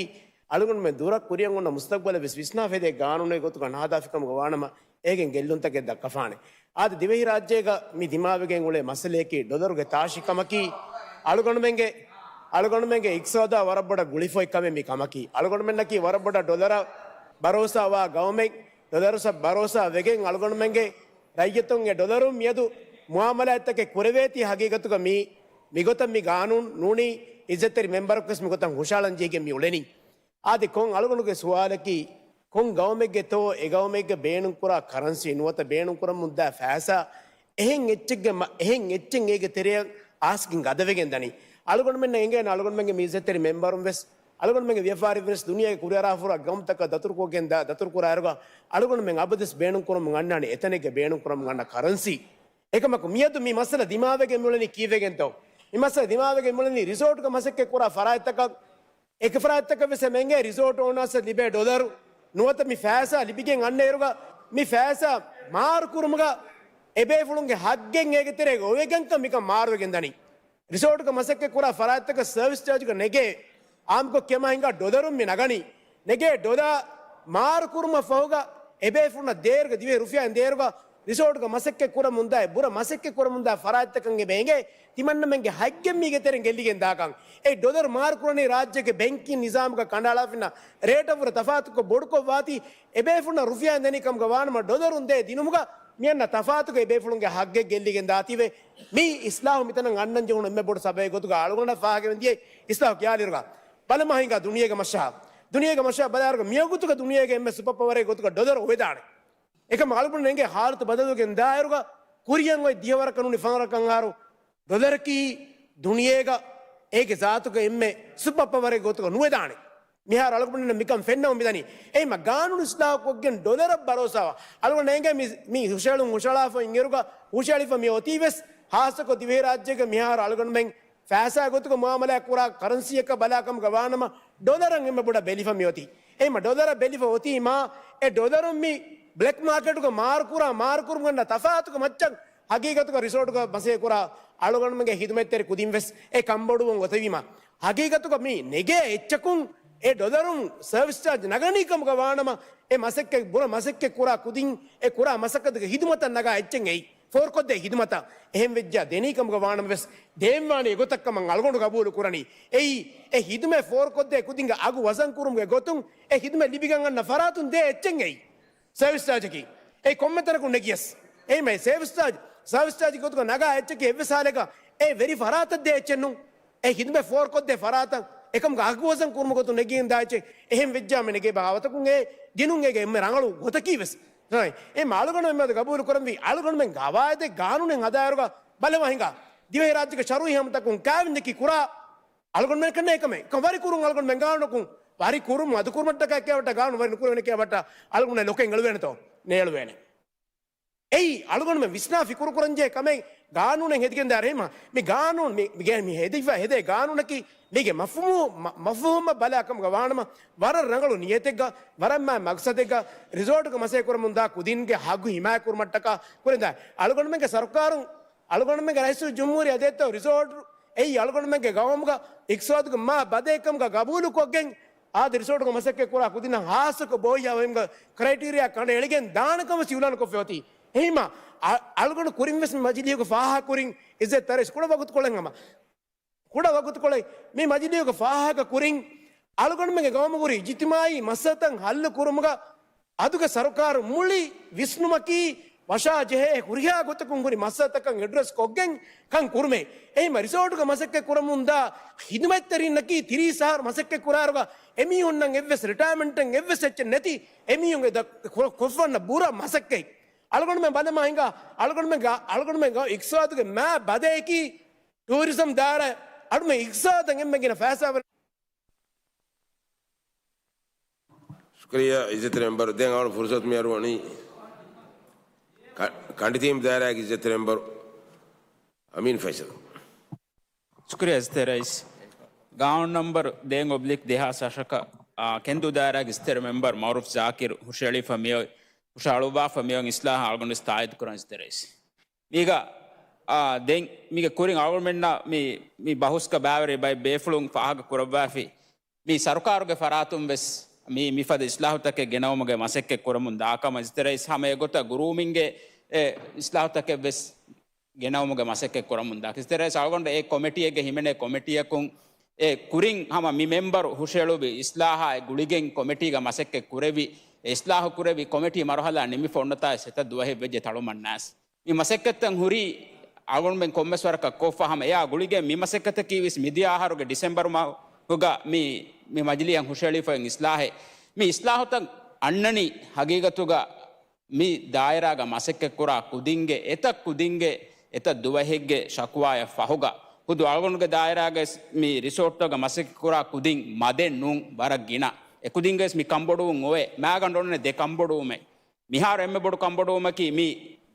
އަޅުގަނޑުމެން ދުރަށް ކުރިއަށް އޮންނަ މުސްތަޤްބަލަށް ވެސް ވިސްނާފަ ހެދޭ ގާނޫނެއް ގޮތުގަ ނަހަދާފި ކަމުގަ ވާނަމަ، އޭގެން ގެއްލުންތަކެއް ދައްކަފާނެ. އާދެ، ދިވެހިރާއްޖޭގަ މި ދިމާވެގެން އުޅޭ މައްސަލަޔަކީ ޑޮލަރުގެ ތާށި ކަމަކީ، އަޅުގަނޑުމެންގެ، އަޅުގަނޑުމެންގެ އިޤްތިޞާދާ ވަރަށް ބޮޑަށް ގުޅިފައި ކަމެއް މި ކަމަކީ. އަޅުގަނޑުމެންނަކީ ވަރަށް ބޮޑަށް ޑޮލަރަށް ބަރޯސާވާ ގައުމެއް، ޑޮލަރުސަށް ބަރޯސާ ވެގެން އަޅުގަނޑުމެންގެ ރައްޔިތުން އެ ޑޮލަރުން މިއަދު މުއާމަލާތްތަކެއް ކުރެވޭތީ ހަގީގަތުގަ މި، މިގޮތަށް މި ގާނޫނު ނޫނީ އިއްޒަތްތެރި މެމްބަރަކުވެސް މިގޮތަށް ހުށައަޅަން ޖެހިގެން މި އުޅެނީ. އާދެ، ކޮން އަޅުގަނޑުގެ ސުވާލަކީ، ކޮން ގައުމެއްގެތޯ އެ ގައުމެއްގަ ބޭނުންކުރާ ކަރަންސީ ނުވަތަ ބޭނުންކުރަމުންދާ ފައިސާ އެހެން އެއްޗެއްގެ މަ-، އެހެން އެއްޗެއް އޭގެ ތެރެއަށް އާސްގެން ގަދަވެގެން ދަނީ. އަޅުގަނޑުމެންނަށް އެނގޭނެ އަޅުގަނޑުމެންގެ މި އިއްޒަތްތެރި މެމްބަރުން ވެސް އަޅުގަނޑުމެންގެ ވިޔަފާރި ވެސް ދުނިޔޭގެ ކުރިއަރާފަ ހުރި ގައުމުތަކަށް ދަތުރުކޮށްގެން ދާ، ދަތުރުކުރާއިރުގަ އަޅުގަނޑުމެން އަބަދުވެސް ބޭނުންކުރަމުން އަންނާނެ އެތަނެއްގެ ބޭނުންކުރަމުން އަންނަ ކަރަންސީ. އެކަމަކު މިއަދު މި މައްސަލަ ދިމާވެގެން މިއުޅެނީ ކީއްވެގެންތޯ؟ މި މައްސަލަ ދިމާވެގެން މިއުޅެނީ ރިސޯޓްގަ މަސައްކަތް ކުރާ ފަރާތްތަކަށް، އެކި ފަރާތްތަކަށް ވެސް އެމެންގެ ރިސޯޓް އޯނާސް ލިބޭ ޑޮލަރު ނުވަތަ މި ފައިސާ ލިބިގެން އަންނައިރުގަ މި ފައިސާ މާރުކުރުމުގަ އެބޭފުޅުންގެ ހައްގެއް އޭގެ ތެރޭގަ އޮވެގެންކަން މިކަން މާރުވެގެން ދަނީ. ރިސޯޓުގަ މަސައްކަތް ކުރާ ފަރާތްތަކަށް ސަރވިސް ޗާޖުގަ ނެގޭ އާއްމުކޮށް ކިޔަމާ ހިނގާ ޑޮލަރުން މި ނަގަނީ. ނެގޭ ޑޮލާ މާރު ކުރުމަށް ފަހުގަ އެބޭފުޅުންނަށް ދޭއިރުގަ ދިވެހި ރުފިޔާއިން ދޭއިރުގަ ރިސޯޓުގަ މަސައްކަތް ކުރަމުންދާ ބުރަ މަސައްކަތް ކުރަމުންދާ ފަރާތްތަކަށް އެބަ އެނގޭ ތިމަންނަމެންގެ ހައްގެއް މީގެ ތެރެއިން ގެއްލިގެން ދާކަން. އެ ޑޮލަރު މާރު ކުރަނީ ރާއްޖޭގެ ބެންކިން ނިޒާމުގަ ކަނޑައަޅާފިންނަ ރޭޓަށް ވުރެ ތަފާތުކޮށް ބޮޑުކޮށް ވާތީ އެބޭފުޅުންނަށް ރުފިޔާއިން ދެނީ ކަމުގަ ވާނަމަ ޑޮލަރުން ދޭ ދިނުމުގަ މިއަންނަ ތަފާތުގަ އެބޭފުޅުންގެ ހައްގެއް ގެއްލިގެން ދާތީވެ. މި އިސްލާހު މިތަނަށް އަންނަން ޖެހުނު އެންމެ ބޮޑު ސަބަބެއް ގޮތުގަ އަޅުގަނޑަށް ފާހަގަވެން ދިޔަ އިސްލާހު ކިޔާލިއިރުގަ ބަލަމާ ހިނގާ ދުނިޔޭގެ މަށާ، ދުނިޔޭގެ މަށާ ބަލާއިރުގަ މިވަގުތުގަ ދުނިޔޭގެ އެންމެ ސުޕަ ޕަވަރެއް ގޮތުގަ ޑޮލަރު އޮވެދާނެ. އެކަމަ އަޅުގަނޑު އެނގޭ ހާލަތު ބަދަލުގެން ދާއިރުގަ ކުރިޔަށް އޮތް ދިހަވަރަކަށް ނޫނީ ފަނަރަކަށް އަހަރު ޑޮލަރަކީ ދުނިޔޭގަ އޭގެ ޒާތުގަ އެންމެ ސުޕަ ޕަވަރެއް ގޮތުގަ ނުވެދާނެ. މިހާރު އަޅުގަނޑު މިކަން ފެންނަމުން މިދަނީ. އެހިމަ ގާނޫނު އިސްލާހު ކޮށްގެން ޑޮލަރަށް ބަރޯސާވާ. އަޅުގަނޑު އެނގޭ މި، މި ހުށައެޅުން ހުށައަޅާފަ އިންއިރުގަ ހުށައެޅިފަ މި އޮތީ ވެސް ހާއްސަކޮށް ދިވެހިރާއްޖޭގަ މިހާރު އަޅުގަނޑުމެން ފައިސާ ގޮތުގަ މުއާމަލާތް ކުރާ ކަރަންސީއަކަށް ބަލާ ކަމުގަ ވާނަމަ، ޑޮލަރަށް އެންމެ ބޮޑަށް ބެލިފަ މި އޮތީ. އެހިމަ ޑޮލަރަށް ބެލިފަ އޮތީމާ، އެ ޑޮލަރުން މި ބްލެކް މާކެޓުގަ މާރުކުރާ، މާރުކުރުމުގަ އަންނަ ތަފާތުގެ މައްޗަށް ހަގީގަތުގަ ރިސޯޓުގަ މަސައްކަތް ކުރާ އަޅުގަނޑުމެންގެ ހިދުމަތްތެރި ކުދިން ވެސް އެ ކަންބޮޑުވުން އޮތެވީމާ، ހަގީގަތުގަ މި ނެގޭ އެއްޗަކުން އެ ޑޮލަރުން ސަރވިސް ޗާޖް ނަގަނީ ކަމުގަ ވާނަމަ، އެ މަސައްކަތް ބުރަ މަސައްކަތް ކުރާ ކުދިން އެ ކުރާ މަސައްކަތުގެ ހިދުމަތަށް ނަގާ އެއްޗެއް އެއީ. ފޯރުކޮށްދޭ ހިދުމަތަށް އެހެން ވެއްޖާ ދެނީ ކަމުގަ ވާނަމަ ވެސް ދޭންވާނީ އެގޮތަށް ކަމަށް އަޅުގަނޑު ގަބޫލު ކުރަނީ. އެއީ އެ ހިދުމަތް ފޯރުކޮށްދޭ ކުދިންގެ އަގު ވަޒަން ކުރުމުގެ ގޮތުން އެ ހިދުމަތް ލިބިގެން އަންނަ ފަރާތުން ދޭ އެއްޗެއް އެއީ. ސަރވިސް ޗާޖަކީ އެ ކޮންމެ ތަނަކުން ނެގިޔަސް. އެހިމަ ސަރވިސް ޗާޖް، ސަރވިސް ޗާޖް ގޮތުގަ ނަގާ އެއްޗަކީ އެއްވެސް ހާލެއްގަ އެ ވެރި ފަރާތަށް ދޭ އެއްޗެއް ނޫން. އެ ހިދުމަތް ފޯރުކޮށްދޭ ފަރާތަށް އެކަމުގެ އަގު ވަޒަން ކުރުމުގެ ގޮތުން ނެގިގެން ދާ އެއްޗެއް. އެހެން ވެއްޖާ މި ނެގޭ ބާވަތަކުން އެ ދިނުން އޭގެ އެންމެ ރަނގަޅު ގޮތަކީ ވެސް. އެ މަ އަޅުގަނޑު އެންމެ ގަބޫލު ކުރަންވީ އަޅުގަނޑުމެން ގަވާއިދެއް ގާނޫނެއް ހަދާއިރުގަ ބަލަމާ ހިނގާ. ދިވެހިރާއްޖޭގެ ޝަރުއީ ހަމަތަކުން ކާވެންޏަކީ ކުރާ އަޅުގަނޑުމެން ކަންނޭ ކަމެއް. ކަން ވަރި ކުރުން އަޅުގަނޑުމެން ގާނޫނަކުން ވަރި ކުރުން އަދު ކުރުމަށްޓަކާ ކިޔަވައްޓާ ގާނޫނު ވަރި ނުކުރެވޭނެ ކިޔަވައްޓާ އަޅުގަނޑުމެން ލޮކެއް އެޅުވޭނެތޯ؟ ނޭޅުވޭނެ. އެއީ އަޅުގަނޑުމެން ވިސްނާ ފިކުރު ކުރަންޖެހޭ ކަމެއް ގާނޫނެއް ހެދިގެން ދާ ރޭމަ. މި ގާނޫނު މި، މި، މި ހެދިފަ ހެދޭ ގާނޫނަކީ މީގެ މަފްހޫމު، މަ، މަފްހޫމަށް ބަލާ ކަމުގަ ވާނަމަ ވަރަށް ރަނގަޅު ނިޔަތެއްގަ ވަރަށް މާ މަގްސަދެއްގަ ރިސޯޓުގަ މަސައްކަތް ކުރަމުން ދާ ކުދިންގެ ހައްގު ހިމާޔަތް ކުރުމަށްޓަކާ ކުރިން ދާ އަޅުގަނޑުމެންގެ ސަރުކާރުން އަޅުގަނޑުމެންގެ ރައީސުލްޖުމްހޫރިއްޔާ ދޭތޯ ރިސޯޓު އެއީ އަޅުގަނޑުމެންގެ ގައުމުގަ އިޤްތިޞާދުގެ މާ ބަދައެއްކަމުގަ ގަބޫލުކޮށްގެން އާދެ ރިސޯޓުގަ މަސައްކަތް ކުރާ ކުދިންނަށް ހާއްސަކޮށް ބޯހިޔާވަހީމުގެ ކްރައިޓީރިއާ ކަނޑައެޅިގެން ދާނެ ކަމަށް އިޢުލާނު ކޮށްފަ އޮތީ. އެހީމަ އަ، އަޅުގަނޑު ކުރިން ވެސް މި މަޖިލީހުގަ ފާހަގަ ކުރިން އިއްޒަތްތެރި ރައީސް ކުޑަ ވަގުތުކޮޅެއް ހަމަ ކުޑަ ވަގުތުކޮޅެއް މި މަޖިލީހުގަ ފާހަގަ ކުރިން އަޅުގަނޑުމެންގެ ގައުމުގަ ހުރި އިޖްތިމާޢީ މައްސަލަތައް ހައްލު ކުރުމުގަ އަދުގެ ސަރުކާރު މުޅި ވިސްނުމަކީ ވަށާ ޖެހޭ ހުރިހާ ގޮތަކުން ހުރި މައްސަލަތަކަށް އެޑްރެސް ކޮށްގެން ކަން ކުރުމޭ. އެހިމަ ރިސޯޓުގަ މަސައްކަތް ކުރަމުންދާ ހިދުމަތްތެރިންނަކީ ތިރީސް އަހަރު މަސައްކަތް ކުރާއިރުގަ އެމީހުންނަށް އެއްވެސް ރިޓަޔަރމަންޓެއް އެއްވެސް އެއްޗެއް ނެތި އެމީހުންގެ ދަ، ކޮ، ކޮށްފަންނަ ބުރަ މަސައްކަތް. އަޅުގަނޑުމެން ބަލަމާ ހިނގާ އަޅުގަނޑުމެން ގަ، އަޅުގަނޑުމެން ގަ، އިޤްތިޞާދުގެ މާ ބަދަޔަކީ ޓޫރިޒަމް ދާއިރާ އަޅުމެން އިޤްތިޞާދަށް އެންމެން ގިނަ ފައިސާ ވަރަށް. ޝުކުރިއްޔާ އިއްޒަތްތެރި މެމްބަރު. ދެން އަޅު ފުރުސަތު މި އަރުވަނީ ކަ، ކަނޑިތީމް ދާއިރާގެ އިއްޒަތްތެރި މެމްބަރު އަމީން ފައިސަލް. ޝުކުރިއްޔާ އިއްޒަތްތެރި ރައީސް. ގާނޫނު ނަމްބަރު ދޭއް އޮބްލިކް ދެހާސް އަށަކަށް، އާ، ކެންދޫ ދާއިރާގެ އިއްޒަތްތެރި މެމްބަރު މައުރޫފް ޒާކިރު ހުށައެޅިފަ މިއޮތް، ހުށައަޅުއްވާފަ މިއޮތް އިސްލާހަށް އަޅުގަނޑު ވެސް ތާއީދު ކުރަން އިއްޒަތްތެރި ރައީސް. މީގަ، އާ، ދެން މީގެ ކުރިން އަޅުގަނޑުމެންނަށް މި، މި ބަހުސްގަ ބައިވެރި ބައެއް ބޭފުޅުން ފާހަގަ ކުރައްވާފި. މި ސަރުކާރުގެ ފަރާތުން ވެސް މި، މިފަދަ އިސްލާހުތަކެއް ގެނައުމުގެ މަސައްކަތް ކުރަމުން ދާކަމަށް އިއްޒަތްތެރި ރައީސް ހަމަ އެގޮތަށް ގުރޫމިންގެ އެ އިސްލާހުތަކެއް ވެސް ގެނައުމުގެ މަސައްކަތް ކުރަމުން ދާ. އިއްޒަތްތެރި ރައީސް އަޅުގަނޑު އެ ކޮމިޓީއެއްގެ ހިމެނޭ ކޮމިޓީއަކުން އެ ކުރިން ހަމަ މި މެމްބަރު ހުށައެޅުއްވި އިސްލާހާއި ގުޅިގެން ކޮމިޓީގަ މަސައްކަތް ކުރެވި، އެ އިސްލާހު ކުރެވި ކޮމިޓީ މަރުހަލާ ނިމިފަ އޮންނަތާ ސެތަ ދުވަހެއް ވެއްޖެ ތަޅުމަންނާސް. މި މަސައްކަތްތައް ހުރީ އަޅުގަނޑުމެން ކޮންމެސް ވަރަކަށް ކޮށްފަ ހަމަ އެއާ ގުޅިގެން މި މަސައްކަތަކީ ވެސް މިދިޔަ އަހަރުގެ ޑިސެމްބަރު މަހުގަ މި، މި މަޖިލީހަށް ހުށައެޅިފައި އިސްލާހެއް. މި އިސްލާހުތައް އަންނަނީ ހަގީގަތުގަ މި ދާއިރާގަ މަސައްކަތްކުރާ ކުދިންގެ އެތައް ކުދިންގެ އެތައް ދުވަހެއްގެ ޝަކުވާއަށް ފަހުގަ. ހުދު އަޅުގަނޑުގެ ދާއިރާގަ ވެސް މި ރިސޯޓްތަކުގަ މަސައްކަތްކުރާ ކުދިން މަދެއް ނޫން ވަރަށް ގިނަ. އެ ކުދިންގެ ވެސް މި ކަންބޮޑުވުން އޮވޭ. މާގަނޑު އޮންނަ ދެ ކަންބޮޑުވުމެއް. މިހާރު އެންމެ ބޮޑު ކަންބޮޑުވުމަކީ މި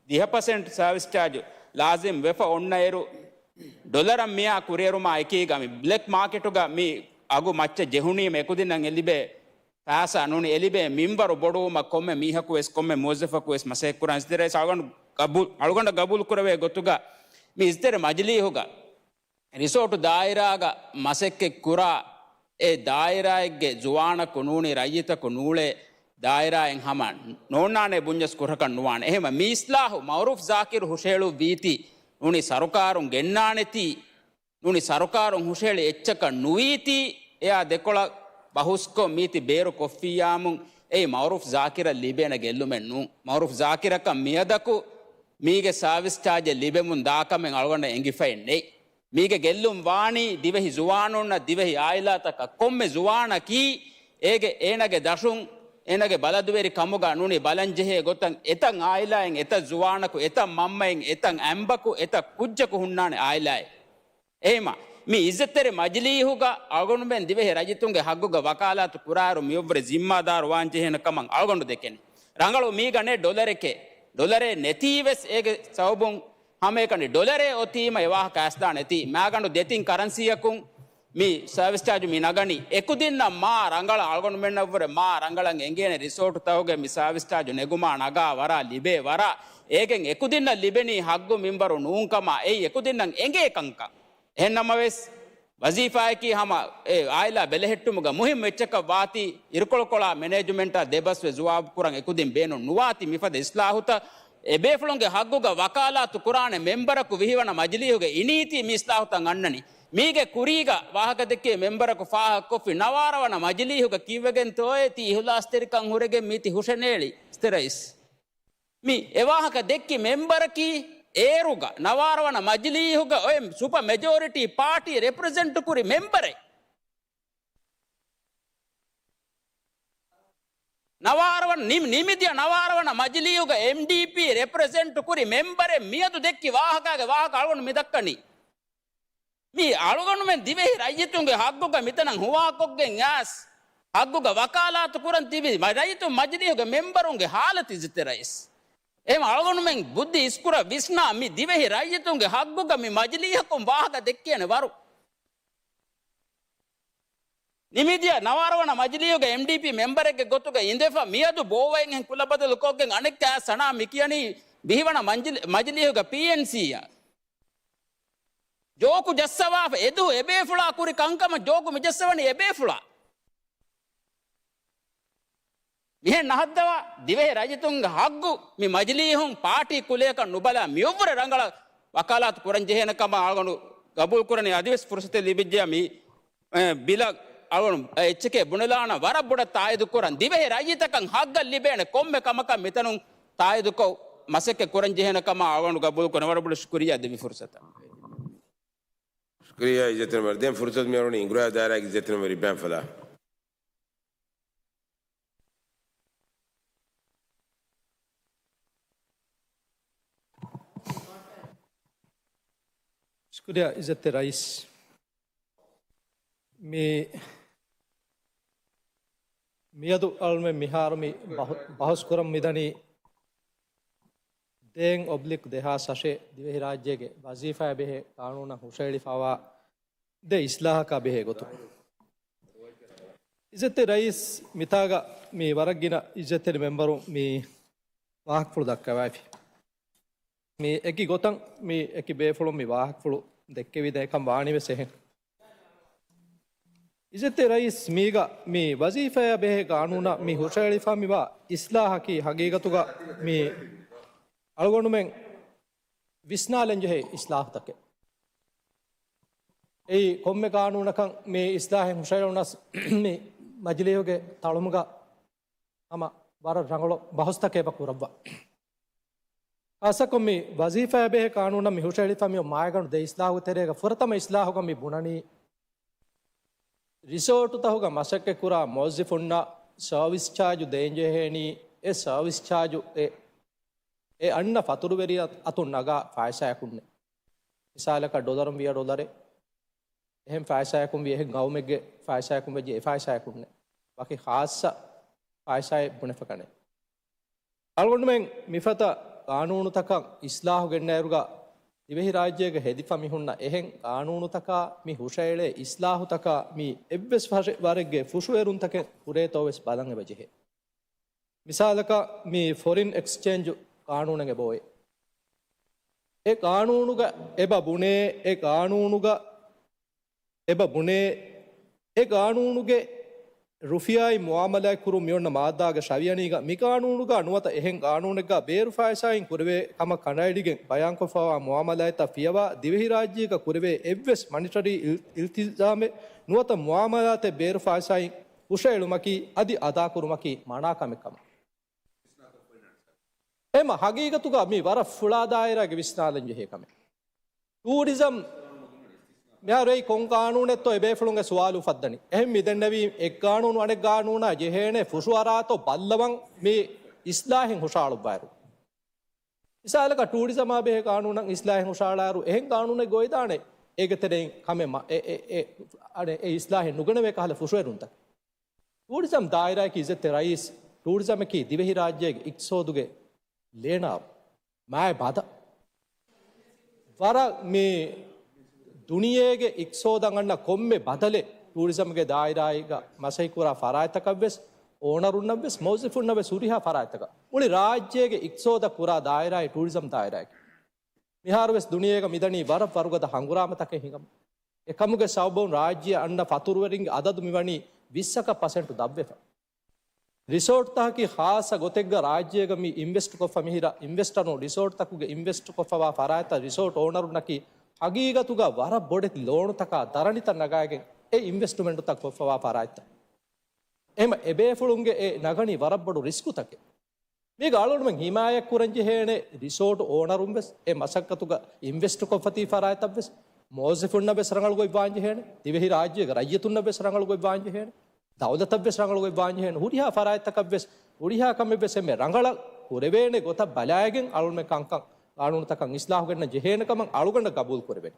ދިހަ ޕަސެންޓް ސާވިސް ޗާޖު ލާޒިމް ވެފަ އޮންނައިރު، ޑޮލަރަށް މިއާ ކުރިއެރުމާ އެކީގަ މި ބްލެކް މާކެޓުގަ މި އަގު މައްޗަށް ޖެހުނީމަ އެކުދިންނަށް އެ ލިބޭ ފައިސާ ނޫނީ އެ ލިބޭ މިންވަރު ބޮޑުވުމަށް ކޮންމެ މީހަކު ވެސް ކޮންމެ މުވައްޒަފަކު ވެސް މަސައްކަތް ކުރާން އިއްޒަތްތެރި ރައީސް އަޅުގަނޑު ގަބޫލް، އަޅުގަނޑަށް ގަބޫލު ކުރެވޭ ގޮތުގަ މި އިއްޒަތްތެރި މަޖިލީހުގަ ރިސޯޓު ދާއިރާގަ މަސައްކަތް ކުރާ އެ ދާއިރާއެއްގެ ޒުވާނަކު ނޫނީ ރައްޔިތަކު ނޫޅޭ ދާއިރާއެއް ހަމަ ނޯންނާނޭ ބުންޏަސް ކުރަކަށް ނުވާނެ. އެހެމަ މި އިސްލާހު މައުރޫފް ޒާކިރު ހުށަހެޅުއްވީތީ ނޫނީ ސަރުކާރުން ގެންނާނެތީ، ނޫނީ ސަރުކާރުން ހުށަހެޅި އެއްޗަކަށް ނުވީތީ، އެއާ ދެކޮޅަށް ބަހުސްކޮށް މީތި ބޭރު ކޮށްފިއްޔާމުން އެއީ މައުރޫފް ޒާކިރަށް ލިބޭނެ ގެއްލުމެއް ނޫން. މައުރޫފް ޒާކިރަކަށް މިއަދަކު މީގެ ސާވިސް ޗާޖެއް ލިބެމުން ދާކަމެއް އަޅުގަނޑަށް އެނގިފައެއް ނެތް. މީގެ ގެއްލުން ވާނީ ދިވެހި ޒުވާނުންނަށް، ދިވެހި އާއިލާތަކަށް. ކޮންމެ ޒުވާނަކީ އޭގެ އޭނަގެ ދަށުން އޭނާގެ ބަލަދުވެރި ކަމުގަ ނޫނީ ބަލަންޖެހޭ ގޮތަށް އެތައް އާއިލާއިން، އެތައް ޒުވާނަކު، އެތައް މަންމައިން، އެތައް އަނބަކު، އެތައް ކުއްޖަކު ހުންނާނެ އާއިލާއެއް. އެހެމަ، މި އިއްޒަތްތެރި މަޖިލީހުގަ އަޅުގަނޑުމެން ދިވެހި ރައްޔިތުންގެ ހައްގުގަ ވަކާލާތު ކުރާއިރު މިއޮއްވުރެ ޒިންމާދާރު ވާން ޖެހޭނެ ކަމަށް އަޅުގަނޑު ދެކެނީ. ރަނގަޅު މީގަ ނެ ޑޮލަރެކޭ، ޑޮލަރެއް ނެތީވެސް އޭގެ ސަބަބުން ހަމައެކަނި ޑޮލަރެއް އޮތީމަ އެ ވާހަކަ އައިސްދާނެތީ. މާގަނޑު ދެތިން ކަރަންސީއަކުން މި ސާވިސް ޗާޖު މި ނަގަނީ. އެކުދިންނަށް މާ ރަނގަޅަށް އަޅުގަނޑުމެންނަށްވުރެ މާ ރަނގަޅަށް އެނގޭނެ ރިސޯޓުތަކުގެ މި ސާވިސް ޗާޖު ނެގުމާ ނަގާ ވަރާ ލިބޭ ވަރާ އޭގެން އެކުދިންނަށް ލިބެނީ ހައްގު މިންވަރު ނޫންކަމާ އެއީ އެކުދިންނަށް އެނގޭ ކަންކަން. އެހެންނަމަވެސް، ވަޒީފާއަކީ ހަމަ އެ އާއިލާ ބެލެހެއްޓުމުގަ މުހިއްމު އެއްޗަކަށް ވާތީ، އިރުކޮޅުކޮޅާ މެނޭޖުމެންޓާ ދެބަސްވެ ޒުވާބު ކުރަން އެކުދިން ބޭނުން ނުވާތީ މިފަދަ އިސްލާހުތައް އެބޭފުޅުންގެ ހައްގުގަ ވަކާލާތު ކުރާނެ މެންބަރަކު ވިހިވަނަ މަޖިލީހުގަ އިނީތީ މި އިސްލާހުތައް އަންނަނީ. މީގެ ކުރީގަ ވާހަކަދެއްކި މެންބަރަކު ފާހަގަކޮށްފި ނަވާރަވަނަ މަޖިލީހުގަ ކީއްވެގެންތޯއޭ ތީ އިހުލާސްތެރިކަން ހުރެގެން މީތި ހުށެނޭޅި އިސްތެ ރައީސް. މި އެވާހަކަ ދެއްކި މެންބަރަކީ އޭރުގަ ނަވާރަވަނަ މަޖިލީހުގަ އޮތް ސުޕަ މެޖޯރިޓީ ޕާޓީ ރެޕްރެޒެންޓް ކުރި މެންބަރެއް. ނަވާރަވަން-، ނިމް-، ނިމިދިޔަ ނަވާރަވަނަ މަޖިލީހުގަ އެމްޑީޕީ ރެޕްރެޒެންޓް ކުރި މެންބަރެއް މިއަދު ދެއްކި ވާހަކާގެ ވާހަކަ އަޅުގަނޑު މި ދައްކަނީ. މި އަޅުގަނޑުމެން ދިވެހި ރައްޔިތުންގެ ހައްގުގަ މިތަނަށް ހުވާކޮށްގެން އައިސް، ހައްގުގަ ވަކާލާތު ކުރަން ތިބި މަ-، ރައްޔިތުން މަޖިލީހުގެ މެންބަރުންގެ ހާލަތު އިއްޒަތްތެރި ރައީސް. އެހެން އަޅުގަނޑުމެން ބުއްދި އިސްކުރަ ވިސްނާ މި ދިވެހި ރައްޔިތުންގެ ހައްގުގަ މި މަޖިލީހަކުން ވާހަކަ ދެއްކޭނެ ވަރު. ނިމިދިޔަ ނަވާރަވަނަ މަޖިލީހުގެ އެމްޑީޕީ މެންބަރެއްގެ ގޮތުގަ އިނދެފަ މިއަދު ބޯވައިން ކުލަބަދަލުކޮށްގެން އަނެއްކާ ސަނާ މިކިޔަނީ ވިހިވަނަ މަންޖިލި-، މަޖިލީހުގަ ޕީއެންސީއަށް. ޖޯކު ޖައްސަވާފަ އެދު އެބޭފުޅާ ކުރި ކަންކަމަށް ޖޯކު މިޖައްސަވަނީ އެބޭފުޅާ. މިހެން ނަހައްދަވާ ދިވެހި ރައްޔިތުންގެ ހައްގު މި މަޖިލީހުން ޕާޓީ ކުލަޔަކަށް ނުބަލާ މިއޮއްވުރެ ރަނގަޅަށް ވަކާލާތު ކުރަން ޖެހޭނެ ކަމަށް އަޅުގަނޑު ގަބޫލު ކުރަނީ. އަދިވެސް ފުރުސަތެއް ލިބިއްޖެޔާ މި، އެ، ބިލަށް އަޅުގަނޑު އެއްޗެކޭ ބުނެލާނަން ވަރަށް ބޮޑަށް ތާއީދު ކުރަން. ދިވެހި ރައްޔިތަކަށް ހައްގަށް ލިބޭނެ ކޮންމެ ކަމަކަށް މިތަނުން ތާއީދުކޮށް މަސައްކަތް ކުރަން ޖެހޭނެ ކަމަށް އަޅުގަނޑު ގަބޫލު ކުރަން. ވަރަށް ބޮޑަށް ޝުކުރިއްޔާ ދެވި ފުރުސަތަށް. ޝުކުރިއްޔާ އިއްޒަތްތެރި މެންބަރު. ދެން ފުރުސަތު މިއަޅުގަނޑު އިނގުރާ ދާއިރާގެ އިއްޒަތްތެރި މެންބަރު އިބްރާހިމް ފަލާހް. ޝުކުރިއްޔާ އިއްޒަތްތެރި ރައީސް. މި، މިއަދު އަޅުމެން މިހާރު މި ބަހު-، ބަހުސް ކުރަން މިދަނީ ދޭއް އޮބްލިކް ދެހާސް އަށެއް ދިވެހިރާއްޖޭގެ ވަޒީފާއާ ބެހޭ ޤާނޫނަށް ހުށަހެޅިފައިވާ ދެ އިސްލާހަކާ ބެހޭ ގޮތުން. އިއްޒަތްތެރި ރައީސް، މިތާގަ މި ވަރަށް ގިނަ އިއްޒަތްތެރި މެންބަރުން މި ވާހަކަފުޅު ދައްކަވައިފި. މި އެކި ގޮތަށް މި އެކި ބޭފުޅުން މި ވާހަކަފުޅު ދެއްކެވިދޭ ކަން ވާނީވެސް އެހެން. އިއްޒަތްތެރި ރައީސް، މީގަ މި ވަޒީފާއާ ބެހޭ ޤާނޫނަށް މި ހުށަހެޅިފަ މިވާ އިސްލާހަކީ ހަގީގަތުގަ މި އަޅުގަނޑުމެން ވިސްނާލަންޖެހޭ އިސްލާހުތަކެއް. އެއީ ކޮންމެ ޤާނޫނަކަށް މި އިސްލާހެއް ހުށަހެޅުނަސް މި މަޖިލީހުގެ ތަޅުމުގަ ހަމަ ވަރަށް ރަނގަޅު ބަހުސްތަކެއް އެބަ ކުރައްވާ. ޚާއްޞަކޮށް މި ވަޒީފާއާ ބެހޭ ޤާނޫނަށް މި ހުށަހެޅިފަ މި މާގަނޑު ދެ އިސްލާހުގެ ތެރޭގަ ފުރަތަމަ އިސްލާހުގަ މި ބުނަނީ، ރިސޯޓުތަކުގަ މަސައްކަތްކުރާ މުވައްޒަފުންނަށް ސަރވިސް ޗާޖު ދޭންޖެހޭނީ، އެ ސަރވިސް ޗާޖު އެ، އެ އަންނަ ފަތުރުވެރި އަތުން ނަގާ ފައިސާއަކުންނެއް. މިސާލަކަށް ޑޮލަރުން ވިޔަ ޑޮލަރެއް، އެހެން ފައިސާއަކުން ވިޔަ އެހެން ގައުމެއްގެ ފައިސާއަކުން ވެއްޖެ އެ ފައިސާއަކުންނެއް. ވަކި ޚާއްޞަ ފައިސާއެއް ބުނެފަކަނެ. އަޅުގަނޑުމެން މިފަދަ ޤާނޫނުތަކަށް އިސްލާހު ގެންނައިރުގަ ދިވެހިރާއްޖޭގަ ހެދިފަ މި ހުންނަ އެހެން ޤާނޫނުތަކާ މި ހުށައެޅޭ އިސްލާހުތަކާ މި އެއްވެސް ފަށެއް ވަރެއްގެ ފުށުއެރުންތަކެއް ހުރޭތޯވެސް ބަލަން އެބަޖެހޭ. މިސާލަކަށް މި ފޮރިން އެކްސްޗޭންޖު ޤާނޫނެއް އެބައޮތް. އެ ޤާނޫނުގަ އެބަ ބުނޭ، އެ ޤާނޫނުގަ އެބަ ބުނޭ، އެ ޤާނޫނުގެ ރުފިޔާއިން މުއާމަލާތް ކުރުން މިއޮންނަ މާއްދާގެ ޝަވިޔަނީގަ މި ޤާނޫނުގަ ނުވަތަ އެހެން ޤާނޫނެއްގަ ބޭރު ފައިސާއިން ކުރެވޭ ކަމަށް ކަނޑައެޅިގެން ބަޔާންކޮށްފައިވާ މުއާމަލާތްތައް ފިޔަވާ ދިވެހިރާއްޖޭގަ ކުރެވޭ އެއްވެސް މަނިޓަރީ އިލް-، އިލްތިޒާމެއް ނުވަތަ މުއާމަލާތެއް ބޭރު ފައިސާއިން ހުށައެޅުމަކީ އަދި އަދާކުރުމަކީ މަނާ ކަމެއް ކަމަށް. އެމަ ހަގީގަތުގަ މި ވަރަށް ފުޅާ ދާއިރާގެ ވިސްނާލަން ޖެހޭ ކަމެއް. ޓޫރިޒަމް، މިހާރު އެއީ ކޮން ގާނޫނެއްތޯ އެބޭފުޅުންގެ ސުވާލު އުފައްދަނީ. އެހެން މިދެންނެވީ އެއްގާނޫނު އަނެއްގާނޫނާ ޖެހޭނެ ފުށުއަރާތޯ ބައްލަވަން މި އިސްލާހެއް ހުށައަޅުއްވާއިރު. މިސާލަކަށް ޓޫރިޒަމާ ބެހޭ ގާނޫނަށް އިސްލާހެއް ހުށައަޅާއިރު އެހެން ގާނޫނެއް ގޮވެދާނެ އޭގެ ތެރެއިން ކަމެއް މަ-، އެ، އެ، އެ، އަނެއް އެ އިސްލާހެއް ނުގަނެވޭ ކަހަލަ ފުށުއެރުންތަކެއް. ޓޫރިޒަމް ދާއިރާއަކީ އިއްޒަތްތެރި ރައީސް، ޓޫރިޒަމަކީ ދިވެހިރާއްޖޭގެ އިޤްތިޞާދުގެ ލޭނާރު. މާތް ބަދަ. ވަރަށް މި ދުނިޔޭގެ އިޤްތިޞާދަށް އަންނަ ކޮންމެ ބަދަލެއް ޓޫރިޒަމްގެ ދާއިރާއިގަ މަސައްކަތްކުރާ ފަރާތްތަކަށްވެސް، އޯނަރުންނަށްވެސް، މުވައްޒަފުންނަށްވެސް ހުރިހާ ފަރާތްތަކަށް މުޅި ރާއްޖޭގެ އިޤްތިޞާދަށް ކުރާ ދާއިރާއެއް ޓޫރިޒަމް ދާއިރާއެކޭ. މިހާރުވެސް ދުނިޔޭގަ މިދަނީ ވަރަށް ވަރުގަދަ ހަނގުރާމަތަކެއް ހިނގަމުން. އެކަމުގެ ސަބަބުން ރާއްޖެއަށް އަންނަ ފަތުރުވެރިންގެ އަދަދު މިވަނީ ވިއްސަކަށް ޕަސެންޓު ދަށްވެފަ. ރިސޯޓްތަކަކީ ޚާއްޞަ ގޮތެއްގަ ރާއްޖޭގަ މި އިންވެސްޓް ކޮށްފަ މިހިރަ އިންވެސްޓަރުން ރިސޯޓްތަކުގެ އިންވެސްޓް ކޮށްފަވާ ފަރާތްތައް ރިސޯޓް އޯނަރުންނަކީ ހަގީގަތުގަ ވަރަށް ބޮޑެތި ލޯނުތަކާ ދަރަނިތައް ނަގާގެން އެ އިންވެސްޓްމަންޓުތައް ކޮށްފަވާ ފަރާތްތައް. އެހެމަ އެބޭފުޅުންގެ އެ ނަގަނީ ވަރަށް ބޮޑު ރިސްކުތަކެއް. މީގަ އަޅުގަނޑުމެން ހިމާޔަތްކުރަން ޖެހޭނެ ރިސޯޓް އޯނަރުން ވެސް، އެ މަސައްކަތުގަ އިންވެސްޓް ކޮށްފަތި ފަރާތްތައް ވެސް، މުވައްޒަފުންނަށް ވެސް ރަނގަޅު ގޮތް ވާން ޖެހޭނެ، ދިވެހި ރާއްޖޭގެ ރައްޔިތުންނަށް ވެސް ރަނގަޅު ގޮތް ވާން ޖެހޭނެ، ދައުލަތަށް ވެސް ރަނގަޅު ގޮތް ވާން ޖެހޭނެ، ހުރިހާ ފަރާތްތަކަށް ވެސް، ހުރިހާ ކަމެއް ވެސް އެންމެ ރަނގަޅަށް ކުރެވޭނެ ގޮތަށް ބަލާގެން އަޅުގަނޑުމެން ކަންކަން ގާނޫނުތަކަށް އިސްލާހު ގެންނަން ޖެހޭނެ ކަމަށް އަޅުގަނޑަށް ގަބޫލު ކުރެވޭނެ.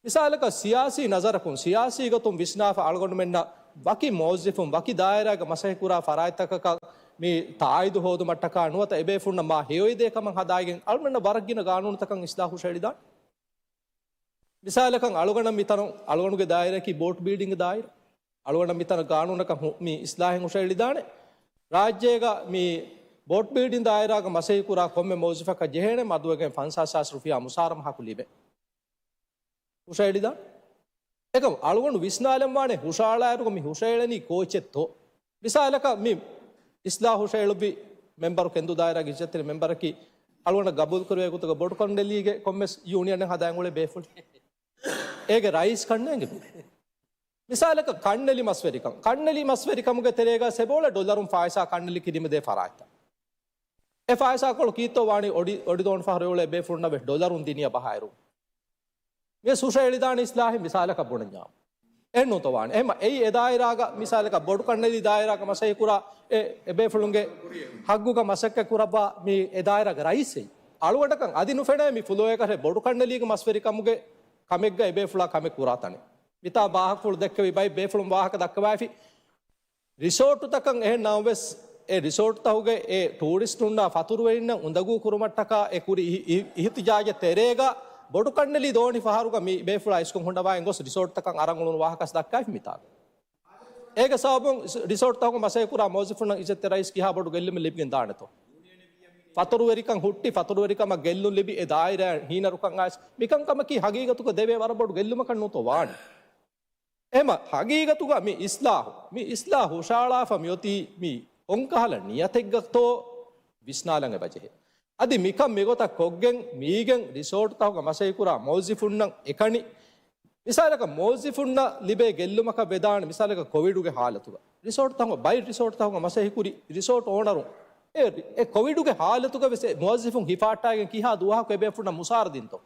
މިސާލަކަށް ސިޔާސީ ނަޒަރަކުން، ސިޔާސީ ގޮތުން ވިސްނާފަ އަޅުގަނޑުމެންނަށް ވަކި މުވައްޒަފުން، ވަކި ދާއިރާގަ މަސައްކަތްކުރާ ފަރާތްތަކަކަށް މި ތާއީދު ހޯދުމަށްޓަކާ ނުވަތަ އެބޭފުޅުންނަށް މާ ހެޔޮއިދޭ ކަމަށް ހަދާގެން އަޅުގަނޑަށް ވަރަށް ގިނަ ގާނޫނުތަކަށް އިސްލާހު ހުށައެޅިދާނެ. މިސާލަކަށް އަޅުގަނޑަށް މިތަނު އަޅުގަނޑުގެ ދާއިރާއަކީ ބޯޓް ބިލްޑިންގ ދާއިރާ. އަޅުގަނޑަށް މިތަނަށް ގާނޫނަކަށް ހު-، މި އިސްލާހެއް ހުށައެޅިދާނެ. ރާއްޖޭގަ މި ބޯޓް ބިލްޑިން ދާއިރާގަ މަސައްކަތްކުރާ ކޮންމެ މުވައްޒަފަކަށް ޖެހޭނެ މަދުވެގެން ފަންސާސް ހާސް ރުފިޔާ މުސާރަ މަހަކު ލިބޭ. ހުށައެޅިދާނެ. އެކަމް އަޅުގަނޑު ވިސްނާލަންވާނެ ހުށައަޅާއިރުގަ މި ހުށައެޅެނީ ކޯޗެއްތޯ؟ މިސާލަކަށް މި އިސްލާހު ހުށައެޅުއްވި މެމްބަރު ކެނދު ދާއިރާގެ އިއްޒަތްތެރި މެމްބަރަކީ އަޅުގަނޑަށް ގަބޫލުކުރެވޭ ގޮތުގަ ބޮޑުކަންނެލީގެ ކޮންމެސް ޔޫނިއަނެއް ހަދާން އުޅޭ ބޭފުޅެއް. އޭގެ ރައީސް ކަންނޭނގެ. މިސާލަކަށް ކަންނެލި މަސްވެރިކަން. ކަންނެލި މަސްވެރިކަމުގެ ތެރޭގަ ސެބޯޅަ ޑޮލަރުން ފާއިސާ ކަންނެލި ކިރިމަދޭ ފަރާތްތައް. އެ ފާއިސާކޮޅު ކީއްތޯ ވާނީ އޮޑި-، އޮޑިދޯން ފަހަރު އެއުޅޭ ބޭފުޅުންނަށް ވެސް ޑޮލަރުން ދިނިޔަ ބަހާއިރު. މި ހުށައެޅިދާނެ އިސްލާހެއް މިސާލަކަށް ބުނަންޏާ. އެއްނޫންތޯ ވާނެ. އެހެމަ އެއީ އެ ދާއިރާގަ މިސާލަކަށް ބޮޑު ކަންނެލި ދާއިރާގަ މަސައްކަތްކުރާ އެ، އެ ބޭފުޅުންގެ ހައްގުގަ މަސައްކަތްކުރައްވާ މި އެ ދާއިރާގެ ރައީސެއް. އަޅުގަނޑަކަށް އަދި ނުފެނޭ މި ފުލޯއެކަށް ބޮޑު ކަންނެލީގެ މަސްވެރިކަމުގެ ކަމެއްގަ އެބޭފުޅާ ކަމެއް ކުރާ ތަނެއް. މިތާ ބާހަކަފުޅު ދެއްކެވި ބައެއް ބޭފުޅުން ވާހަކަ ދައްކަވައިފި. ރިސޯޓުތަކަށް އެހެން ނަމަވެސް، އެ ރިސޯޓުތަކުގެ އެ ޓޫރިސްޓުންނާ ފަތުރުވެރިންނަށް އުނދަގޫ ކުރުމަށްޓަކާ އެ ކުރި އިހި-، އި-، އިހްތިޖާޖެއް ތެރޭގަ ބޮޑު ކަންނެލި ދޯނި ފަހަރުގަ މި ބޭފުޅާ އިސްކޮށް ހުންނަވާ އެނގޮސް ރިސޯޓުތަކަށް އަރަން އުޅުނު ވާހަކަސް ދައްކައިފި މިތާގަ. އޭގެ ސަބަބުން ރިސޯޓްތަކުގެ މަސައްކަތްކުރާ މުވައްޒަފުންނަށް އިއްޒަތްތެރި ރައީސް ކިހާ ބޮޑު ގެއްލުމެއް ލިބިގެން ދާނެތޯ؟ ފަތުރުވެރިކަން ހުއްޓި، ފަތުރުވެރިކަމަށް ގެއްލުން ލިބި، އެ ދާއިރާ ހީނަރުކަން އައިސް، މިކަންކަމަކީ ހަގީގަތުގަ ދެވޭ ވަރަށް ބޮޑު ގެއްލުމަކަށް ނޫންތޯ ވާނެ؟ އެހެމަ ހަގީގަތުގަ މި އިސްލާހު، މި އިސްލާހު ހުށައަޅާފަ މިއޮތީ މި ކޮންކަހަލަ ނިޔަތެއްގަތޯ ވިސްނާލަން އެބަޖެހޭ. އަދި މިކަން މިގޮތަށް ކޮށްގެން މީގެން ރިސޯޓްތަކުގަ މަސައްކަތްކުރާ މުވައްޒަފުންނަށް އެކަނި މިސާލަކަށް މުވައްޒަފުންނަށް ލިބޭ ގެއްލުމަކަށް ވެދާނެ މިސާލަކަށް ކޮވިޑުގެ ހާލަތުގަ ރިސޯޓްތަކުގަ، ބައެއް ރިސޯޓްތަކުގަ މަސައްކަތްކުރި ރިސޯޓް އޯނަރުން އެ، އެ ކޮވިޑުގެ ހާލަތުގަ ވެސް އެ މުވައްޒަފުން ހިފާއްޓާގެން ކިހާ ދުވަހަކު އެބޭފުޅުންނަށް މުސާރަ ދިންތޯ؟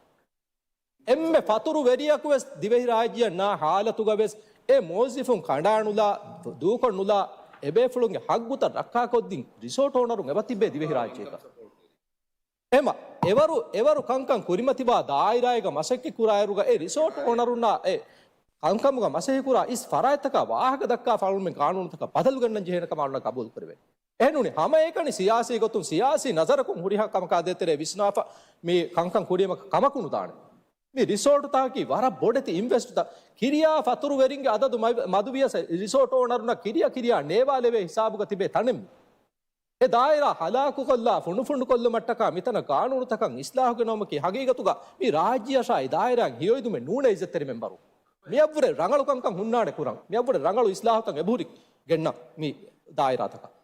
އެންމެ ފަތުރު ވެރިޔަކު ވެސް ދިވެހިރާއްޖެއަށް ނާ ހާލަތުގަ ވެސް އެ މުވައްޒަފުން ކަނޑާނުލާ، ދޫކޮށްނުލާ، އެބޭފުޅުންގެ ހައްގުތައް ރައްކާކޮށްދިން ރިސޯޓް އޯނަރުން އެބަ ތިއްބޭ ދިވެހިރާއްޖޭގަ. އެހެމަ އެވަރު، އެވަރު ކަންކަން ކުރިމަތިވާ ދާއިރާއެއްގަ މަސައްކަތް ކުރާއިރުގަ އެ ރިސޯޓް އޯނަރުންނާ އެ ކަންކަމުގަ މަސައްކަތް ކުރާ އިސް ފަރާތްތަކާ ވާހަކަ ދައްކާ ފަޅުމެން ގާނޫނުތަކަށް ބަދަލު ގެންނަން ޖެހޭނެ ކަމަށް އަޅުގަނޑަށް ގަބޫލު ކުރެވޭނެ. އެހެންނޫނީ ހަމައެކަނި ސިޔާސީ ގޮތުން ސިޔާސީ ނަޒަރަކުން ހުރިހާ ކަމަކާ ދޭތެރޭ ވިސްނާފަ މި ކަންކަން ކުރީމަ ކަމަކު ނުދާނެ. މި ރިސޯޓުތަކަކީ ވަރަށް ބޮޑެތި އިންވެސްޓްތައް. ކިރިޔާ ފަތުރުވެރިންގެ އަދަދު މަ-، މަދުވިޔަސް ރިސޯޓް އޯނަރުންނަށް ކިރިޔާ ކިރިޔާ ނޭވާލެވޭ ހިސާބުގަ ތިބޭ ތަނެއް މި. އެ ދާއިރާ ހަލާކުކޮށްލާ، ފުނޑުފުނޑުކޮށްލުމަށްޓަކާ މިތަނަށް ގާނޫނުތަކަށް އިސްލާހުގެ ނަމަކީ ހަގީގަތުގަ މި ރާއްޖެއަށާ އެ ދާއިރާއިން ހެޔޮއިދުމެއް ނޫނޭ އިއްޒަތްތެރި މެމްބަރު. މިއަށްވުރެ ރަނގަޅު ކަންކަން ހުންނާނެ ކުރަން. މިއަށްވުރެ ރަނގަޅު އިސްލާހުތައް އެބަހުރި ގެންނަން މި ދާއިރާތަކަށް.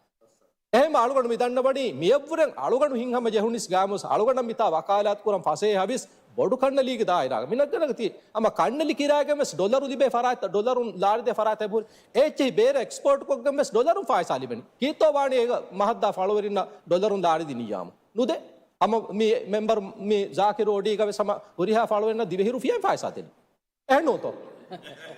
އެހެން އަޅުގަނޑު މި ދަންނަވަނީ މިއަށްވުރެން އަޅުގަނޑު ހިތްހަމަ ޖެހުނީސް ގާމުސް އަޅުގަނޑަށް މިތާ ވަކާލާތު ކުރަން ފަސޭހަވިސް ބޮޑު ކަންނެލީގެ ދާއިރާގަ. މި ނަގަނަގަތީ ހަމަ ކަންނެލި ކިރާގެން ވެސް ޑޮލަރު ލިބޭ ފަރާތްތައް، ޑޮލަރުން ލާރިދޭ ފަރާތްތައް އެބަހުރި. އެއްޗެހި ބޭރަށް އެކްސްޕޯޓް ކޮށްގެން ވެސް ޑޮލަރުން ފާއިސާ ލިބެނީ. ކީއްތޯ ވާނީ އޭގަ މަހަށްދާ ފަޅުވެރިންނަށް ޑޮލަރުން ލާރި ދިނިއްޔާމު؟ ނުދޭ. ހަމަ މި މެމްބަރު މި ޒާކިރު އޮޑީގަ ވެސް ހަމަ ހުރިހާ ފަޅުވެރިންނަށް ދިވެހި ރުފިޔާއިން ފާއިސާ ދެނީ. އެހެން ނޫންތޯ؟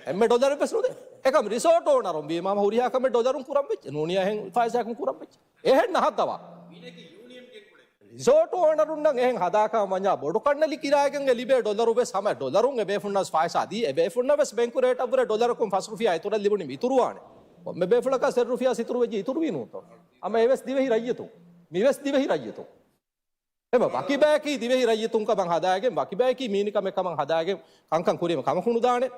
އެންމެ ޑޮލަރެއް ވެސް ނުދޭ. އެކަމް ރިސޯޓް އޯނަރުން ވީމާ ހުރިހާ ކަމެއް ޑޮލަރުން ކުރަން ވެއްޖެ. ނޫނިޔާ އެހެން ފައިސާއަކުން ކުރަން ވެއްޖެ. އެހެން ނަހައްދަވާ. ރިސޯޓް އޯނަރުންނަށް އެހެން ހަދާކަށް ވަންޏާ ބޮޑު ކަންނެލި ކިރާއިގެން ލިބޭ ޑޮލަރު ވެސް ހަމަ ޑޮލަރުން އެބޭފުންނަސް ފައިސާ ދީ. އެބޭފުންނަށް ވެސް ބެންކު ރޭޓަށްވުރެ ޑޮލަރަކުން ފަސް ރުފިޔާ އިތުރަށް ލިބުނީ މިތުރުވާނެ. ކޮންމެ ބޭފުޅަކަށް ސެއް ރުފިޔާ ސިތުރު ވެއްޖެ އިތުރުވީ ނޫންތޯ؟ ހަމަ އެވެސް ދިވެހި ރައްޔިތުން. މިވެސް ދިވެހި ރައްޔިތުން. އެމަ ވަކި ބަޔަކީ ދިވެހި ރައްޔިތުން ކަމަށް ހަދާގެން، ވަކި ބަޔަކީ މީނި ކަމެއް ކަމަށް ހަދާގެން ކަންކަން ކުރީމަ ކަމަކު ނުދާނެ.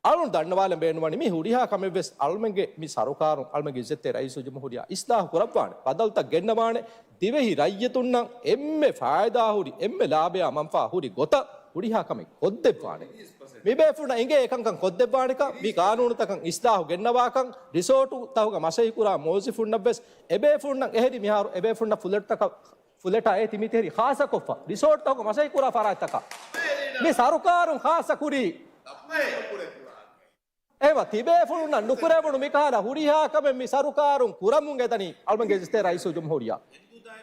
އަޅުން ދަންނަވާލަން ބޭނުންވަނީ މި ހުރިހާ ކަމެއްވެސް އަޅުމެންގެ މި ސަރުކާރުން، އަޅުމެންގެ އިއްޒަތްތެރި ރައީސުލްޖުމްހޫރިއްޔާ އިސްލާހު ކުރައްވާނެ، ބަދަލުތައް ގެންނަވާނެ. ދިވެހި ރައްޔިތުންނަށް އެންމެ ފާއިދާ ހުރި، އެންމެ ލާބަޔާ މަންފާ ހުރި ގޮތަށް ހުރިހާ ކަމެއް ކޮށްދެއްވާނެ. މި ބޭފުޅުންނަށް އެނގޭ އެކަންކަން ކޮށްދެއްވާނެކަން، މި ގާނޫނުތަކަށް އިސްލާހު ގެންނަވާކަން، ރިސޯޓު ތަހުގަ މަސައްކަތްކުރާ މުވައްޒިފުންނަށްވެސް އެބޭފުޅުންނަށް އެހެރި މިހާރު އެބޭފުޅުންނަށް ފުލެޓްތަކަށް ފުލެޓާ އޭތި މިތިހެރި ޚާއްސަކޮށްފަ ރިސޯޓްތަކުގަ މަސައްކަތްކުރާ ފަރާތްތަކަށް މި ސަރުކާރުން ޚާއްސަ ކުރީ. އެވަ ތިބޭފުޅުންނަށް ނުކުރެވުނު މިކަހަލަ ހުރިހާ ކަމެއް މި ސަރުކާރުން ކުރަމުން އެދަނީ އަޅުމެންގެ އިއްޒަތްތެރި ރައީސުލްޖުމްހޫރިއްޔާ.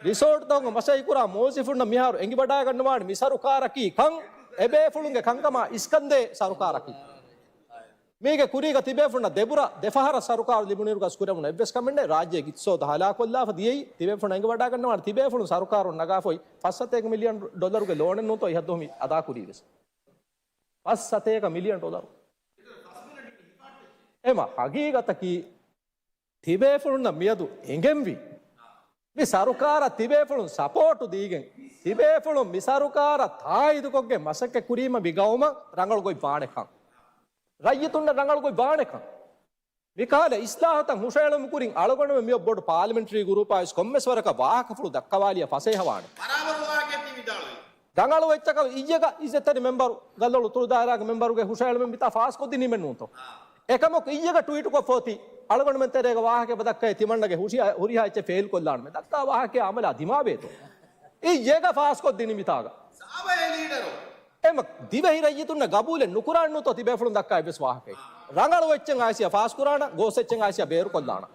ރިސޯޓްތަކުގަ މަސައްކަތްކުރާ މުވައްޒިފުންނަށް މިހާރު އެނގިވަޑައިގަންނަވާނެ މި ސަރުކާރަކީ ކަން، އެބޭފުޅުންގެ ކަންކަމާ އިސްކަންދޭ ސަރުކާރަކީ. މީގެ ކުރީގަ ތިބޭފުޅުންނަށް ދެބުރަ ދެފަހަރަށް ސަރުކާރު ލިބުނިއިރުގަސް ކުރެވުނު އެއްވެސް ކަމެއް ނެތް. ރާއްޖޭގެ އިޤްތިޞާދު ހަލާކުކޮށްލާފަ ދިޔައީ ތިބޭފުޅުން އެނގިވަޑައިގަންނަވާނެ. ތިބޭފުޅުން ސަރުކާރުން ނަގާފައި ފަސް ސަތޭކަ މިލިއަން ޑޮލަރުގެ ލޯނެއް ނޫންތޯ އިހަށްދުހު މި އަދާކުރީވެސް. ފަސް ސަތޭކަ މިލިއަން ޑޮލަރު. އެމަ ހަގީގަތަކީ ތިބޭފުޅުންނަށް މިއަދު އެނގެންވީ މި ސަރުކާރަށް ތިބޭފުޅުން ސަޕޯޓު ދީގެން، ތިބޭފުޅުން މި ސަރުކާރަށް ތާއީދުކޮށްގެން މަސައްކަތް ކުރީމަ މި ގައުމަށް ރަނގަޅު ގޮތް ވާނެކަން، ރައްޔިތުންނަށް ރަނގަޅު ގޮތް ވާނެކަން. މިކަހަލަ އިސްލާހުތައް ހުށައެޅުމުގެ ކުރިން އަޅުގަނޑުމެން މިއޮއް ބޮޑު ޕާލަމެންޓްރީ ގުރޫޕާ ވެސް ކޮންމެސް ވަރަކަށް ވާހަކަފުޅު ދައްކަވާލިޔަ ފަސޭހަވާނެ. ރަނގަޅު އެއްޗަކަށް އިއްޔެގަ އިއްޒަތްތެރި މެމްބަރު ގަލޮޅު އުތުރު ދާއިރާގެ މެމްބަރުގެ ހުށައެޅުމެއް މިތާ ފާސްކޮށްދިނީމެއް ނޫންތޯ؟ އެކަމަކު އިއްޔެގަ ޓުވީޓުކޮށްފޯތި އަޅުގަނޑުމެން ތެރޭގަ ވާހަކަ ދައްކައި ތިމަންނަގެ ހުށި-، ހުރިހާ އެއްޗެއް ފެއިލް ކޮށްލާނަމޭ. ދައްކާ ވާހަކަ އަމަލާ ދިމާވޭތޯ؟ އިއްޔެގަ ފާސްކޮށްދިނީ މިތާގަ. އެމަ ދިވެހި ރައްޔިތުންނަށް ގަބޫލެއް ނުކުރާން ނޫންތޯ ތިބޭފުޅުން ދައްކާ އެއްވެސް ވާހަކައެއް؟ ރަނގަޅު އެއްޗެއް އައިސިޔަ ފާސްކުރާނަ، ގޯސް އެއްޗެއް އައިސިޔަ ބޭރުކޮށްލާނަ.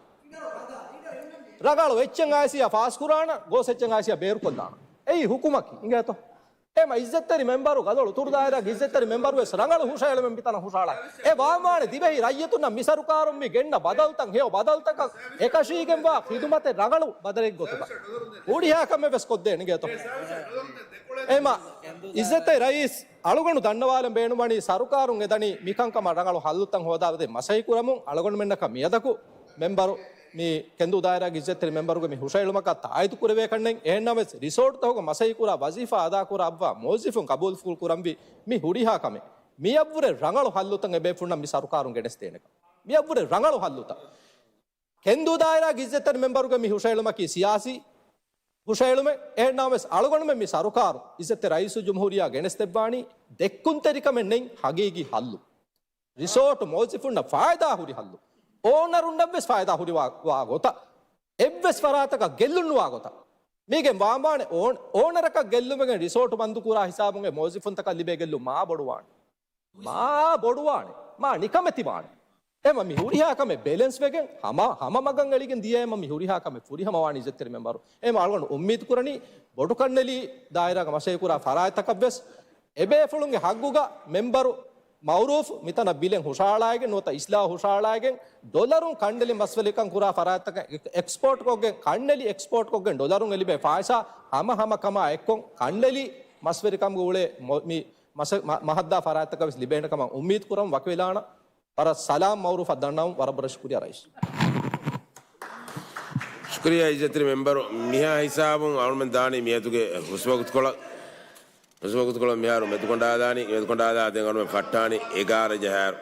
ރަނގަޅު އެއްޗެއް އައިސިޔަ ފާސްކުރާނަ، ގޯސް އެއްޗެއް އައިސިޔަ ބޭރުކޮށްލާނަ. އެއީ ހުކުމަކީ، އިނގޭތޯ؟ އެމަ އިއްޒަތްތެރި މެމްބަރު ގަލޮޅު އުތުރު ދާއިރާގެ އިއްޒަތްތެރި މެމްބަރު ވެސް ރަނގަޅު ހުށައެޅުމެއް މިތަނަށް ހުށަހަޅާ. އެ ވާންވާނެ ދިވެހި ރައްޔިތުންނަށް މި ސަރުކާރުން މި ގެންނަ ބަދަލުތައް ހެޔޮ ބަދަލުތަކަށް އެކަށީގެންވާ ޚިދުމަތެއް ރަނގަޅު ބަދަލެއް ގޮތުގަ ހުރިހާ ކަމެއް ވެސް ކޮށްދޭނެ އިނގޭތޯ؟ އެމަ އިއްޒަތްތެރި ރައީސް އަޅުގަނޑު ދަންނަވާލަން ބޭނުންވަނީ ސަރުކާރުން އެދަނީ މިކަންކަމަށް ރަނގަޅު ހައްލުތައް ހޯދާދޭ މަސައްކަތް ކުރަމުން. އަޅުގަނޑުމެންނަކަށް މިއަދަކު މެމްބަރު މި ކެނދޫ ދާއިރާގެ އިއްޒަތްތެރި މެމްބަރުގެ މި ހުށައެޅުމަކަށް ތާއީދު ކުރެވޭކަށްނެތް. އެހެންނަމަވެސް ރިސޯޓްތަކުގަ މަސައްކަތްކުރާ ވަޒީފާ އަދާކުރައްވާ މުވައްޒިފުން ގަބޫލުފުޅު ކުރަންވީ މި ހުރިހާ ކަމެއް. މިއަށްވުރެ ރަނގަޅު ހައްލުތައް އެބޭފުޅުންނަށް މި ސަރުކާރުން ގެނެސްދޭނެކަން. މިއަށްވުރެ ރަނގަޅު ހައްލުތައް. ކެނދޫ ދާއިރާގެ އިއްޒަތްތެރި މެމްބަރުގެ މި ހުށައެޅުމަކީ ސިޔާސީ ހުށައެޅުމެއް. އެހެންނަމަވެސް އަޅުގަނޑުމެން މި ސަރުކާރު އިއްޒަތްތެރި ރައީސުލްޖުމްހޫރިއްޔާ ގެނެސްދެއްވާނީ ދެއްކުންތެރިކަމެއް ނެތް ހަގީގީ ހައްލު. ރިސޯޓު މުވައްޒިފުންނަށް ފާއިދާ ހުރި ހައްލު. އޯނަރުންނަށްވެސް ފާއިދާ ހުރި ވާ، ވާ ގޮތަށް. އެއްވެސް ފަރާތަކަށް ގެއްލުން ނުވާ ގޮތަށް. މީގެން ވާންވާނެ އޯން-، އޯނަރަކަށް ގެއްލުމެގެން ރިސޯޓު ބަންދުކުރާ ހިސާބުން އެ މުވައްޒިފުންތަކަށް ލިބޭ ގެއްލުން މާ ބޮޑުވާނެ. މާ ބޮޑުވާނެ. މާ ނިކަމެތިވާނެ. އެމަ މި ހުރިހާ ކަމެއް ބެލެންސް ވެގެން ހަމަ، ހަމަ މަގަށް އެޅިގެން ދިޔައިމަ މި ހުރިހާ ކަމެއް ފުރިހަމަވާނީ އިއްޒަތްތެރި މެމްބަރު. އެމަ އަޅުގަނޑު އުއްމީދު ކުރަނީ ބޮޑު ކަންނެލި ދާއިރާގަ މަސައްކަތްކުރާ ފަރާތްތަކަށްވެސް އެބޭފުޅުންގެ ހައްގުގަ މެމްބަރު މައުރޫފް މިތަނަށް ބިލެއް ހުށަހަޅާއިގެން ނުވަތަ އިސްލާހު ހުށަހަޅާއިގެން ޑޮލަރުން ކަންނެލި މަސްވެރިކަން ކުރާ ފަރާތްތަކަށް އެކް-، އެކްސްޕޯޓް ކޮށްގެން ކަންނެލި އެކްސްޕޯޓް ކޮށްގެން ޑޮލަރުން އެ ލިބޭ ފައިސާ ހަމަ ހަމަ ކަމާ އެއްކޮށް ކަންނެލި މަސްވެރިކަމުގެ އުޅޭ މޮ-، މި މަސަ-، މަ-، މަހައްދާ ފަރާތްތަކަށް ވެސް ލިބޭނެ ކަމަށް އުއްމީދު ކުރަމުން ވަކިވެލާނަން. ވަރަށް ސަލާމް މައުރޫފަށް ދަންނަވަމުން ވަރަށް ބޮޑަށް ޝުކުރިޔާ ރައީސް. ޝުކުރިޔާ އިއްޒަތްތެރި މެމްބަރު. މިހާ ހިސާބުން އަޅުމެން ދާނީ މިއަދުގެ ހުސްވަގުތުކޮޅަށް. ހުސްވަގުތުކޮޅަށް މިހާރު މެދުކޮނޑާލާނީ، މެދުކޮނޑާލާ ދެން އަޅުމެން ފައްޓާނީ އެގާރަ ޖަހާއިރު.